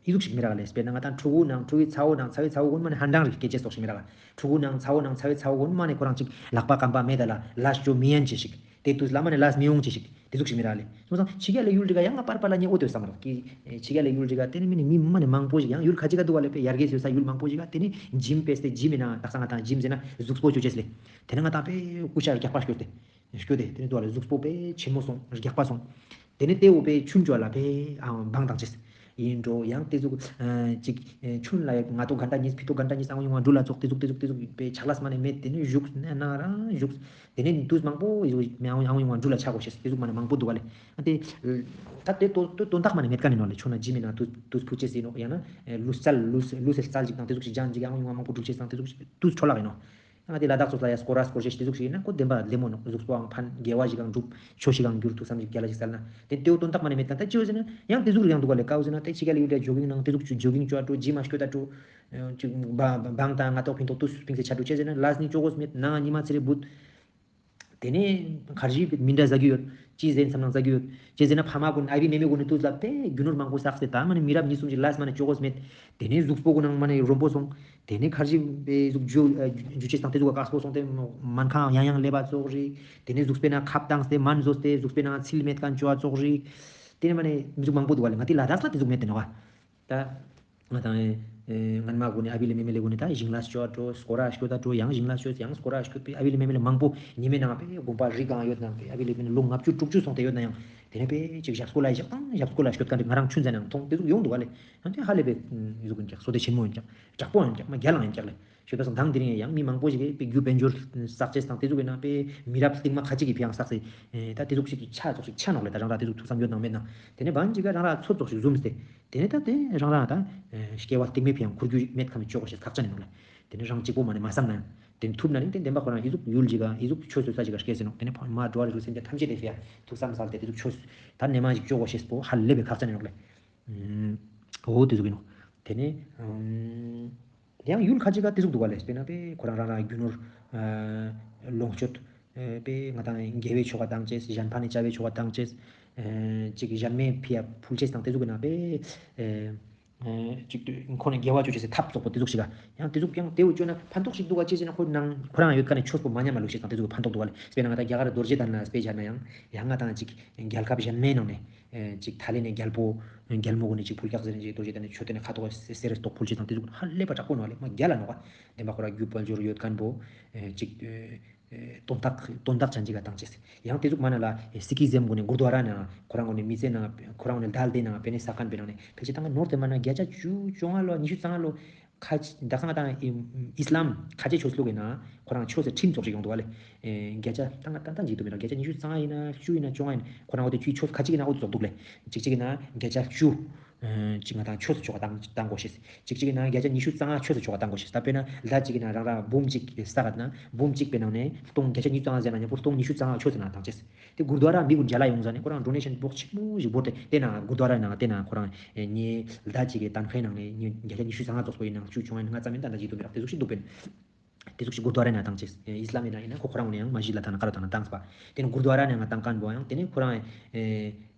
ཨི་ཟུག་ཞིག་མི་རག་ལེ། དཔེར་ན་ང་དང་ཕྲུ་གུ་ནང་ཕྲུ་གུའི་ཚ་བོ་ནང་ཚ་བའི་ཚ་བོ་གུན་མ་ནི་ཧན་ཏང་རིག་སྐད་ཆ་སོགས་ཤིག་མི་རག་ལེ། ཕྲུ་གུ་ནང་ཚ་བོ་ནང་ཚ་བའི་ཚ་བོ་གུན་མ་ནི་ཁོ་རང་ཅིག་ལག་པ་རྐང་པ་མེད་ད་ལ་ལས་ཅོ་མི་ཡན་ཅེས་ཤིག། དེ་དུས་ལ་མ་ནི་ལས་མི་ཡོང་ཅེས་ཤིག། དེ་ཟུག་ཞིག་མི་རག་ལེ། སོང་ཙང་ཕྱི་རྒྱལ་ལ་ཡུལ་འདྲི་ག་ཡང་ང་པར་པར་ལ་ཉེ་འོ་དེ་བསམ་རོག་གི། ཕྱི་རྒྱལ་ལ་ཡུལ་འདྲི་ག་དེ་ནི་མི་ནི་མི་མ་ནི་མང་པོ་ཞིག་ཡང་ཡུལ་ཁ་ཅིག་ག་འདུག་ག་ལེ། པེ་ཡར་རྒྱས་ཡོད་ས་ཡུལ་མང་པོ་ཞིག་ག་དེ་ནི་ཇིམ་པེ་སྟེ་ཇིམ་ཡིན་ན་དག་ས་ང་དང་ཇིམ་ཟེར་ན་གཟུགས་པོ་ཅོ་ཅེས་ལེ། དེ་ནི་ང་དང་པེ་ཀུ་ཤ་རྒྱག་པ་སྐྱོར་ཏེ། སྐྱོ་དེ་དེ་ནི་དུ་བ་ལ་གཟུགས་པོ་པེ་ཆེན་མོ་སོང་རྒྱག་པ་སོང་། དེ་ནི་དེ་འོ་པེ་ཆུན་ཅོ་ལ་པེ་ཨང་བང་དང་ཅེས། ཡིན་འགྲོ་ཡང་དེ་ཟུག་ཅིག་ཆུན་ལ་ཡ་ང་ཏོ་གན་ད་ཉིས་ཕི་ཏོ་གན་ད་ཉིས་ཨང་ཡོང་བ་འགྲུལ་ལ་ཙོག་དེ་ཟུག་དེ་ཟུག་དེ་ཟུག་པེ་ཆག་ལས་མ་ནི་མེད། དེ་ནི་བཞུགས་ནང་རང་བཞུགས། དེ་ནི་དུས་མང་པོ་ཡོང་ཨང་ཡོང་བ་འགྲུལ་ལ་ཆག་གོ་ཤེས་དེ་ཟུག་མ་ནི་མང་པོ་འདུག་ག་ལེ། དེ་ད་དེ་དོ་དོན་དག་མ་ནི་མེད་ཀ་ནི་ནོ་ལེ། ཆོ་ན་ཇི་མེད་ན་དུས་དུས་ཕུ་ཅེས་ཡིན་ནོ། ཡང་ན་ལུས་རྩལ་ལུས་ལུས་རྩལ་ཅིག་དང་དེ་ཟུག་ཅིག་ཅང་ཅིག་ཨང་ཡོང་བ་མང་པོ་འགྲུལ་ཅེས་དང་དེ་ཟུག་ཅིག་དུས་འཕྲོ་བརླག་ཡིན་ནོ། ང་ཏི་ལ་དྭགས་ཚོགས་ལ་ཡ་སྐོར་ར་སྐོར་ཞེས་ཏེ་ཟུག་ཞིག་ཡིན་ན་ཁོ་བདེན་པ་ལེ་མོ་ནོག། གཟུགས་པོའང་ཕན་དགེ་བ་ཞིག་གང་འགྲུབ་ཆོས་ཞིག་གང་འགྱུར་ཐུགས་བསམ་ཞིག་རྒྱལ་ལ་ཞིག་སལ་ན་དེ་ཏེའུ་དོན་དག་མ་ནེ་མེད་ཀ་ད་ཅི་ཡོད་ཟེར་ན་ཡང་ཏེ་ཟུག་རིགས་ཡང་འདུག་ག་ལེ། ཀའོ་ཟེར་ན་ཏེ་ཕྱི་རྒྱལ་ལ་ཡོད་ད་ཇོ་གིང་ནང་ཏེ་ཟུག་ཇོ་གིང་ཅོ་ཨ་ཏོ་ཇིམ་ཨ་སྐྱོད་ད་ཏོ་བང་དང་ང་ཏོག་ཕིན་ཏོག་ཏུས་ཕིང་སེ་ཆ་ཏོ་ཅི་ཟེར་ན་ལས་ནི་ཅོ་གོས་མེད་ནང་ཉི་མ་ཚེ་རེ་བུད། དེ་ནས་ཁར་ཇི་མི་འདྲ་ཟ་གི་ཡོད། ཅི་ཟེར་མཚམས་ནང་ཟ་གི་ཡོད། ཅི་ཟེར་ན་ཕ་མ་གུན་ཨ་བི་མེ་མེ་གུན་ནི་ཏུས་ལ་པེ་རྒྱུ་ནོར་མང་པོ་བསགས་ཏེ་ད་མ་ནི་མི་རབས་གཉིས་གསུམ་ཞིག་ལས་མ་ནི་ཅོ་གོས་མེད། དེ་ནས་གཟུགས་པོ་གུན་ནང་མ་ནི་རོམ་པོ་སོང་། དེ་ནས་ཁར་ཇི་པེ་ཟུག་ཇུ་ཇུ་ཅེས་དང་དེ་ཟུག་ག་ཀག་སྤོ་སོང་སྟེ་སྨན་ཁང་ཡང་ཡང་ལེབ་པ་ཙོགས་རིགས། དེ་ནས་གཟུགས་པོའི་ནང་ཁབ་བཏངས་ཏེ་སྨན་ཟོས་ཏེ་གཟུགས་པོའི་ནང་ཚིལ་མེད་མཁན་ཅོ་བ་ཙོགས་རིགས། དེ་ནས་མ་ནི་མི་ཟུག་མང་པོ་འདུག་ག་ལེ། ང་ཏི་ལ་དྭགས་ལ་དེ་ཟུག་མེད་དེ་ནོག་ག། ད་ང་དང་ཨེ་ཨེ་སྔན་མ་གུན་ནི་ཨ་བི་ལེ་མེ་མེ་ལེ་གུན་ནི་ད་ཞིང་ལས་ཅོ་ཨ་ཏོ་སྐོར་ར་སྐྱོད་ད་ཏོ་ཡང་ཞིང་ལས་ཅོས་ཡང་སྐོར་ར་སྐྱོད་པའི་ཨ་བི་ལེ་མེ་མེ་ལེ་མང་པོ་ཉི་མའི་ནང་པེ་དགོན་པ་རི་གང་ཡོད་ནང་པེ་ཨ་བི་ལེ་མེ་མེ་ལོ་ལྔ་བཅུ་དྲུག་ཅུ་སོང་སྟེ་ཡོད་ན་ཡང་དེ་ནས་པེ་ཅིག་ཞབས་སྐོར་ལ་ཞག་དང་ཞབས་སྐོར་ལ་སྐྱོད་མཁན་དེ་ང་རང་ཆུང་ཙ་ནང་མཐོང་དེ་ཟུག་ཡོང་འདུག་ག་ལེ། ཡང་དེ་ཧ་ལས་པེ་ཨེ་ཟུག་ཡིན་ཀྱག་བསོད་བདེ་ཆེན་མོ་ཡིན་ཀྱག་དྲག་པོ་ཡིན་ཀྱག་མ་རྒྱལ་ལ་ཡིན་ཀྱག་ལེ། ཞུ་ད་སང་དང་དེ་རིང་ཡང་མི་མང་པོ་ཞིག་གི་པེ་རྒྱུ་དཔལ་འབྱོར་བསགས་ཅེས་དང་དེ་ཟུག་ཡིན་ན་པེ་མི་རབས་རྟིང་མ་ཁ་ཅིག་གི་ཕི་ཡང་བསགས་སེ་ད་དེ་ཟུག་ཞིག་ཆ་ཙོགས་ཤིག་ཆ་ནོག་ལེ། ད་རང་ར་དེ་ཟུག་ཐུགས་བསམ་ཡོད་ནང་མེད་ནང་དེ་ནས་བན་ཅིག་ག་རང་ར་ཚོད་ཙོགས་ཤིག་ཟུམ་སྟེ་དེ་ནས་ད་དེ་རང་ར་ད་སྐྱེ་བ་རྟིང་མའི་ཕི་ཡང་འཁུར་རྒྱུ་མེད་ཁ་མི་ཅོ་གོ་ཤེས་ཁག་ཅན་ནོག་ལེ། དེ་ནས་རང་གཅིག་པོ་མ་ནེ་མ་བསམ་ན་ཡང་དེ་ནས་ཐུབ་ན་ནི་དེ་བདེན་པ་ཁོ་རང་ཨི་ཟུག་ཡུལ་ཅིག་ག་ཨི་ཟུག་ཆོས་སོ་ས་ཅིག་ག་སྐྱེས་ཟེར་ནོག། དེ་ནས་མ་འགྲོ་བ་རིགས་དྲུག་སེམས་ཅན་ཐམས་ཅད་དེ་ཕི་ཡང་ཐུགས་བསམ་སལ་ཏེ་དེ་ཟུག་ཆོས་ད་ནེ་མ་ཞིག་ཅོ་གོ་ཤེས་པོ་ཧ་ལས་པའི་ཁག་ཅན་ནོག་ལེ། ཨོ་དེ་ཟུག་ཡིན་ནོག། དེ་ནས་ཨམ་ཡང་ཡུལ་ཁ་ཅིག་ག་དེ་ཟུག་འདུག་ག་ལེ། དཔེར་ན་པེ་ཁོ་རང་རང་རང་རྒྱུ་ནོར་ཨ་ལོངས་སྤྱོད་ཨ་པེ་ང་དང་དགེ་བའི་ཆོ་ག་བཏང་ཅེས་གཞན་ཕན་ནི་བྱ་བའི་ཆོ་ག་བཏང་ཅེས་ཨ་ཅིག་གཞན་མའི་ཕི་ཡ་ཕུལ་ཅེས་དང་དེ་ཟུག་གི་ནང་པེ་ཨ་ཨ་ཅིག་ཁོ་ནས་དགེ་བ་ཅོ་ཅེས་སི་ཐབས་ཙོགས་པོ་དེ་ཟུག་ཞིག་ག་ཡང་དེ་ཟུག་ཡང་དེ་བོ་ཅོ་ན་ཕན་ཐོགས་ཤིག་འདུག་ག་ཅི་ཟེར་ན་ཁོ་ནང་ཁོ་རང་ཡོད་ཀ་ནས་ཆོས་པོ་མ་ཉམས་མ་ལུགས་ཤིག་དང་དེ་ཟུག་གི་ཕན་ཐོགས་འདུག་ག་ལེ། དཔེར་ན་ང་དང་རྒྱ་གར་རྡོ་རྗེ་གདན་ལ་དཔེ་བཞག་ན་ཡང་ཡང་ང་དང་ཅིག་རྒྱལ་ཁབ་གཞན་མའི་ནང་ནས། ཨེ་ཅིག་ད་ལེ་ནས་རྒྱལ་པོ་རྒྱལ་མོ་གུན་ནི་ཅིག་ཕུལ་ཀྱག་ཟེར་ནས་ཅིག་རྡོ་རྗེ་གདན་ནས་མཆོད་རྟེན་ནི་ཁ་ཐོག་སེ་སེ་རེ་ཏོག་ཕུལ་ཅེས་དང་དེ་ཟུག་ཧ་ལས་པ་དྲག་པོ་ནོག་ལེ། མ་རྒྱལ་ལ་ནོག་ག། བདེན་པ་ཁོ་ར་རྒྱུ་དཔལ་འབྱོར་ཡོད་མཁན་པོ་ཨེ་ཅིག་ཨེ་ཨེ་དོན་དག་དོན་དག་ཅན་ཅིག་ག་བཏང་ཅེས། ཡང་དེ་ཟུག་མ་ན་ལ་ཨེ་སི་ཀི་ཟེམ་གུན་ནི་གུར་དུ་ཝ་ར་ནང་ཁོ་རང་གུན་ནི་མི་ཚེ་ནང་ཁོ་རང་གུན་ནི་དལ་དེ་ནང་པེ་ནེ་ས་ཁན་པེ་ནང་ནས་ཕལ་ཆེར་ད་ང་ནོར་དེ་མ་ན་བརྒྱ་ཆ་བཅུ་བཅོ་ལྔ་ལོ་ཉི་ཤུ་རྩ་ལྔ་ལོ། ཁ་ཅིག་དག་ས་ང་དང་ཨི་ཨིས་ལམ་ཁ་ཆེ་ཆོས་ལུགས་ཡིན་ན་ཁོ་རང་ཆོས་སི་ཁྲིམས་ཙོགས་ཤིག་ཡོང་འདུག་ག་ལེ། ཨེ་བརྒྱ་ཆ་ད་ང་ཏན་ཏན་ཅིག་འདུག་མི་ར་བརྒྱ་ཆ་ཉི་ཤུ་རྩ་ལྔ་ཡིན་ན་བཅུ་ཡིན་ན་བཅོ་ལྔ་ཡིན་ཁོ་རང་འོ་དེ་ཆུའི་ཆོས་ཁ་ཅིག་ཡིན་ན་འོ་ཙོགས་འདུག་ལེ། ཅིག་ཅིག་ཡིན་ན་བརྒྱ་ཆ་བཅུ་ཨེ་ཅིག་ང་དང་ཆོས་སི་ཆོ་ག་བཏང་བཏང་དགོས་ཤེས། ཅིག་ཅིག་ཡིན་ན་བརྒྱ་ཆ་ཉི་ཤུ་རྩ་ལྔ་ཆོས་སི་ཆོ་ག་བཏང་དགོས་ཤེས། ད་དཔེར་ན་ལྡ་ཅིག་ཡིན་ན་རང་ར་འབུམ་ཅིག་བསགས་ན་འབུམ་ཅིག་པའི་ནང་ནས་སྟོང་བརྒྱ་ཆ་ཉི་ཤུ་རྩ་ལྔ་ཟེར་ན་མཉམ་པོ་སྟོང་ཉི་ཤུ་རྩ་ལྔ་ཆོས་སི་ནང་བཏང་ཅེས། དེ་གུར་དུ་ཝ་ར་མི་གུན་མཇལ་ལ་ཡོང་ཟ་ནེ་ཁོ་རང་ཌོ་ནེ་ཤན་བོགས་ཆེན་མོ་ཞིག་བོར་ཏེ་དེ་ན་གུར་དུ་ཝ་ར་ནང་དེ་ན་ཁོ་རང་ཨེ་ཉེ་ལྡ་ཅིག་གི་དན་ཁའི་ནང་ནས་ཉེ་བརྒྱ་ཆ་ཉི་ཤུ་རྩ་ལྔ་ཙོགས་པོ་ཡིན་ན་བཅུ་བཅོ་ལྔ་ཡིན་ན་ལྔ་ཙམ་ཡིན་ད་ད་ཅིག་འདུག་མི་རག་དེ་ཟུག་ཞིག་འདུག་པིན། དེ་ཟུག་ཞིག་གུར་དུ་ཝ་ར་ནང་བཏང་ཅེས་ཨེ་ཨིས་ལམ་ཡིན་ན་ཡིན་ན་ཁོ་ཁོ་རང་ནས་ཡང་མ་གཞི་ལ་ཐང་ན་ཀ་རོ་ཐང་ན་བཏང་པ། དེ་ནས་གུར་དུ་ཝ་ར་ནང་བཏང་མཁན་པོ་ཡང་དེ་ནས་ཁོ་རང་ཨེ་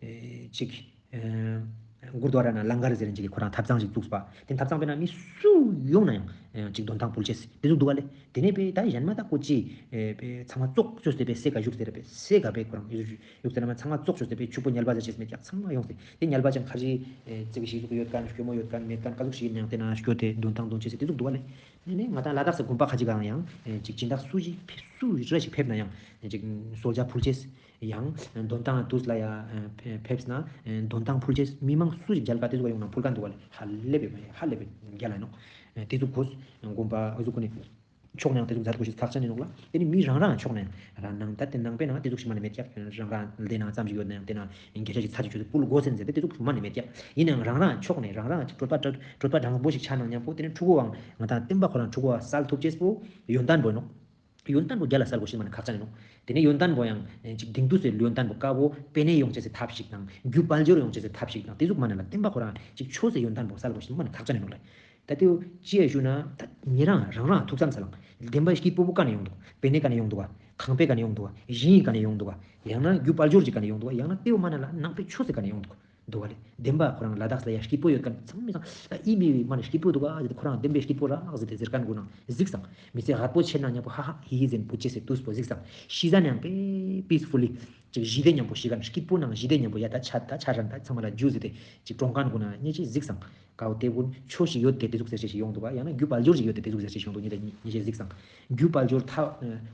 ཨེ་ཅིག་ཨེ་གུར་དུ་ཝ་ར་ནང་ལང་གར་ཟེར་ཅིག་གི་ཁོ་རང་ཐབ་ཚང་ཞིག་བཙུགས་པ། དེ་ཐབ་ཚང་པེ་ན་མི་སུ་ཡོང་ན་ཡང་ཨེ་ཅིག་འདོན་ཐང་ཕུལ་ཅེས་དེ་ཟུག་འདུག་ག་ལེ། དེ་ནས་པེ་ད་གཞན་མ་ད་ཀོ་ཅི་ཨེ་པེ་ཚང་མ་ཙོག་ཅོས་ཏེ་པེ་སེ་ག་བཞུགས་ཟེར་པེ་སེ་ག་པེ་ཁོ་རང་ཡུག་ཟེར་ན་མ་ཚང་མ་ཙོག་ཅོས་ཏེ་པེ་ཕྱུག་པོ་ཉལ་བ་ཟེར་ཅེས་མེད་ཀྱག། ཚང་མ་ཡོང་སྟེ་དེ་ཉལ་བ་ཅན་ཁ་ཅིག་ཨེ་ཙིག་ཞིག་ཟུག་ཡོད་མཁན་སྐྱོ་མོ་ཡོད་མཁན་མེད་མཁན་ཀ་ཟུག་ཞིག་ཡིན་ཡང་དེ་ན་སྐྱོད་དེ་འདོན་ཐང་འདོན་ཅེས་དེ་ཟུག་འདུག་ག་ལེ། ནས་ནས་ང་དང་ལ་དྭགས་སི་དགོན་པ་ཁ་ཅིག་གང་ཡང་ཨེ་ཅིག་སྦྱིན་བདག་སུ་ཞིག་ཕེབས་སུ་རེ་ཞིག་ཕེབས་ན་ཡང་ཨེ་ཅིག་གསོལ་ཇ་ཕུལ་ཅེས་ཡང་འདོན་ཐང་དུས་ལ་ཡ་ཨེ་ཕེབས་ན་ཨེ་འདོན་ཐང་ཕུལ་ཅེས་མི་མང་སུ་ཞིག་མཇལ་ཁ་དེ་ཟུག་ཡོང་ན་ཕུལ་མཁན་འདུག་ག་ལེ། ཧ་ལས་པའི་ཧ་ལས་པའི་རྒྱལ་ལ་ཡིན་ནོག། ཨེ་དེ་ཟུག་གོས་དགོན་པ་ཨེ་ཟུག་གོ་ནས་ཕྱོགས་ནས་ཡང་དེ་ཟུག་མཛད་དགོས་ཤེས་ཁག་ཅན་ཡིན་ནོག་ལ། དེ་ནི་མི་རང་རང་ཕྱོགས་ནས་ཡང་རང་ནང་ད་དེ་ནང་པའི་ནང་དེ་ཟུག་ཞིག་མ་ནི་མེད་ཀྱག། རང་རང་ལྡན་ན་ཙམ་ཞིག་ཡོད་ན་ཡང་དེ་ན་བརྒྱ་ཆ་ཞིག་ཚར་ཅིག་ཆོས་སུ་ཕུལ་དགོས་ཟེར་ནས་དེ་ཟུག་མ་ནི་མེད་ཀྱག། ཡིན་ནའང་རང་རང་ཕྱོགས་ནས་རང་རང་ཅིག་གྲོད་པ་གྲོད་པ་དྲང་པོ་ཞིག་ཆགས་ན་མཉམ་པོ་དེ་ནི་ཕྲུ་གུའང་ང་དང་བསྟན་པ་ཁོ་རང་ཕྲུ་གུ་བ་སལ་ཐུབ་ཅེས་པོ་ཡོན་ཏན་པོ་ཡིན་ནོག། ཡོན་ཏན་པོ་རྒྱལ་ལ་སལ་དགོས་ཤེས་མ་ནི་ཁག་ཅན་ཡིན་ནོག། དེ་ནས་ཡོན་ཏན་པོ་ཡང་ཅིག་དིང་དུས་སུ་ཡོན་ཏན་པོ་དཀའ་བོ་པེ་ནེ་ཡོང་ཅེས་སི་ཐབས་ཤིག་དང་རྒྱུ་དཔལ་འབྱོར་ཡོང་ཅེས་སི་ཐབས་ཤིག་དང་དེ་ཟུག་མ་ནི་ལ་བསྟན་པ་ཁོ་རང་ཅིག་ཆོས་སི་ཡོན་ཏན་པོ་སལ་དགོས་ཤེས་མ་ནི་ཁག་ཅན་ཡིན་ནོག་ལེ། ད་དེའུ་ཅི་ཡ་ཞུ་ན་ད་ཉེ་རང་རང་རང་ཐུགས་བསམ་སལ་ལང་། བདེན་པ་སྐྱིད་པོ་བོ་ཀ་ནས་ཡོང་འདུག། པེ་ནེ་ཀ་ནས་ཡོང་འདུག་ག། ཁང་པའི་ཀ་ནས་ཡོང་འདུག་ག། ཞིང་ཡིག་ཀ་ནས་ཡོང་འདུག་ག། ཡང་ན་རྒྱུ་དཔལ་འབྱོར་ཅིག་ཀ་ནས་ཡོང་འདུག་ག། ཡང་ན་དེའུ་མ་ན་ལ་ནང་པའི་ཆོས་སི་ཀ་ནས་ཡོང་འདུག་ག། འདུག་ག་ལེ། བདེན་པ་ཁོ་རང་ལ་དྭགས་ལ་ཡ་སྐྱིད་པོ་ཡོད་མཁན་ཚང་མའི་སང་ད་ཨི་མི་མ་ན་སྐྱིད་པོ་འདུག་ག་ཟེར་ཏེ་ཁོ་རང་བདེན་པའི་སྐྱིད་པོ་རག་ཟེར་ཏེ་ཟེར་མཁན་གུན་ན་གཟིགས་སང་མི་ཚེ་ཧ་པོ་ཆེ་ན་མཉམ་པོ་ཧ་ཧ་ཧི་ཧི་ཟེར་བུ་ཅེས་སི་དུས་པོ་གཟིགས་སང་ཤི་ཟ་ནའང་པེ་པིས་ཕུ་ལི་ཅིག་ཞི་བདེ་མཉམ་པོ་ཤི་མཁན་སྐྱིད་པོ་ནང་ཞི་བདེ་མཉམ་པོ་ཡ་ད་ཆ་ད་ཆ་རང་ད་ཚང་མ་ལ་རྒྱུ་ཟེར་ཏེ་ཅིག་གྲོངས་མཁན་གུན་ན་ཉེ་ཅིག་གཟིགས་སང་། ཀའོ་དེ་གུན་ཆོས་ཤིག་ཡོད་དེ་དེ་ཟུག་ཟེར་ཅེས་ཤིག་ཡོང་འདུག་ག། ཡང་ན་རྒྱུ་དཔལ་འབྱོར་ཞིག་ཡོད་དེ་དེ་ཟུག་ཟེར་ཅེས་ཤིག་ཡོང་འདུག། ཉེ་ད་ཉེ་ཅིག་གཟིགས་སང་རྒྱུ་དཔལ་འབྱོར་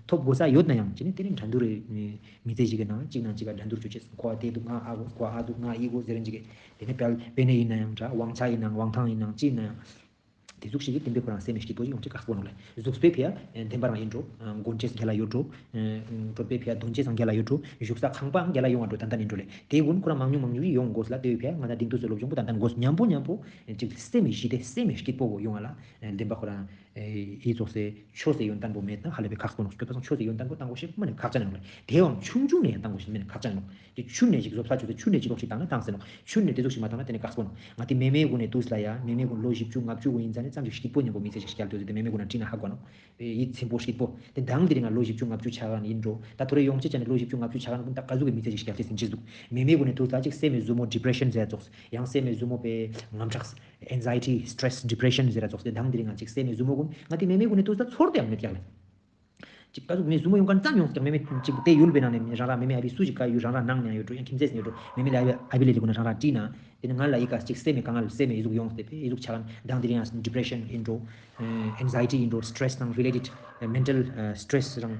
ཐོབ་དགོས་ས་ཡོད་ན་ཡང་ཅི་ནི་དེ་ནི་འགྲན་བསྡུར་རེ། མི་ཚེ་ཞིག་གི་ནང་གཅིག་ནང་གཅིག་ག་འགྲན་བསྡུར་བྱོས་ཅེས། ཁོ་ཨ་དེ་འདུག་ང་ཨ་གོ། ཁོ་ཨ་འདུག་ང་ཨི་གོ་ཟེར་རིན་ཅིག་གི། དེ་ནི་དཔལ་པེ་ནེ་ཡིན་ན་ཡང་འདྲ། དབང་ཆ་ཡིན་ནའང་དབང་ཐང་ཡིན་ནའང་ཅི་ཡིན་ན་ཡང་། དེ་ཟུག་ཞིག་གི་བདེན་པའི་ཁོ་རང་སེམས་ནི་སྐྱིད་པོ་ཞིག་ཡོང་ཅེས་ཁག་པོ་ནོག་ལེ། གཟུགས་པོའི་ཕི་ཡ་བདེན་པ་རང་ཡིན་འགྲོ། གོན་ཅེས་རྒྱལ་ལ་ཡོད་འགྲོ། གྲོད་པའི་ཕི་ཡ་འདོན་ཅེས་སང་རྒྱལ་ལ་ཡོད་འགྲོ། བཞུགས་ས་ཁང་པའང་རྒྱལ་ལ་ཡོང་བ་འགྲོ་ཏན་ཏན་ཡིན་འགྲོ་ལེ། དེ་གུན་ཁོ་རང་མང་ཉུང་མང་ཉུང་ཡིན་ཡོང་དགོས་ལ། དེའི་ཕི་ཡ་ང་ད་དིང་དུས་སུ་སློབ་སྦྱོང་པོ་ཏན་ཏན་དགོས། མཉམ་པོ་མཉམ་པོ་ཅིག་སེམས་ནི་ཞི་བདེ་སེམས་ནི་སྐྱིད་པོ་བོ་ཡོང་བ་ལ་བདེན་པ་ཁོ་རང་ ཨེ་ཡི་ཙོགས་སེ་ཆོས་སི་ཡོན་ཏན་པོ་མེད་ན་ཧ་ལས་པའི་ཁག་པོ་ནོག། སྐྱོད་པ་སང་ཆོས་སི་ཡོན་ཏན་པོ་བཏང་དགོས་ཤེས་མ་ནི་ཁག་ཅན་ནོག་ལེ། དེ་བའང་ཆུང་ཆུང་ནས་ཡང་བཏང་དགོས་ཤེས་མ་ནི་ཁག་ཅན་ནོག། དེ་ཆུན་ནས་ཅིག་བཟོ་ས་ཆུ་དེ་ཆུན་ནས་ཅིག་ལོག་ཅིག་བཏང་ན་བཏང་ཟེར་ནོག། ཆུན་ནས་དེ་ཟུག་ཞིག་མ་བཏང་ན་དེ་ནི་ཁག་པོ་ནོག། ང་དེ་མེ་མེ་གུན་ནས་དུས་ལ་ཡ་མེ་མེ་གུན་ལོ་བཞི་བཅུ་ལྔ་བཅུ་གུན་ཡིན་ཙ་ནི་ཙམ་ཞིག་སྐྱིད་པོ་ཉམ་པོ་མི་ཚེ་ཞིག་སྐྱལ་དུས་དེ་མེ་མེ་གུན་ན་དྲིས་ན་ཧ་གོ་ནོག། ཡིད་ཚིམ་པོ་སྐྱིད་པོ། དེ་མདང་དེ་རིང་ང་ལོ་བཞི་བཅུ་ལྔ་བཅུ་ཆགས་ཡིན་འགྲོ། ད་ཐོ་རེ་ཡོང་ཅེས་ཅན་ལོ་བཞི་བཅུ་ལྔ་བཅུ་ཆགས་ཡིན་ཀུན་ད་ག་ཟུག་གི་མི་ཚེ་ཞིག་སྐྱལ་ཅེས་ཡིན་ཅེས་འདུག། མེ་མེ་གུན་ནས་དུས་ལ་ཅིག་སེམས་མེད་ཟུར་མོ་ཌི་པྲེ་ཤན་ཟེར་ཙོགས། ཡང་སེམས་མེད་ཟུར་མོ་པའི་དངངས་སྐྲག། ཨེན་ཛའི་ཊི། སི་ཊྲེ་སི། ཌི་པྲེ་ཤན་ཟེར་ར་ཙོགས་ཏེ་མདང་དེ་རིང་ང་ཅིག་སེམས་མེད་ཟུར་མོ་གུན་ང་དེ་མེ་མེ་གུན་ནས་དུས་ལ་ཚོར་ཏེ་ཡང་མེད་ཀྱག་ལེ། ཅིག་ག་ཟུག་མེ་ཟུར་མོ་ཡོང་མཁན་ཙམ་ཡོང་ཀྱག། མེ་མེ་ཅིག་དེ་ཡུལ་པའི་ནང་ནས་རང་རང་མེ་མེ་ཨ་བི་སུ་ཞིག་ག་ཡུལ་རང་རང་ནང་ན་ཡོད་འགྲོ་ཡང་ཁྱིམ་མཚེས་ནས་ཡོད་འགྲོ་མེ་མེ་ལ་ཨ་བི་ལེ་ལི་གུན་ན་རང་རང་དྲིས་ན་དེ་ནི་ང་ལ་ཡི་ག་ཅིག་སེམས་མེད་དཀའ་ངལ་སེམས་མེད་ཡི་ཟུག་ཡོང་སྟེ་པེ་ཡི་ཟུག་ཆགས་མཁན་མདང་དེ་རིང་ང་ཌི་པྲེ་ཤན་ཡིན་འགྲོ། ཨེན་ཛའི་ཊི་ཡིན་འགྲོ། སི་ཊྲེ་སི་དང་རི་ལེ་ཊེཌ་མེན་ཊལ་སི་ཊྲེ་སི་རང་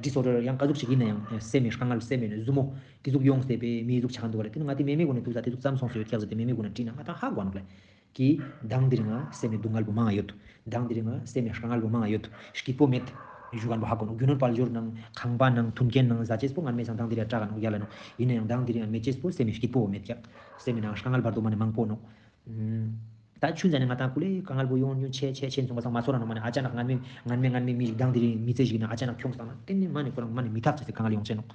ཌིས་ཨོར་ཌར་ཡང་ག་ཟུག་ཞིག་ཡིན་ན་ཡང་སེམས་མེད་དཀའ་ངལ་སེམས་མེད་ཟུར་མོ་དེ་ཟུག་ཡོང་སྟེ་པེ་མི་ཟུག་ཆགས་འདུག་ག་ལེ། དེ་ནི་ང་དེ་མེ་མེ་གུན་ནས་དུས་ལ་དེ་ཟུག་ཙམ་སོང་སོ་ཡོད་ཀྱག་ཟེར་ཏེ་མེ་མེ་གུན་ན་དྲིས་ན་ང་ད་ཧ་གོ་ནོག་ལེ། ཀི་མདང་དེ་རིང་ང་སེམས་མེད་སྡུག་བསྔལ་པོ་མང་ང་ཡོད། མདང་དེ་རིང་ང་སེམས་མེད་དཀའ་ངལ་པོ་མང་ང་ཡོད། སྐྱིད་པོ་མེད། ཞུ་མཁན་པོ་ཧ་གོ་ནོག། རྒྱུ་ནོར་དཔལ་འབྱོར་ནང་ཁང་པ་ནང་མཐུན་རྐྱེན་ནང་ཟ་ཅེས་པོ་སྔན་མེ་སང་མདང་དེ་རིང་ང་དྲག་ག་ནོག་ཡ་ལ་ནོག། ཡིན་ན་ཡང་མདང་དེ་རིང་ང་མེད་ཅེས་པོ་སེམས་མེད་སྐྱིད་པོ་མེད་ཀྱག། སེམས་མེད་ནང་དཀའ་ངལ་བར་དུ་མ་ནི་མང་པོ་ནོག། ཨུམ། ད་ཆུན་ཟ་ནས་ང་དང་ཀུ་ལེ་དཀའ་ངལ་པོ་ཡོང་ཡོང་ཆེ་ཆེ་ཆེ་སོང་པ་སང་མ་ཚོར་ར་ནོག། མ་ནི་ཨ་ཅག་ནག་སྔན་མེ་སྔན་མེ་སྔན་མེ་མི་ཞིག་མདང་དེ་རིང་མི་ཚེ་ཞིག་ན་ཨ་ཅག་ནག་ཁྱོངས་བཏང་ན་དེ་ནི་མ་ནི་ཁོ་རང་མ་ནི་མི་ཐག་ཆོད་དེ་དཀའ་ངལ་ཡོང་ཆེ་ནོག།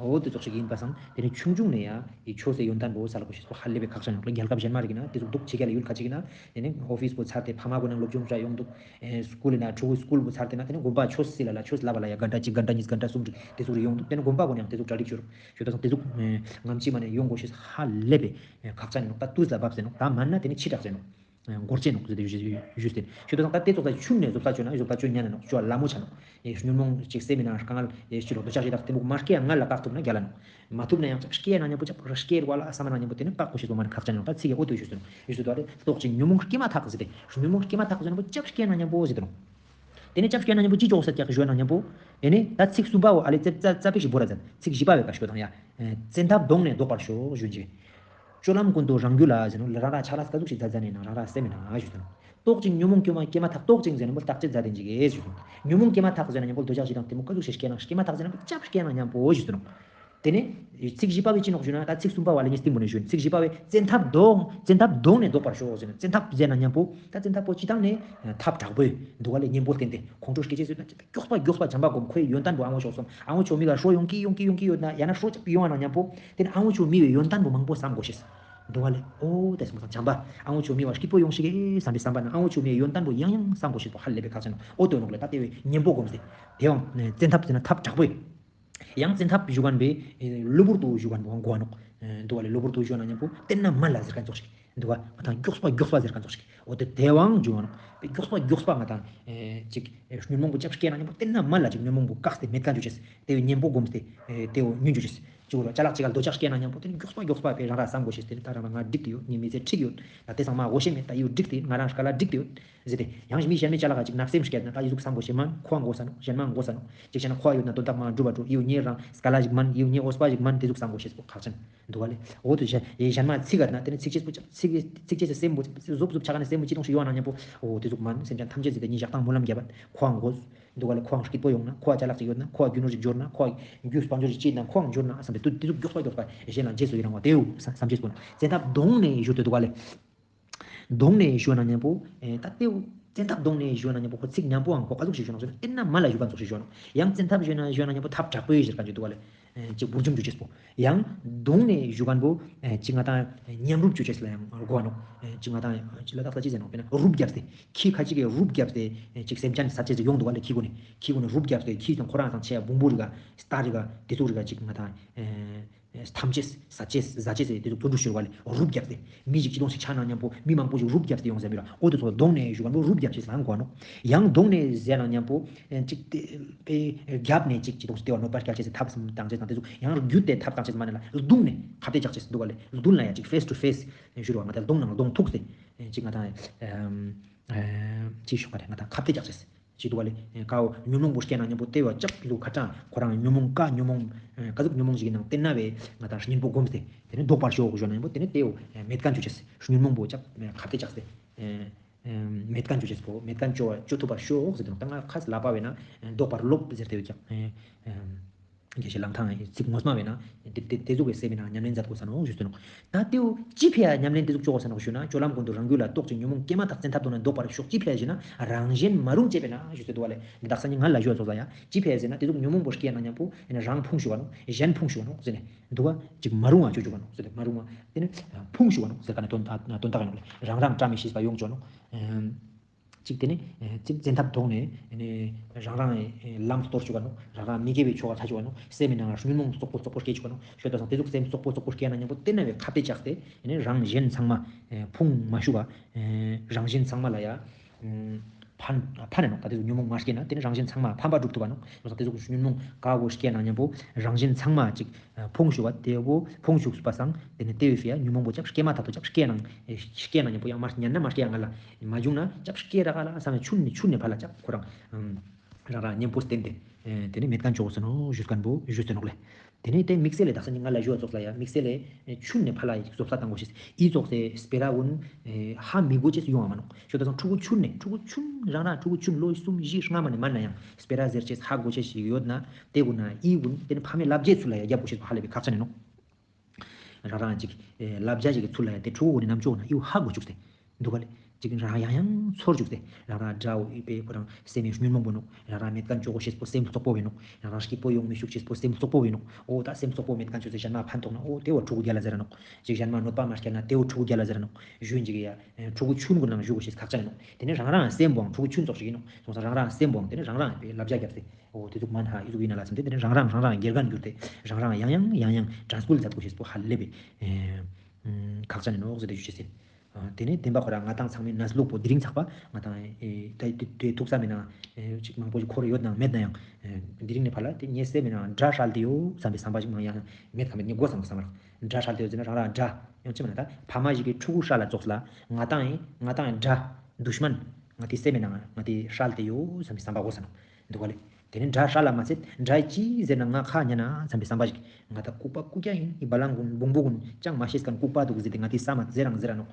འོ་དེ་ཙོགས་ཤིག་ཡིན་པ་སང་དེ་ནི་ཆུང་ཆུང་ནས་ཡ་ཡི་ཆོས་སི་ཡོན་ཏན་པོ་སལ་དགོས་ཤེས་པོ་ཧ་ལས་པའི་ཁག་ཅན་ཡོད་ལ། རྒྱལ་ཁབ་གཞན་མ་རིག་ན་དེ་ཙོགས་འདུག་ཕྱི་རྒྱལ་ལ་ཡུལ་ཁ་ཅིག་ཡིན་ན་དེ་ནི་ཨོ་ཕིས་པོ་ཚར་ཏེ་ཕ་མ་གུན་ནང་སློབ་སྦྱོང་བྱ་ཡོང་འདུག། ཨེ་སྐུལ་ཡིན་ན་ཕྲུ་གུ་སྐུལ་པོ་ཚར་ཏེ་ན་དེ་ནི་དགོན་པ་ཆོས་སི་ལ་ལ་ཆོས་ལབ་པ་ལ་ཡ་གན་ཊ་གཅིག་གན་ཊ་གཉིས་གན་ཊ་གསུམ་རིག་དེ་ཙོགས་རིག་ཡོང་འདུག། དེ་ནི་དགོན་པ་གུན་ནང་དེ་ཙོགས་གྲ་སྒྲིག་ཞུ་རོགས་ཞུ་དང་དེ་ཙོགས་ངམ་ཅི་མ་ནས་ཡོང་དགོས་ཤེས་ཧ་ལས་པའི་ཁག་ཅན་ཡིན་ནོག། ད་དུས་ལ་བབས་ཟེར་ནོག། ད་མན་ན་དེ་ནི་ཕྱི་དྲགས་ཟེར་ནོག། འགོར་ཅེས་ནོག་ཟེར་ཏེ་ཞུས་ཏེ། ཞུ་དང་ད་དེ་ཙོགས་ད་ཆུན་ནས་བཟོ་ལྟ་བཅོས་ན་བཟོ་ལྟ་བཅོས་ཉན་ན་ནོག་བཅོས་ལ་མོ་ཆ་ནོག། ཨེ་ཉོན་མོངས་ཅིག་སེམས་མེད་ན་དཀའ་ངལ་ཨེ་ཅི་ལོ་འདོད་ཆགས་ཞེ་སྡང་དེ་མོ་མ་སྐྱེ་ཡང་ང་ལ་བཀག་ཐུབ་ན་རྒྱལ་ལ་ནོག། མ་ཐུབ་ན་ཡང་ཅབ་སྐྱེ་ན་མཉམ་པོ་ཅབ་ར་སྐྱེ་རུ་བ་ལ་བསམ་ན་མཉམ་པོ་དེ་ནི་བཀག་དགོས་ཤེས་པོ་མ་ནི་ཁག་ཅན་ཡིན་ནོག། ད་ཚིག་གི་འོ་དེ་ཞུས་ཏེ་ནོག། ཞུས་ཏེ་དོ་རེ་ལྟོགས་ཅིང་ཉོན་མོངས་སྐྱེས་མ་ཐག་ཟེར་ཏེ་ཉོན་མོངས་སྐྱེས་མ་ཐག་ཟེར་ན་པོ་ཅབ་སྐྱེ་ན་མཉམ་པོ་ཟེར་ཏེ་ནོག། དེ་ནས་ཅབ་སྐྱེ་ན་མཉམ་པོ་ཅི་ཅོག་ཟེར་ཀྱག་ཞུ་ན་མཉམ་པོ། ཨེ་ནི་ད་ཚིག་གསུམ་པའོ་ཨ་ལེ་ཙེ་ཙ་ཙ་པིག་ཞིག་བོར་ར་ཙ་ཚིག་བཞི་པ་བའི་ཀ་ཞུ་དང་ཡ། ཨེ་བཙན་ཐབས་གདོང་ནས་བཟློག་པར་ཤོག་ཞུ་ཅིག། སྤྱོད་ལམ་ཀུན་ཏུ་རང་རྒྱུད་ལ་ཟེར་ནོག། རང་རང་ཆ་ལ་ཀ་ཟུག་ཞིག་མཛད་མཛད་ནས་ན་རང་རང་སེམས་མེད་ན་ཞུ་ཟེར་ནོག། ལྟོགས་ཅིང་ཉོན་མོངས་སྐྱེས་མ་སྐྱེས་མ་ཐག་ལྟོགས་ཅིང་ཟེར་ན་མོ་བརྟག་དཔྱད་མཛད་དེ་འཇིག་གེ་ཞུ་ཟེར་ནོག། ཉོན་མོངས་སྐྱེས་མ་ཐག་ཟེར་ན་མོ་ཀ་ཟུག་ཞིག་སྐྱེ་ན་སྐྱེས་མ་ཐག་ཟེར་ན་མོ་ཅབ་སྐྱེ་ན་མཉམ་པོ་ཞུ་ཟེར་ནོག། དེ་ནས་ཚིག་བཞི་པ་བའི་ཅི་ནོག་ཞུ་ན་ད་ཚིག་གསུམ་པ་བ་ལེ་ཉིས་སྟིང་པོ་ནས་ཞུ་ཡིན། ཚིག་བཞི་པ་བའི་བཙན་ཐབས་གདོང་བཙན་ཐབས་གདོང་ནས་བཟློག་པར་ཤོག་ཟེར་ན་བཙན་ཐབས་ཟེར་ན་མཉམ་པོ་ད་བཙན་ཐབས་པོ་ཅི་དང་ནས་ཐབས་དྲག་པོས་འདུག་ག་ལེ་གཉེན་པོ་བསྟེན་ཏེ་ཁོང་ཁྲོ་སྐྱེ་ཅེས་ཡོད་ན་མགྱོགས་པ་མགྱོགས་པ་བྱམས་པ་སྒོམ། ཁོའི་ཡོན་ཏན་པོ་ཨ་བོ་ཤོག་སོམ་ཨ་བོ་ཆོ་མི་ག་ཧྲོ་ཡོང་གི་ཡོང་གི་ཡོང་གི་ཡོད་ན་ཡང་ན་ཧྲོ་ཅིག་ཡོང་བ་ན་མཉམ་པོ་དེ་ནས་ཨ་བོ་ཆོ་མི་བའི་ཡོན་ཏན་པོ་མང་པོ་བསམ་དགོས་ཤེས་འདུག་ག་ལེ། འོ་དེ་སོང་ཙང་བྱམས་པ་ཨ་བོ་ཆོ་མི་བ་སྐྱིད་པོ་ཡོང་ཤིག་གེ་བསམ་པའི་བསམ་པ་ན་ཨ་བོ་ཆོ་མི་ཡོན་ཏན་པོ་ཡང་ཡང་བསམ་དགོས་ཤེས་པོ་ཧ་ལས་པའི་ཁག་ཅན་ནོག། འོ་དོ་ནོག་ལེ། ད་དེ་བས་གཉེན་པོ་སྒོམ་སྟེ་དེ་ཡང་བཙན་ཐབས་ཟེར་ན་ཐབས་དྲག་པོས། ཡང་བཙན་ཐབས་ཞུ་མཁན་པས་གློ་བུར་དུ་ཞུ་མཁན་པོ་གོ་ནོག། འདུག་ག་ལེ། གློ་བུར་དུ་ཞུ་ན་མཉམ་པོ་བསྟེན་ན་མ་ལ་ཟེར་མཁན་ཙོགས་ཤིག་འདུག་ག། ང་དང་མགྱོགས་པ་མགྱོགས་པ་ཟེར་མཁན་ཙོགས་ཤིག། འོ་དེ་དེ་བའང་ཞུ་མཁན་པོ་མགྱོགས་པ་མགྱོགས་པ་ང་དང་ཅིག་ཉོན་མོངས་པོ་ཅབ་སྐྱེ་ན་མཉམ་པོ་བསྟེན་ན་མ་ལ་ཅིག་ཉོན་མོངས་པོ་བཀག་སྟེ་མེད་མཁན་ཅོ་ཅེས། དེ་བས་གཉེན་པོ་སྒོམ་སྟེ་དེ་བས་ཉུང་ཅོ་ཅེས། ཅིག་ཅ་ལག་ཅིག་ག་འདོད་ཆགས་སྐྱེ་ན་མཉམ་པོ་དེ་ནི་མགྱོགས་པ་མགྱོགས་པ་བས་རང་ར་བསམ་དགོས་ཤེས། དེ་ནི་ད་རང་ར་ང་འགྲིག་ཏེ་ཡོད། ངའི་མི་ཚེ་འགྲིག་ཡོད། ད་དེ་ཚང་མ་དགོས་ཤེས་མེད། ད་ཡུ་འགྲིག་སྟེ་ང་རང་དཀའ་ལས་འགྲིག་སྟེ་ཡོད། ཟེར་ཏེ། ཡང་མི་གཞན་མའི་ཅ་ལག་ག་ཅིག་བརྣབ་སེམས་སྐྱེས་ན་ད་ཡི་ཟུག་བསམ་དགོས་ཤེས་མན། ཁོའང་དགོས་ས་ནོག། གཞན་མའང་དགོས་ས་ནོག། ཅིག་བྱས་ན་ཁོ་ཡོད་ན་དོན་དག་མང་འགྲུབ་པ་འགྲོ། ཡིའུ་ངའི་རང་དཀའ་ལས་ཞིག་མན། ཡིའུ་ངའི་འོས་པ་ཞིག་མན། དེ་ཟུག་བསམ་དགོས་ཤེས་པོ་ཁག་ཅན་འདུག་ག་ལེ། འོ་དུ་གཞན་མ་ཚིག་ག་ན་དེ་ནི་ཚིག་ཅེས་པོ་ཚིག་ཚིག་ཅེས་སེམས་པོ་ཟུབ་ཟུབ་ཆགས་ནས་སེམས་པོ་ཅི་གཏོང་ཞིག་ཡོང་ན་མཉམ་པོ། འོ་དེ་ཟུག་མན། སེམས་ཅན་ཐམས་ཅད་ཟེར་ཏེ་ཉིད་བཞག་སྟངས་སྨོན་ལམ་བརྒྱབ་པ་ཁོའང་དགོས་འདུག་ག་ལེ། ཁོའང་སྐྱིད་པོ་ཡོང་ན། ཁོའ་ཅ་ལག་ཅིག་ཡོད་ན། ཁོའ་རྒྱུ་ནོར་ཅིག་འབྱོར་ན། ཁོའ་རྒྱུ་དཔལ་འབྱོར་ཅིག་སྐྱིད་ན། ཁོའང་འབྱོར་ན་བསམ་པའི་དུས་དེ་ཟུག་མགྱོགས་པ་མགྱོགས་པ་གཞན་ལ་རྗེས་སུ་ཡི་རང་བ་དེའུ་བསམ་བསམ་ཅེས་པོ་ནོག། བཙན་ཐབས་གདོང་ནས་ཞུ་དེ་འདུག་ག་ལེ། གདོང་ནས་ཞུ་ན་མཉམ་པོ། ཨེ་ད་ལྟེའུ་བཙན་ཐབས་གདོང་ནས་ཞུ་ན་མཉམ་པོ་ཁོ་ཚིག་མཉམ་པོའང་ཁོ་ཀ་ཟུག་ཞིག་ཞུ་ན་ཟེར་ན་བསྟེན་ན་མ་ལ་ཞུ་མཁན་ཙོགས་ཞིག་ཞུ་ནོག། ཡང་བཙན་ཐབས་ཞུ་ན་ཞུ་ན་མཉམ་པོ་ཐབས་དྲག་པོའི་ཟེར་མཁན་ཅིག་འདུག་ག་ལེ། ཨེ་ཅིག་འབུར་འཇོམས་ཅོ་ཅེས་པོ། ཡང་གདོང་ནས་ཞུ་མཁན་པོ། ཨེ་ཅིག་ང་དང་མཉམ་རུབ་ཅོ་ཅེས་ལ་ཡང་གོ་ནོག། ཨེ་ཅིག་ང་དང་ཅིག་ལ་དྭགས་ས་ཅི་ཟེར་ནོག། དཔེར་ན་རུབ་བརྒྱབ་སྟེ། ཁྱི་ཁ་ཅིག་གི་རུབ་བརྒྱབ་སྟེ། ཨེ་ཅིག་སེམས་ཅན་ཟ་ཅེས་ཅིག་ཡོང་འདུག་ག་ལེ། ཁྱི་གུན་ནི་ཁྱི་གུན་ནི་རུབ་བརྒྱབ་སྟེ་ཁྱི་དང་ཁོ་རང་དང་ཆེ་བ་བོང་བུ་རི་ག་སྟག་རི་ག་དེ་ཚོ་རི་ག་ཅིག་ང་དང་། ཨེ་ཐམས་ཅད་ཟ་ཅེས་ཟ་ཅེས་ཟེར་དེ་ཚོ་དུད་འགྲོ་ཤོར་བ་ལས་རུབ་བརྒྱབ་སྟེ། མི་ཞིག་ཅི་དོང་ཞིག་ཆ་ན་མཉམ་པོ་མི་མང་པོ་ཞིག་རུབ་བརྒྱབ་སྟེ་ཡོང་ཟེར་མི་ར། འོ་དེ་ཚོ་གདོང་ནས་ཞུ་མཁན་པོ་རུབ་བརྒྱབ་ཅེས་ལ་གོ་ནོག། ཡང་གདོང་ནས་ཟེར་ན་མཉམ་པོ་ཅིག་དེ་པའི་རྒྱབ་ནས་ཅིག་ཅི་དོང་ཞིག་དེ་བ་གནོད་པ་སྐྱལ་ཅེས་ཟེར། ཐབས་བཏང་ཅེས་དང་དེ་ཚོ་ཡང་རྒྱུད་དེ་ཐབས་བཏང་ཅེས་མ་ནས་ལ་གདོང་ནས་ཁ་གཏད་བཅག་ཅེས་འདུག་ག་ལེ། གདོང་ལ་ཡང་ཅིག་ཕེས་ཊུ་ཕེས་ཞུ་ར་བ་ང་དང་གདོང་ནང་གདོང་ཐུག་སྟེ་ཅིག་ང་དང་ཅི་ཞུ་ག་རེ་ང་དང་ཁ་གཏད་བཅག་ཅེས། ཅི་འདུག་ག་ལེ། ཀའོ་ཉོན་མོངས་པོ་སྐྱེ་ན་མཉམ་པོ་དེ་བ་ཅབ་ལུ་ཁ་གྲངས་ཁོ་རང་ཉོན་མོངས་ཀ་ཉོན་མོངས་ཀ་ཟུག་ཉོན་མོངས་ཞིག་ཡིན་ནང་བསྟེན་ན་བས་ང་དང་གཉེན་པོ་སྒོམ་སྟེ་དེ་ནི་བཟློག་པར་ཤོག་ཞུ་ན་མཉམ་པོ་དེ་ནི་དེའོ་མེད་མཁན་ཅོ་ཅེས། ཉོན་མོངས་པོ་ཅབ་ཁ་གཏད་བཅག་སྟེ་མེད་མཁན་ཅོ་ཅེས་པོ་མེད་མཁན་ཅོ་བ་ཅོ་ཐུབ་པར་ཤོག་ཟེར་དུ་ད་ང་ཁ་ལ་པ་བས་ན་བཟློག་པར་སློབ་ཟེར་ཏེ་ཡོད་ཀྱང་། དགེ་བཤེས་གླང་ཐང་ཚིག་ངོ་མ་བས་ན་དེ་དེ་དེ་ཟུག་གི་སེམས་མི་ནང་ཉམས་ལེན་མཛད་དགོས་ས་ནོག་ཞུས་ཏེ་ནོག། ད་དེའུ་ཅི་ཕི་ཡ་ཉམས་ལེན་དེ་ཟུག་ཅོ་དགོས་ས་ནོག་ཞུ་ན། སྤྱོད་ལམ་ཀུན་ཏུ་རང་རྒྱུད་ལ་རྟོག་ཅིང་ཉོན་མོངས་སྐྱེས་མ་ཐག་བཙན་ཐབས་དོན་ན་ལྡོག་པར་ཤོག། ཅི་ཕི་ཡ་ཞུ་ན། རང་གཞན་མ་རུངས་བྱེད་པས་ན་ཞུས་ཏེ་འདུག་པ་ལེ། འདི་དག་ས་ནི་ང་ལ་ཞུ་བ་ཙོགས་ལ་ཡ། ཅི་ཕི་ཡ་ཟེར་ན་དེ་ཟུག་ཉོན་མོངས་པོ་སྐྱེས་ན་མཉམ་པོ་ཡིན་ན་རང་ཕུང་ཞུ་བ་ནོག། གཞན་ཕུང་ཞུ་བ་ནོག་ཟེར་ནས་འདུག་པ། ཅིག་མ་རུང་བ་ཅོ་ཅུག་ག་ནོག་ཟེར་ཏེ། མ་རུང་བ་དེ་ནི་ཕུང་ཞུགས་པ་ནོག་ཟེར་ཁན་ནི་དོན་དག་དོན་དག་ཡིན་ནོག་ལེ། རང་རང་བཀྲ་མི་ཤིས་པ་ཡོང་ཅོ་ནོག། ཨེམ། ཅིག་དེ་ནི་ཨེ་ཅིག་བཙན་ཐབས་དོགས་ནས་ཨེ་ནི་རང་རང་ཨེ་ལམ་སྟོར་ཅུག་ག་ནོག། རང་རང་མི་དགེ་བའི་ཆོ་ག་ལྟ་ཅུག་ག་ནོག། སེམས་མི་ནང་ལ་ཉོན་མོངས་རྩོག་པོ་རྩོག་པོ་སྐྱེ་ཅུག་ག་ནོག། ཤོད་ད་སང་དེ་ཟུག་སེམས་རྩོག་པོ་རྩོག་པོ་སྐྱེ་ན་མཉམ་པོ་དེ་ན་བའི་ཁ་གཏད་བཅག་སྟེ་ཨེ་ནི་རང་གཞན་ཚང་མ་ཨེ་ཕུང་མ་ཞུགས་པ། ཨེ་རང་གཞན་ཚང་མ་ལ་ཡ་ཨུམ་ཕན་ཕན་ནོག། ད་དེ་ཟུག་ཉོན་མོངས་མ་སྐྱེས་ན་དེ་ནི་རང་གཞན་ཚང་མ་ཕན་པ་སྒྲུབ་ཐུབ་པ་ནོག། སོང་ཙང་དེ་ཟུག་ཉོན་མོངས་ཀ་བོ་སྐྱེས་ན་མཉམ་པོ་རང་གཞན་ཚང་མ་ཅིག་ཕུང་ཞུགས་པ་དེ་བོ་ཕུང་ཞུགས་པ་སང་དེ་ནི་དེ་བོའི་ཕི་ཡ་ཉོན་མོངས་པོ་ཅབ་སྐྱེས་མ་ཐག་ཏུ་ཅབ་སྐྱེས་ནང་སྐྱེས་ན་མཉམ་པོ་ཡང་མ་ཉན་ན་མ་སྐྱེས་ཡ་ང་ལ་མ་བྱུང་ན་ཅབ་སྐྱེས་ར་ག་ལ་སང་ཆུན་ནི་ཆུན་ནི་ཕ་ལ་ཅབ་ཁོ་རང་ཨུམ་རང་རང་གཉེན་པོ་བསྟེན་ཏེ་ཨེ་དེ་ནི་མེད་ཁན་ཅོ་གོས་ས་ནོག་ཞུས་ཁན་བོ་ཞུས་ཏེ་ནོག་ལེ། དེ་ནས་དེ་དམིགས་བསལ་ལས་དག་ས་ནི་ང་ལ་ཞུ་བ་ཙོགས་ལ་ཡ་དམིགས་བསལ་ལས་ཆུན་ནས་ཕ་ལ་ཡི་བཟོ་ལྟ་བཏང་དགོས་ཤེས་ཨི་ཙོགས་སེ་སྤེ་ར་ཀུན་ཧ་མི་གོ་ཅེས་ཡོང་བ་མ་ནོག། ཞུ་ད་སང་ཕྲུ་གུ་ཆུན་ནས་ཕྲུ་གུ་ཆུན་རང་རང་ཕྲུ་གུ་ཆུན་ལོ་གསུམ་བཞི་ལྔ་མ་ནས་མན་ན་ཡང་སྤེ་ར་ཟེར་ཅེས་ཧ་གོ་ཅེས་ཤིག་ཡོད་ན་དེ་ཀུན་ན་ཨི་ཀུན་དེ་ནི་ཕ་མའི་བསླབ་བྱའི་ཚུལ་ལ་ཡ་རྒྱབ་དགོས་ཤེས་པོ་ཧ་ལས་པའི་ཁག་ཅན་ཡིན་ནོག། རང་རང་ཅིག་ཨེ་བསླབ་བྱ་ཞིག་གི་ཚུལ་ལ་ཡ་དེ་ཕྲུ་གུ་ཀུན་ནི་རྣམ་ཅོ་ན་ཨི་བོ་ཧ་གོ་ཅུག་སྟེ་འདུག་ག་ལེ། ཅིག་རང་ཡང་ཡང་ཚོར་ཅུག་སྟེ་རང་རང་དགྲ་བོ་ཨི་པེ་ཁོ་རང་སེམས་ཡོད་ཉོན་མོངས་པོ་ནོག། རང་རང་མེད་ཁན་ཅོ་གོས་ཤེས་པོ་སེམས་རྩོག་པོ་བེ་ནོག། རང་རང་སྐྱིད་པོ་ཡོང་མི་ཤུགས་ཤེས་པོ་སེམས་རྩོག་པོ་བེ་ནོག། འོ་ད་སེམས་རྩོག་པོ་མེད་ཁན་ཅོ་ཙེ་གཞན་མ་ཕན་ཐོགས་ན་འོ་དེ་བོ་ཕྲུ་གུ་རྒྱལ་ལ་ཟེར་ར་ནོག། ཅིག་གཞན་མ་གནོད་པ་མ་སྐྱལ་ན་དེ་བོ་ཕྲུ་གུ་རྒྱལ་ལ་ཟེར་ར་ནོག། ཞུ་ཡིན་ཅིག་ཡ་ཕྲུ་གུ་ཆུན་ཀུན་ནང་ཞུ་གོས་ཤེས་ཁག་ཅན་ནོག། དེ་ནས་རང་རང་སེམས་པོའང་ཕྲུ་གུ་ཆུན་ཙོགས་ཤིག་ཡིན་ནོག། སོང་ཙང་རང་རང་སེམས་པོའང་དེ་ནས་རང་རང་བསླབ་བྱ་རྒྱབ་སྟེ། འོ་དེ་ཟུག་མན་ཧ་ཨི་ཟུག་ཡིན་ན་ལ་སེམས་ཏེ་དེ་ནི་རང་རང་རང་རང་དགེ་རྒན་གྱུར་ཏེ་རང་རང་ཡང་ཡང་ཡང་དྲན་སྐུལ་མཛད་དགོས་ཤེས་པོ་ཧ་ལས་པའི་ཁག་ཅན་ནོག་ཟེར་ཏེ་ཞུ་ཤེས་ཟིན། དེ་ནས་བདེན་པ་ཁོ་རང་ང་ཏང་ཚང་མའི་གནས་ལུགས་པོ་དེ་རིང་ཚགས་པ་ང་ཏང་དེ་ཐུག་ས་མེད་ན་ཅིག་མང་པོ་ཞིག་འཁོར་ཡོད་ནང་མེད་ན་ཡང་དེ་རིང་ནས་ཕར་ལ་དེ་ངའི་སེམས་མེད་ན་དགྲ་ཧྲལ་ཏེ་ཡོད་བསམ་པའི་བསམ་པ་ཞིག་མང་ཡང་མེད་ཁ་མེད་ངས་དགོས་བསམ་བསམ་ར་དགྲ་ཧྲལ་ཏེ་ཡོད་ཟེར་ན་རང་རང་དགྲ་ཡང་ཅི་མ་ན་ད་ཕ་མ་ཞིག་གི་ཕྲུ་གུ་ཧྲལ་ལ་ཙོགས་ལ་ང་ཏང་ཡིན་ང་ཏང་ཡིན་དགྲ་དུཤ་མན་ང་དེ་སེམས་མེད་ན་ང་དེ་ཧྲལ་ཏེ་ཡོད་བསམ་པའི་བསམ་པ་དགོས་ས་ནོག། འདུག་ག་ལེ། དེ་ནས་དགྲ་ཧྲལ་ལ་མ་ཚད་དགྲ་ཡི་ཅི་ཟེར་ན་ང་ཁ་ཉན་ན་བསམ་པའི་བསམ་པ་ཞིག་ང་ད་ལྐུགས་པ་ལྐུགས་རྒྱ་ཡིན་ཡི་བ་ལང་ཀུན་བོང་བུ་ཀུན་ཅང་མ་ཤེས་ཁན་ལྐུགས་པ་འདུག་ཟེར་ཏེ་ང་དེ་བསམ་མ་ཟེར་རང་ཟེར་ར་ནོག།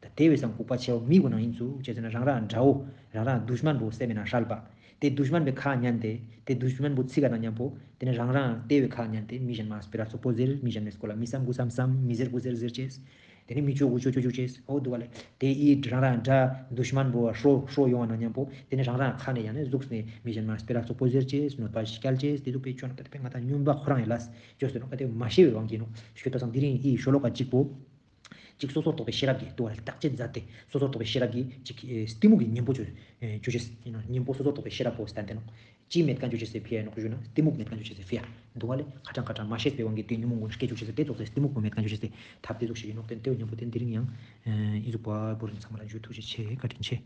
ད་དེ་བས་སང་ལྐུགས་པ་ཆེ་བ་མི་ཀུན་ནང་ཡིན་ཚུལ་ཅི་ཟེར་ན་རང་རང་དགྲ་བོ་རང་རང་དུཤ་མན་པོ་སེམས་མེད་ན་ཧྲལ་པ། དེ་དུཤ་མན་པོའི་ཁ་ཉན་ཏེ་དེ་དུཤ་མན་པོ་ཚིག་ག་ན་མཉམ་པོ་དེ་ནས་རང་རང་དེ་བས་ཁ་ཉན་ཏེ་མི་གཞན་མ་སྤེ་ར་རྩོག་པོ་ཟེར་མི་གཞན་མའི་སྐོར་ལ་མི་བསམ་དགུ་བསམ་བསམ་མི་ཟེར་དགུ་ཟེར་ཟེར་ཅེས། དེ་ནས་མི་ཆོ་གུ་ཆོ་ཆོ་ཆོ་ཅེས་འོ་འདུག་ག་ལེ། དེ་ཨི་རང་རང་དགྲ་དུཤ་མན་པོ་ཧྲོ་ཧྲོ་ཡོང་བ་ན་མཉམ་པོ་དེ་ནས་རང་རང་ཁ་ནས་ཡང་ནས་གཟུགས་ནས་མི་གཞན་མ་སྤེ་ར་རྩོག་པོ་ཟེར་ཅེས་གནོད་པ་སྐྱལ་ཅེས་དེ་ཚོ་དཔེ་ཆོ་ན་ད་དེ་དཔེ་ང་ད་སྨྱོན་པ་ཁོ་རང་ཡི་ལས་ཅོས་ཏེ་ནོག་ག་དེ་མ་ཤེས་པའི་དབང་གིས་ནོག་ཞུ་ད་སང་དེ་རིང་ཨི་ཤོ་ལོ་ཀ་གཅིག་པོ་གཅིག་སོ་སོར་རྟོག་པའི་ཤེས་རབ་ཀྱིས་འདུག་ག་ལེ་བརྟག་དཔྱད་མཛད་དེ་སོ་སོར་རྟོག་པའི་ཤེས་རབ་ཀྱིས་གཅིག་གཏི་མུག་གི་གཉེན་པོ་ཅོ་ཅོ་ཅེས་ཡིན་ནོག་གཉེན་པོ་སོ་སོར་རྟོག་པའི་ཤེས་རབ་པོ་བསྟན་ཏེ་ནོག། ཅི་མེད་ཁན་ཅོ་ཅེས་སི་ཕི་ཡ་ནོག་ཞུ་ན་གཏི་མུག་མེད་ཁན་ཅོ་ཅེས་སི་ཕི་ཡ་འདུག་ག་ལེ། ཁ་ཏང་ཁ་ཏང་མ་ཤེས་པའི་དབང་གིས་དེ་ཉོན་མོངས་ཀུན་སྐྱེ་ཅོ་ཅེས་སི་དེ་ཙོགས་སི་གཏི་མུག་པོ་མེད་ཁན་ཅོ་ཅེས་སི་ཐབས་དེ་ཙོགས་ཤིག་ཡིན་ནོག། དེ་དེ་ཉམ་པོ་དེ་འདི་རིང་ཡང་ཨི་ཟུག་པ་བོར་ཚང་མ་ལ་འཇུ་ཐུགས་རྗེ་ཆེ་བཀའ་དྲིན་ཆེ།